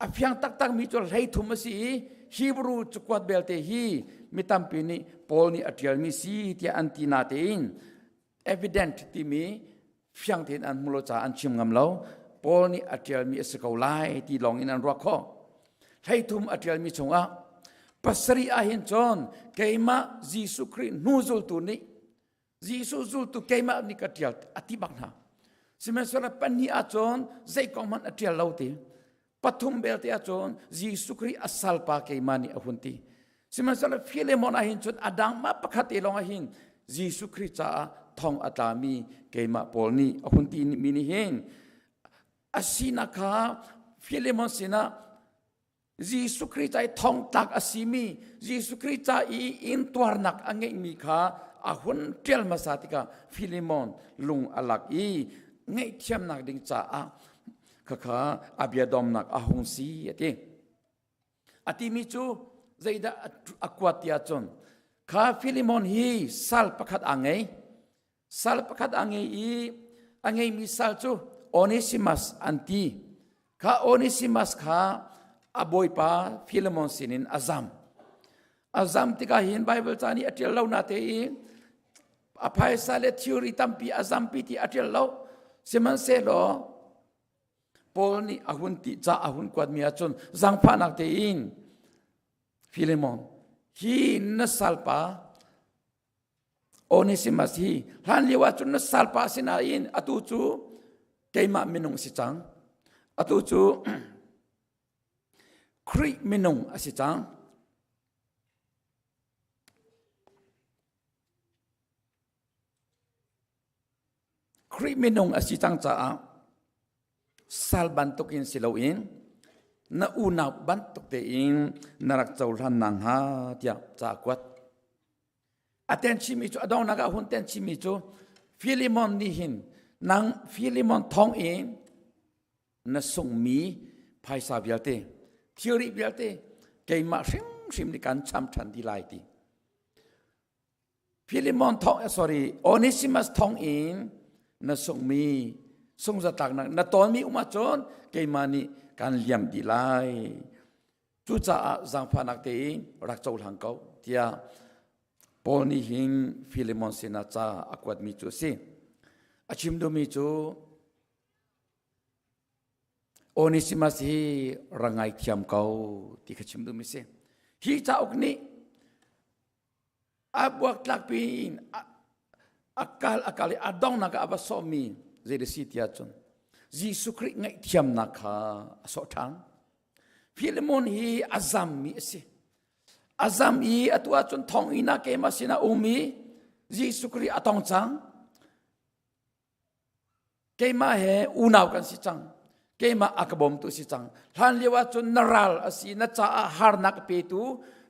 Speaker 1: a fiang taktakmi cu 13 a si i Hebrew cakuat belte hi mi tampi nih Paul nih a ṭialmi si tiah an ti natein evident timi fiang tein an hmu lo caah an chim ngam lo. Paul nih a ṭialmi a si ko lai ti lawng in an ruah khawh. 13 a ṭialmi chungah pasarih ah hin cun keimah Jesuh Khrih hnu zultu nih Jesuh zultu keimah nih ka ṭial a ti bak hna. Sihmanhsehlaw pahnih ahcun zei kong hmanh a ṭial lo ti. Pathum belte ahcun Jesuh Khrih a salpa keimah nih a hun ti. Sihmanhsehlaw Philemon ah hin cun a dang mah pakhat te lawng ah hin Jesuh Khrih caah thong a tlami keimah Paul nih a hun ti mi nih hin a sinak kha Philemon sinah Jesuh Khrih ca i thongtlak a simi Jesuh Khrih ca i intuarnak a ngeihmi kha a hun ṭial hmasa tikah Filemon lung a lak i ngaihthiamnak ding caah khakha a biadomnak a hung si a ti. A timi cu zeidah a kuat ti ahcun kha Filemon hi sal pakhat a ngei. Sal pakhat a ngei i a ngeimi sal cu Onesimus an ti. Kha Onesimus kha a bawipa Philemon sinin a zam. A zam tikah hin Bible ca nih a ṭial lo na te i a phaisa le theory tampi a zampi ti a ṭial lo. Sihmanhsehlaw Paul nih a hun ti ca a hun kuatmi ahcun zaangfahnak tein Philemon hi na salpa Onesimus hi hlan lio ah cun na salpa sinain atu cu keimah minung si cang. Atu cu Khrih minung a si cang. Khrih minung a si cang caah sal bantukin si loin na unau bantuk tein na rak cohlan nakhnga tiah ca kuat. A ten chimmi cu a donghnak ah hun ten chimmi cu Philemon nih hin nang Philemon thong in na sungmi phaisa vialte thilri vialte keimah hrimhrim nih kan cham ṭhan ti lai ti. Philemon thong eh, sorry Onesimus thong in na sungmi sungzatlaknak na tawnmi um ahcun keimah nih kan liam dih lai. Cucaah zaangfahnak tein rak cohlang ko tiah Paul nih hin Philemon sinah ca a kuatmi cu a si. A chim duhmi cu Onesimus hi ra ngaithiam ko ti kha chim duhmi si. Hi cauk nih a buaktlakpi in a kal a kal i a donghnak ah a va sawhmi zei da si tiah cun Jesuh Khrih ngaihthiamnak kha a sawh ṭhan. Philemon hi a zammi a si. A zam i atu ahcun thonginn ah keimah sinah um i Jesuh Khrih a tong cang. Keimah he unau kan si cang. Keimah a ka bawmtu si cang. Hlan lio ahcun na ral a si, na caah harnak a petu,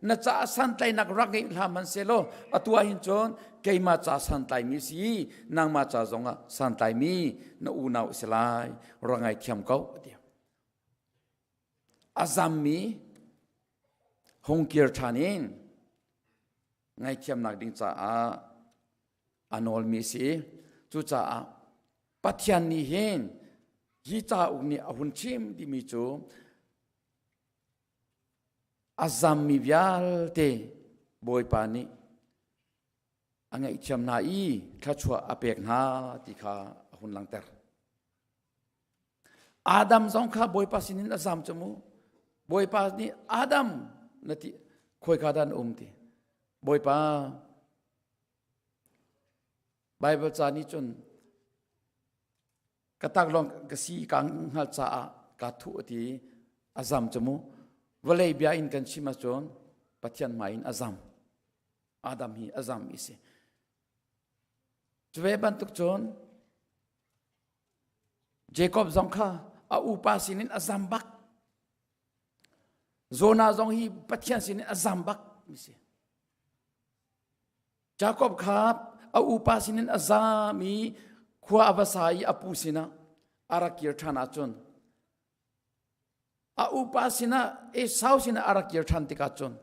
Speaker 1: na caah santlainak rak ngeih hlah hmanhsehlaw atu ah hin cun keimah ca santlaimi si, nangmah ca zongah santlaimi na unau si lai, rak ngaithiam ko ti. A zammi hung kir ṭhan in ngaihthiamnak ding caah a nawlmi a si. Cucaah Pathian nih hin hi cauk nih a hun chim timi cu a zammi vialte Bawipa nih a ngaihthiam hna i thluachuah a pek hna ti kha a hun langhter. Adam zong kha Bawipa sinin a zam cu mu. Bawipa nih Adam na ti khawika dah na um ti. Bawipa Bible ca nih cun ka taklawng ka si ka hngalh caah ka thuh a ti a zam cu mu. Vawlei bia in kan chim ahcun Pathian hmai in a zam. Adam hi a zam i si. Cu ve bantuk cun Jacob zong kha a upa sinin a zam bak. Jonah zong hi Pathian sinin a zam bak mi si. Jacob kha a upa sinin a zam i khua a va sa i a pu sinah a rak kir ṭhan ahcun. A upa sinah Esau sinah a rak kir ṭhan tikah cun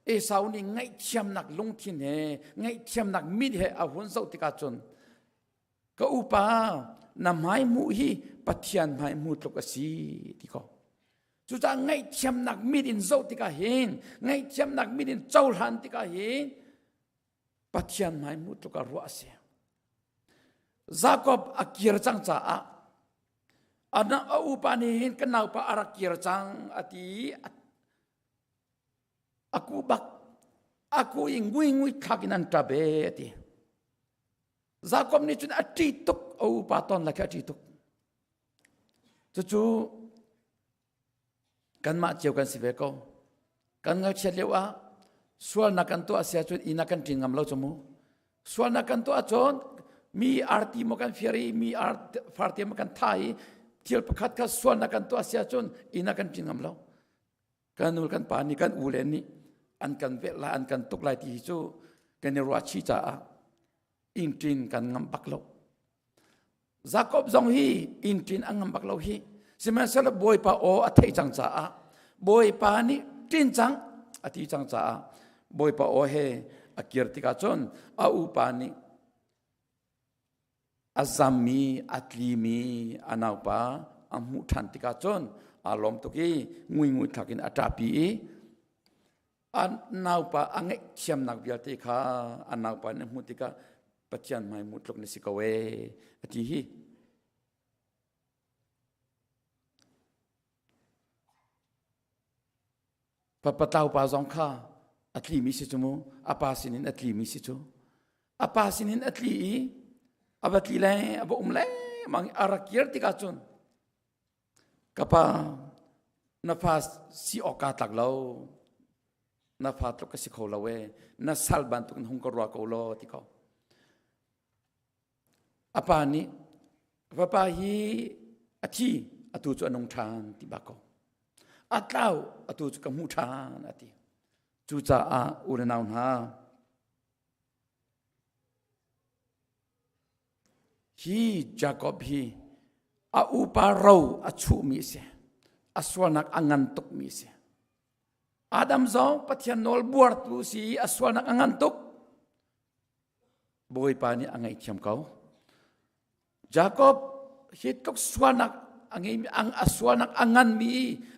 Speaker 1: Esau nih ngaihthiamnak lungthin he ngaihthiamnak mit he a hun zoh tikah cun ka upa na hmai hmuh hi Pathian hmai hmu tluk a si ti ko. Cucaah ngaihthiamnak mit in zoh tikah hin ngaihthiamnak mit in cohlan tikah hin Pathian hmai hmuh tluk ah ruah a si. Jakob a kir cang caah a upa nih hin kan naupa a rak kir cang a ti a ku bak a ku i ngui ngui thlak in an ṭap e a ti. Jakob nih cun a ṭih tuk a upa ton la khi a ṭih tuk. Cucu kanmah cio kan si ve ko. Kan ngakchiat lio ah sualnak kan tuah si ahcun inn ah kan ṭin ngam lo cu mu. Sualnak kan tuah ahcun mi arti maw kan fir i mi farte maw kan tha i thil pakhat kha sualnak kan tuah si ahcun inn ah kan ṭin ngam lo. Kan nu kan pa nih kan u le nih an kan velh lai an kan tuk lai ti hi cu kan i ruah chih caah inn ṭin kan ngam bak lo. Jakob zong hi inn ṭin a ngam bak lo hi. Sihmanhsehlaw Bawipa aw a theih cang caah Bawipa nih ṭin cang a ti cang caah Bawipa aw he a kir tikah cun a upa nih a zammi a tlimi a naupa a hmuh ṭhan tikah cun aa lawm tuk i nguingui thlak in a ṭahpi i a naupa a ngaihthiamnak vialte kha a naupa nih a hmuh tikah Pathian hmai hmuh tluk na si ko ee a ti hi. Patlau pa zong kha a tlimi si cu mu a pa sinin a tlimi si cu a pa sinin a tli i a va tli le a va um lengmang a rak kir tikah cun Ka pa, na fa si awk kaa tlak lo. Na fa tluk ka si kho lo ee. Na sal bantuk in hung ka rua ko law ti ko. A pa nih, fapa hi a thi, atu cu a nung ṭhan ti bak ko. A tlau, atu cu ka hmuh ṭhan a ti. Cucaah u le nau hna, Hi Jakob hi a upa ro a chuhmi a si. A sualnak a ngan tukmi a si. Adam zong Pathian nawl buartu si i a sualnak a ngan tuk. Bawipa nih a ngaihthiam ko. Jakob hi tluk sualnak a ngeimi a sualnak a nganmi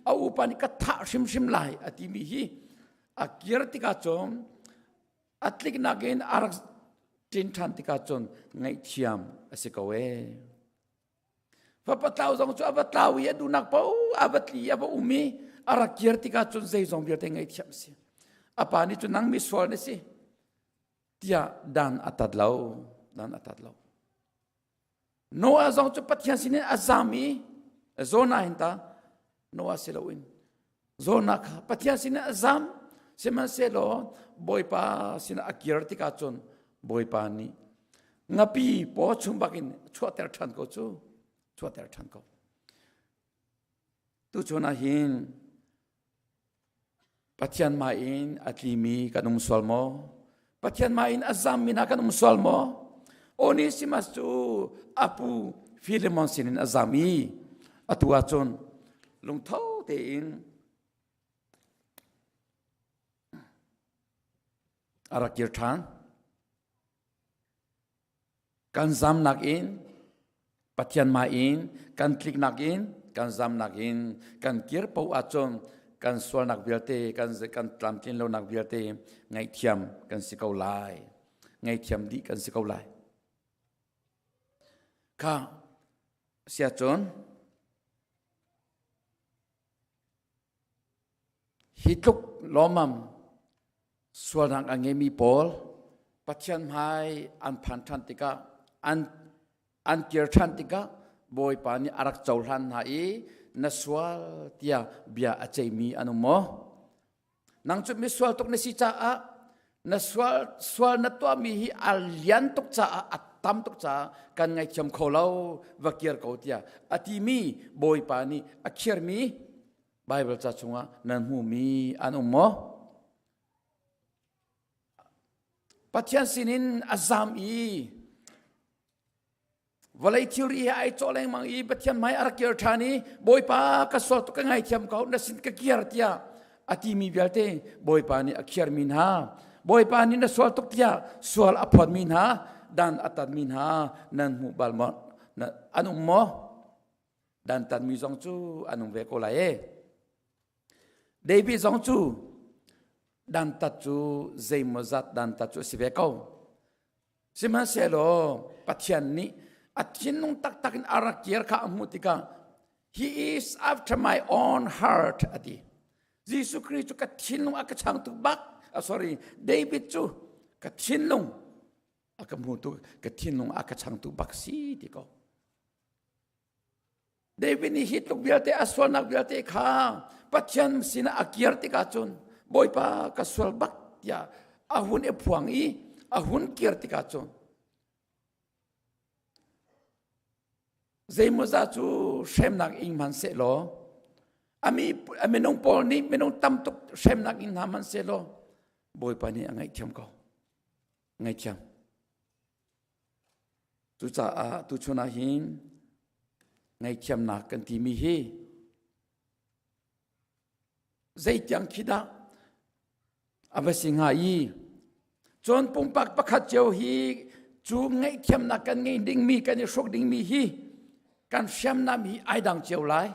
Speaker 1: a upa nih ka thah hrimhrim lai a timi hi a kir tikah cun a tliknak in a rak ṭin ṭhan tikah cun ngaihthiam a si ko ee. Fapa tlau zong cu a va tlau i a duhnak paoh a va tli a va um i a rak kir tikah cun zeizong vialte ngaihthiam a si. A pa nih cun nang misual na si tiah dan a tat lo, dan a tat lo. Noah zong cu Pathian sinin a zam i Jonah hin ta Noah si loin Jonah kha Pathian sinin a zam sihmanhsehlaw Bawipa sinah a kir tikah cun Bawipa nih ngapi paw chung bakin chuahter ṭhan ko cu chuahter ṭhan ko tuchun ah hin Pathian mah in a tlimi kan um sual maw? Pathian mah in a zammi hna kan um sual maw? Onesimus cu a pu Philemon sinin a zam i atu ahcun lungtho tein a rak kir ṭhan. Kan zamnak in Pathian mah in kan tliknak in kan zamnak in kan kir paoh ahcun kan sualnak vialte kan kan tlamtlin lonak vialte ngaihthiam kan si ko lai. Ngaihthiam dih kan si ko lai. Kha siacun Hi tluk lawmmam sualnak a ngeimi pawl Pathian hmai an phan ṭhan tikah an an kir ṭhan tikah Bawipa nih a rak cohlan hna i na sual tiah bia a ceihmi an um maw? Nang cu misual tuk na si caah na sual sual na tuahmi hi a lian tuk caah a tam tuk caah kan ngaithiam kho lo va kir ko tiah a timi Bawipa nih a khirmi Baibal ca chungah nan hmuhmi an um maw? Pathian sinin a zam i Vawlei thilri he ai cawh lengmang i Pathian hmai a rak kir ṭhan i Bawipa ka sual tuk ka ngaithiam ko na sin ka kir tiah a timi vialte Bawipa nih a khiarmi hna Bawipa nih na sual tuk tiah sual a phawtmi hna dan a tatmi hna nan hmu bal maw an um maw dan tatmi zong cu an um ve ko lai e David zong cu dantat cu zeimawzat dantat cu a si ve ko. Sihmanhsehlaw Pathian nih a thinlung taktak in a rak kir kha a hmuh tikah he is after my own heart a ti. Jesuh Khrih cu ka thinlung a ka changtu bak uh, sorry David cu ka thinlung a ka hmutu ka thinlung a ka changtu bak si ti ko. David nih hi tluk vialte a sualnak vialte kha Pathian sinah a kir tikah cun Bawipa ka sual bak tiah a hun i phuang i a hun kir tikah cun zeimawzah cu hremnak ing hmanhsehlaw ami a minung pawl nih minung tam tuk hremnak ing hna hmanhsehlaw Bawipa nih a ngaihthiam ko ngaihthiam Cucaah tuchun ah hin ngaihthiamnak kan timi hi zeitiang khi dah a va si hnga i cun pumpak pakhat cio hi cu ngaihthiamnak kan ngei dingmi kan i hruk dingmi hi kan hriamnam hi ai dang cio lai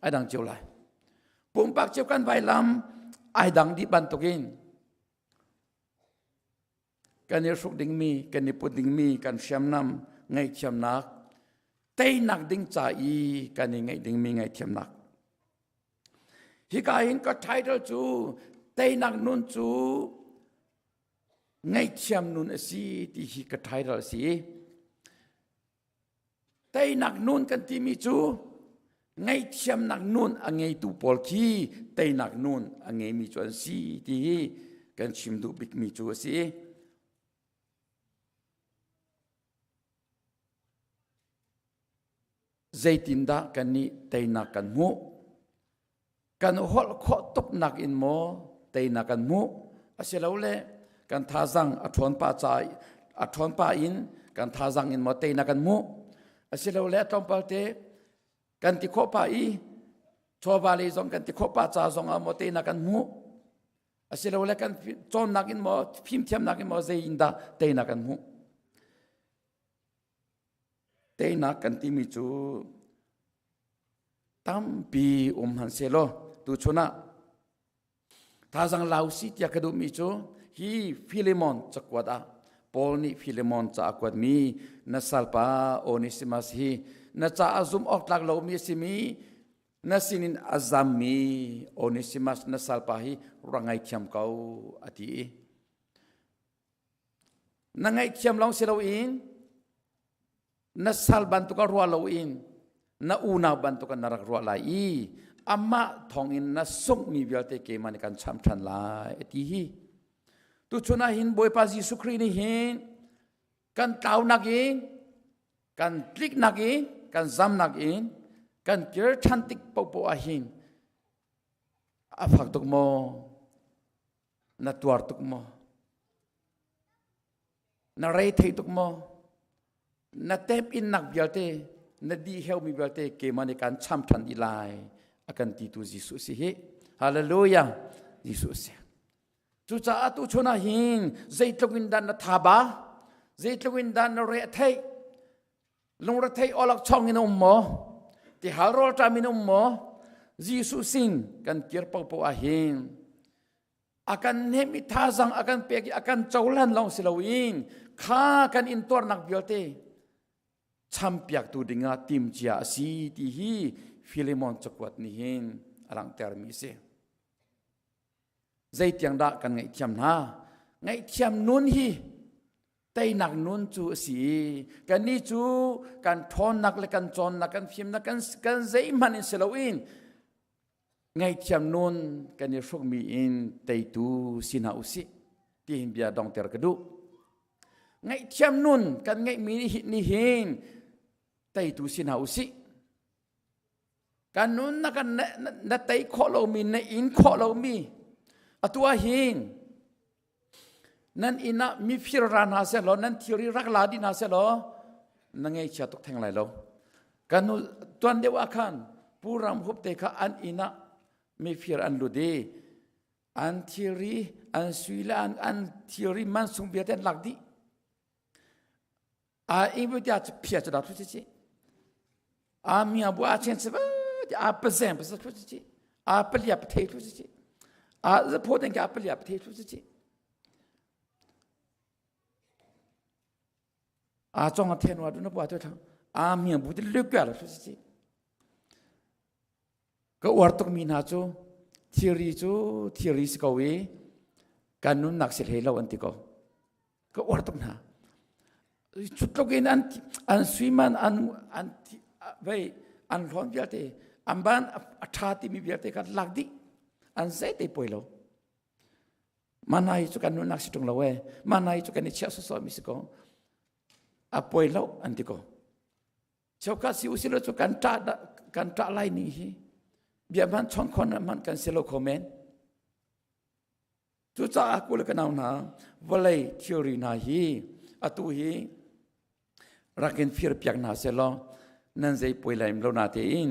Speaker 1: ai dang cio lai pumpak cio kan vailam ai dang dih bantukin Kan i hruk dingmi, kan i put dingmi kan hriamnam ngaihthiamnak, teinak ding ca i kan i ngeih dingmi ngaihthiamnak. Hika hin ka title cu teinak nun cu ngaihthiam nun a si ti hi ka title a si. Teinak nun kan timi cu ngaihthiamnak nun a ngeitu pawl khi teinak nun a ngeimi cu an si ti hi kan chim duh bikmi cu a si. Zeitindah kannih teinak kan hmuh? Kan holh khawh tuknak in maw teinak kan hmuh? Asilole kan thazang a ṭhawn pah ca a ṭhawn pah in kan thazang in maw teinak kan hmuh? Asilole a tlawmpal te kan ti khawh pah i chawva lei zong kan ti khawh pah ca zong ah maw teinak kan hmuh? Asilole kan cawnnak in maw fimthiamnak in maw zei in dah teinak kan hmuh? Teinak kan timi cu tampi um hmanh sehlaw tuchun ah thazang lau si tiah ka duhmi cu hi Philemon cakuat ah Paul nih Philemon ca a kuatmi na salpa Onesimus hi na caah zumh awk tlak lomi a simi na sinin a zammi Onesimus na salpa hi rak ngaithiam ko a ti i na ngaihthiam lawng si loin na sal bantuk a ruah loin na unau bantuk na rak ruah lai i amah thawngin na sunghmi vialte keimah nih kan cham ṭhan lai a ti hi tuchun ah hin Bawipa Jesuh Khrih nih hin kan tlaunak in kan tliknak in kan zamnak in kan kir ṭhan tik paohpaoh ah hin a fak tuk maw na tuar tuk maw Na rei thei tuk maw? Na tep innak vialte, na di heumi vialte keimah nih kan cham ṭhan dih lai a kan titu Jesuh si hi. Hallelujah. Jesuh si. Cucaah tu chun ah hin zeitluk in dah na thaba, zeitluk in dah na re theih, lungre theih awlak chong in um maw, ti hal rawl ṭam in um maw, Jesuh sin kan kir popo ah hin a kan hnemh i thazang a kan pek i a kan cohlan lawng si loin kha kan intuarnak vialte champiaktu dingah timcia a si ti hi Philemon cakuat nih hin a langhtermi a si. Zeitiang dah kan ngaihthiam hna? Ngaihthiam nun hi teinak nun cu a si i kannih cu kan ṭhawnnak le kan cawnnak kan fimnak kan kan zeihmanh in si loin ngaihthiam nun kan i hrukmi in teitu si hna usih ti hin bia dongter ka duh. Ngaihthiam nun kan ngeihmi nih hin teitu si hna usih. Kan nun na kan na tei khawh lomi na in khawh lomi atu ah hin nan inn ah mifir ra hna seh law nan thilri rak la dih hna seh law. Na ngaihchia tuk theng lai lo. Kan nu tuan deuh ah khan Pu Ram Hup te kha an inn ah mifir an lut i an thilri an sui le an an thilri man sung vialte an lak dih. A ing bu tia phia chu da thu chi chi. A mia bu a chen se ba a pa zeng pa sa thu chi chi. A palia pa thei thu chi chi. A za pho den ka palia pa thei thu chi chi. A chong a then wa du na pa tu thang. A mia bu ti lu kya la thu chi chi. Ka uar tuk mi hna cu thilri cu thilri si ko i kan nunnak si hlei lo an ti ko. Ka uar tuk hna. Cutluk in an an suiman an an vei an hlawn vialte an ban a ṭha timi vialte kha lak dih an zei te poi lo. Manai cu kan nunnak si ṭung lo ee. Manai cu kan i chiah sawsawh mi si ko. A poi lo an ti ko. Cheukhat si usilo cu kan ṭah kan ṭah lai ning hi bia hman chon khon hman kan si lo kho men. Cucaah kul ka nau hna vawlei theory hna hi atu hi rakin fir piak hna selaw nan zei poi laim lo na tein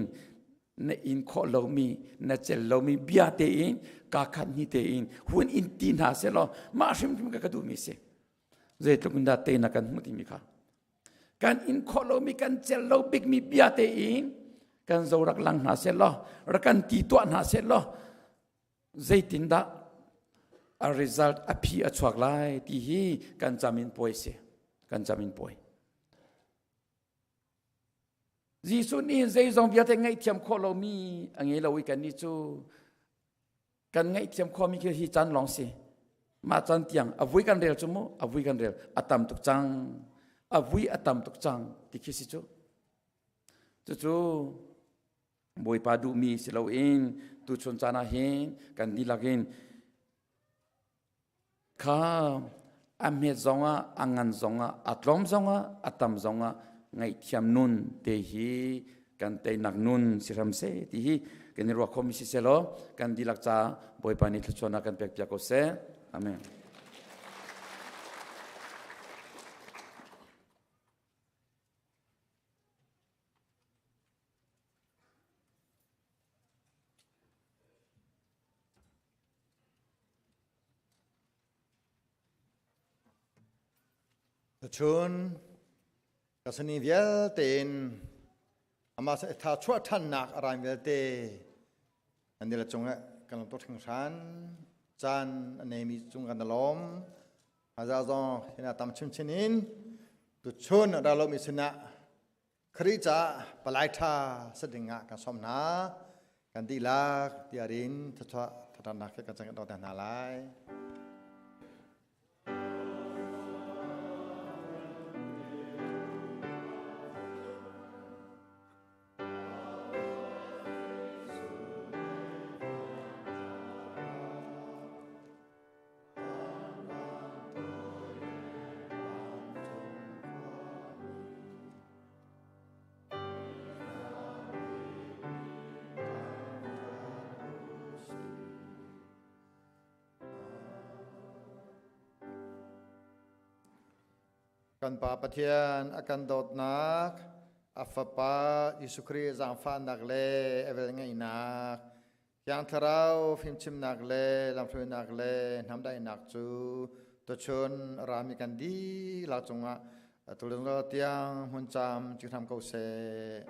Speaker 1: na in khawh lomi na cel lomi bia tein ka khat ni tein hun in ti hna selaw mah hrimhrim ka ka duhmi si zeitluk in dah teina kan hmuh timi kha kan in khawh lomi kan cel lo bikmi bia tein kan zo rak lang hna seh law rak kan ti tuah hna seh law zeitindah a result a phi a chuak lai ti hi kan camin puai si kan camin puai Jesuh nih zeizong vialte ngaihthiam khawh lomi a ngei lo i kan nih cu kan ngaihthiam khawhmi khi hi caan lawng si mah caan tiang a vui kan rel cu mu a vui kan rel a tam tuk cang a vui a tam tuk cang ti khi si cu cucu Bawipa duhmi si loin tuchun caan ah hin kan dihlak in kha a hmet zongah a ngan zongah a tlawm zongah a tam zongah ngaihthiam nun te hi kan teinak nun si hram seh ti hi kan i ruah khomi si selaw kan dihlak ca Bawipa nih thluachuahnak kan pek piak ko seh. Amen.
Speaker 7: Chun ka sani vialte in amah sa tha chuah thannak a raim vialte an dila cung ah kan lam tuk hringhran caan a neimi cung kan lawm haza zong hina tam chinchin in tuchun ra lomi sinah Khrih caah palai ṭha si ding ah kan sawm hna. Kan dihlak tiarin thluachuah thatnak he kan cang kan hna lai. Kan Pa Pathian a kan dawtnak, a Fapa Jesuh Khrih zaangfahnak le a velngeihnak, Thiang Thlarau fimchimnak le lamhruainak le hnamdaihnak cu tuchun rami kan dihlak cungah tulung tiang hmun cam ci hram ko seh.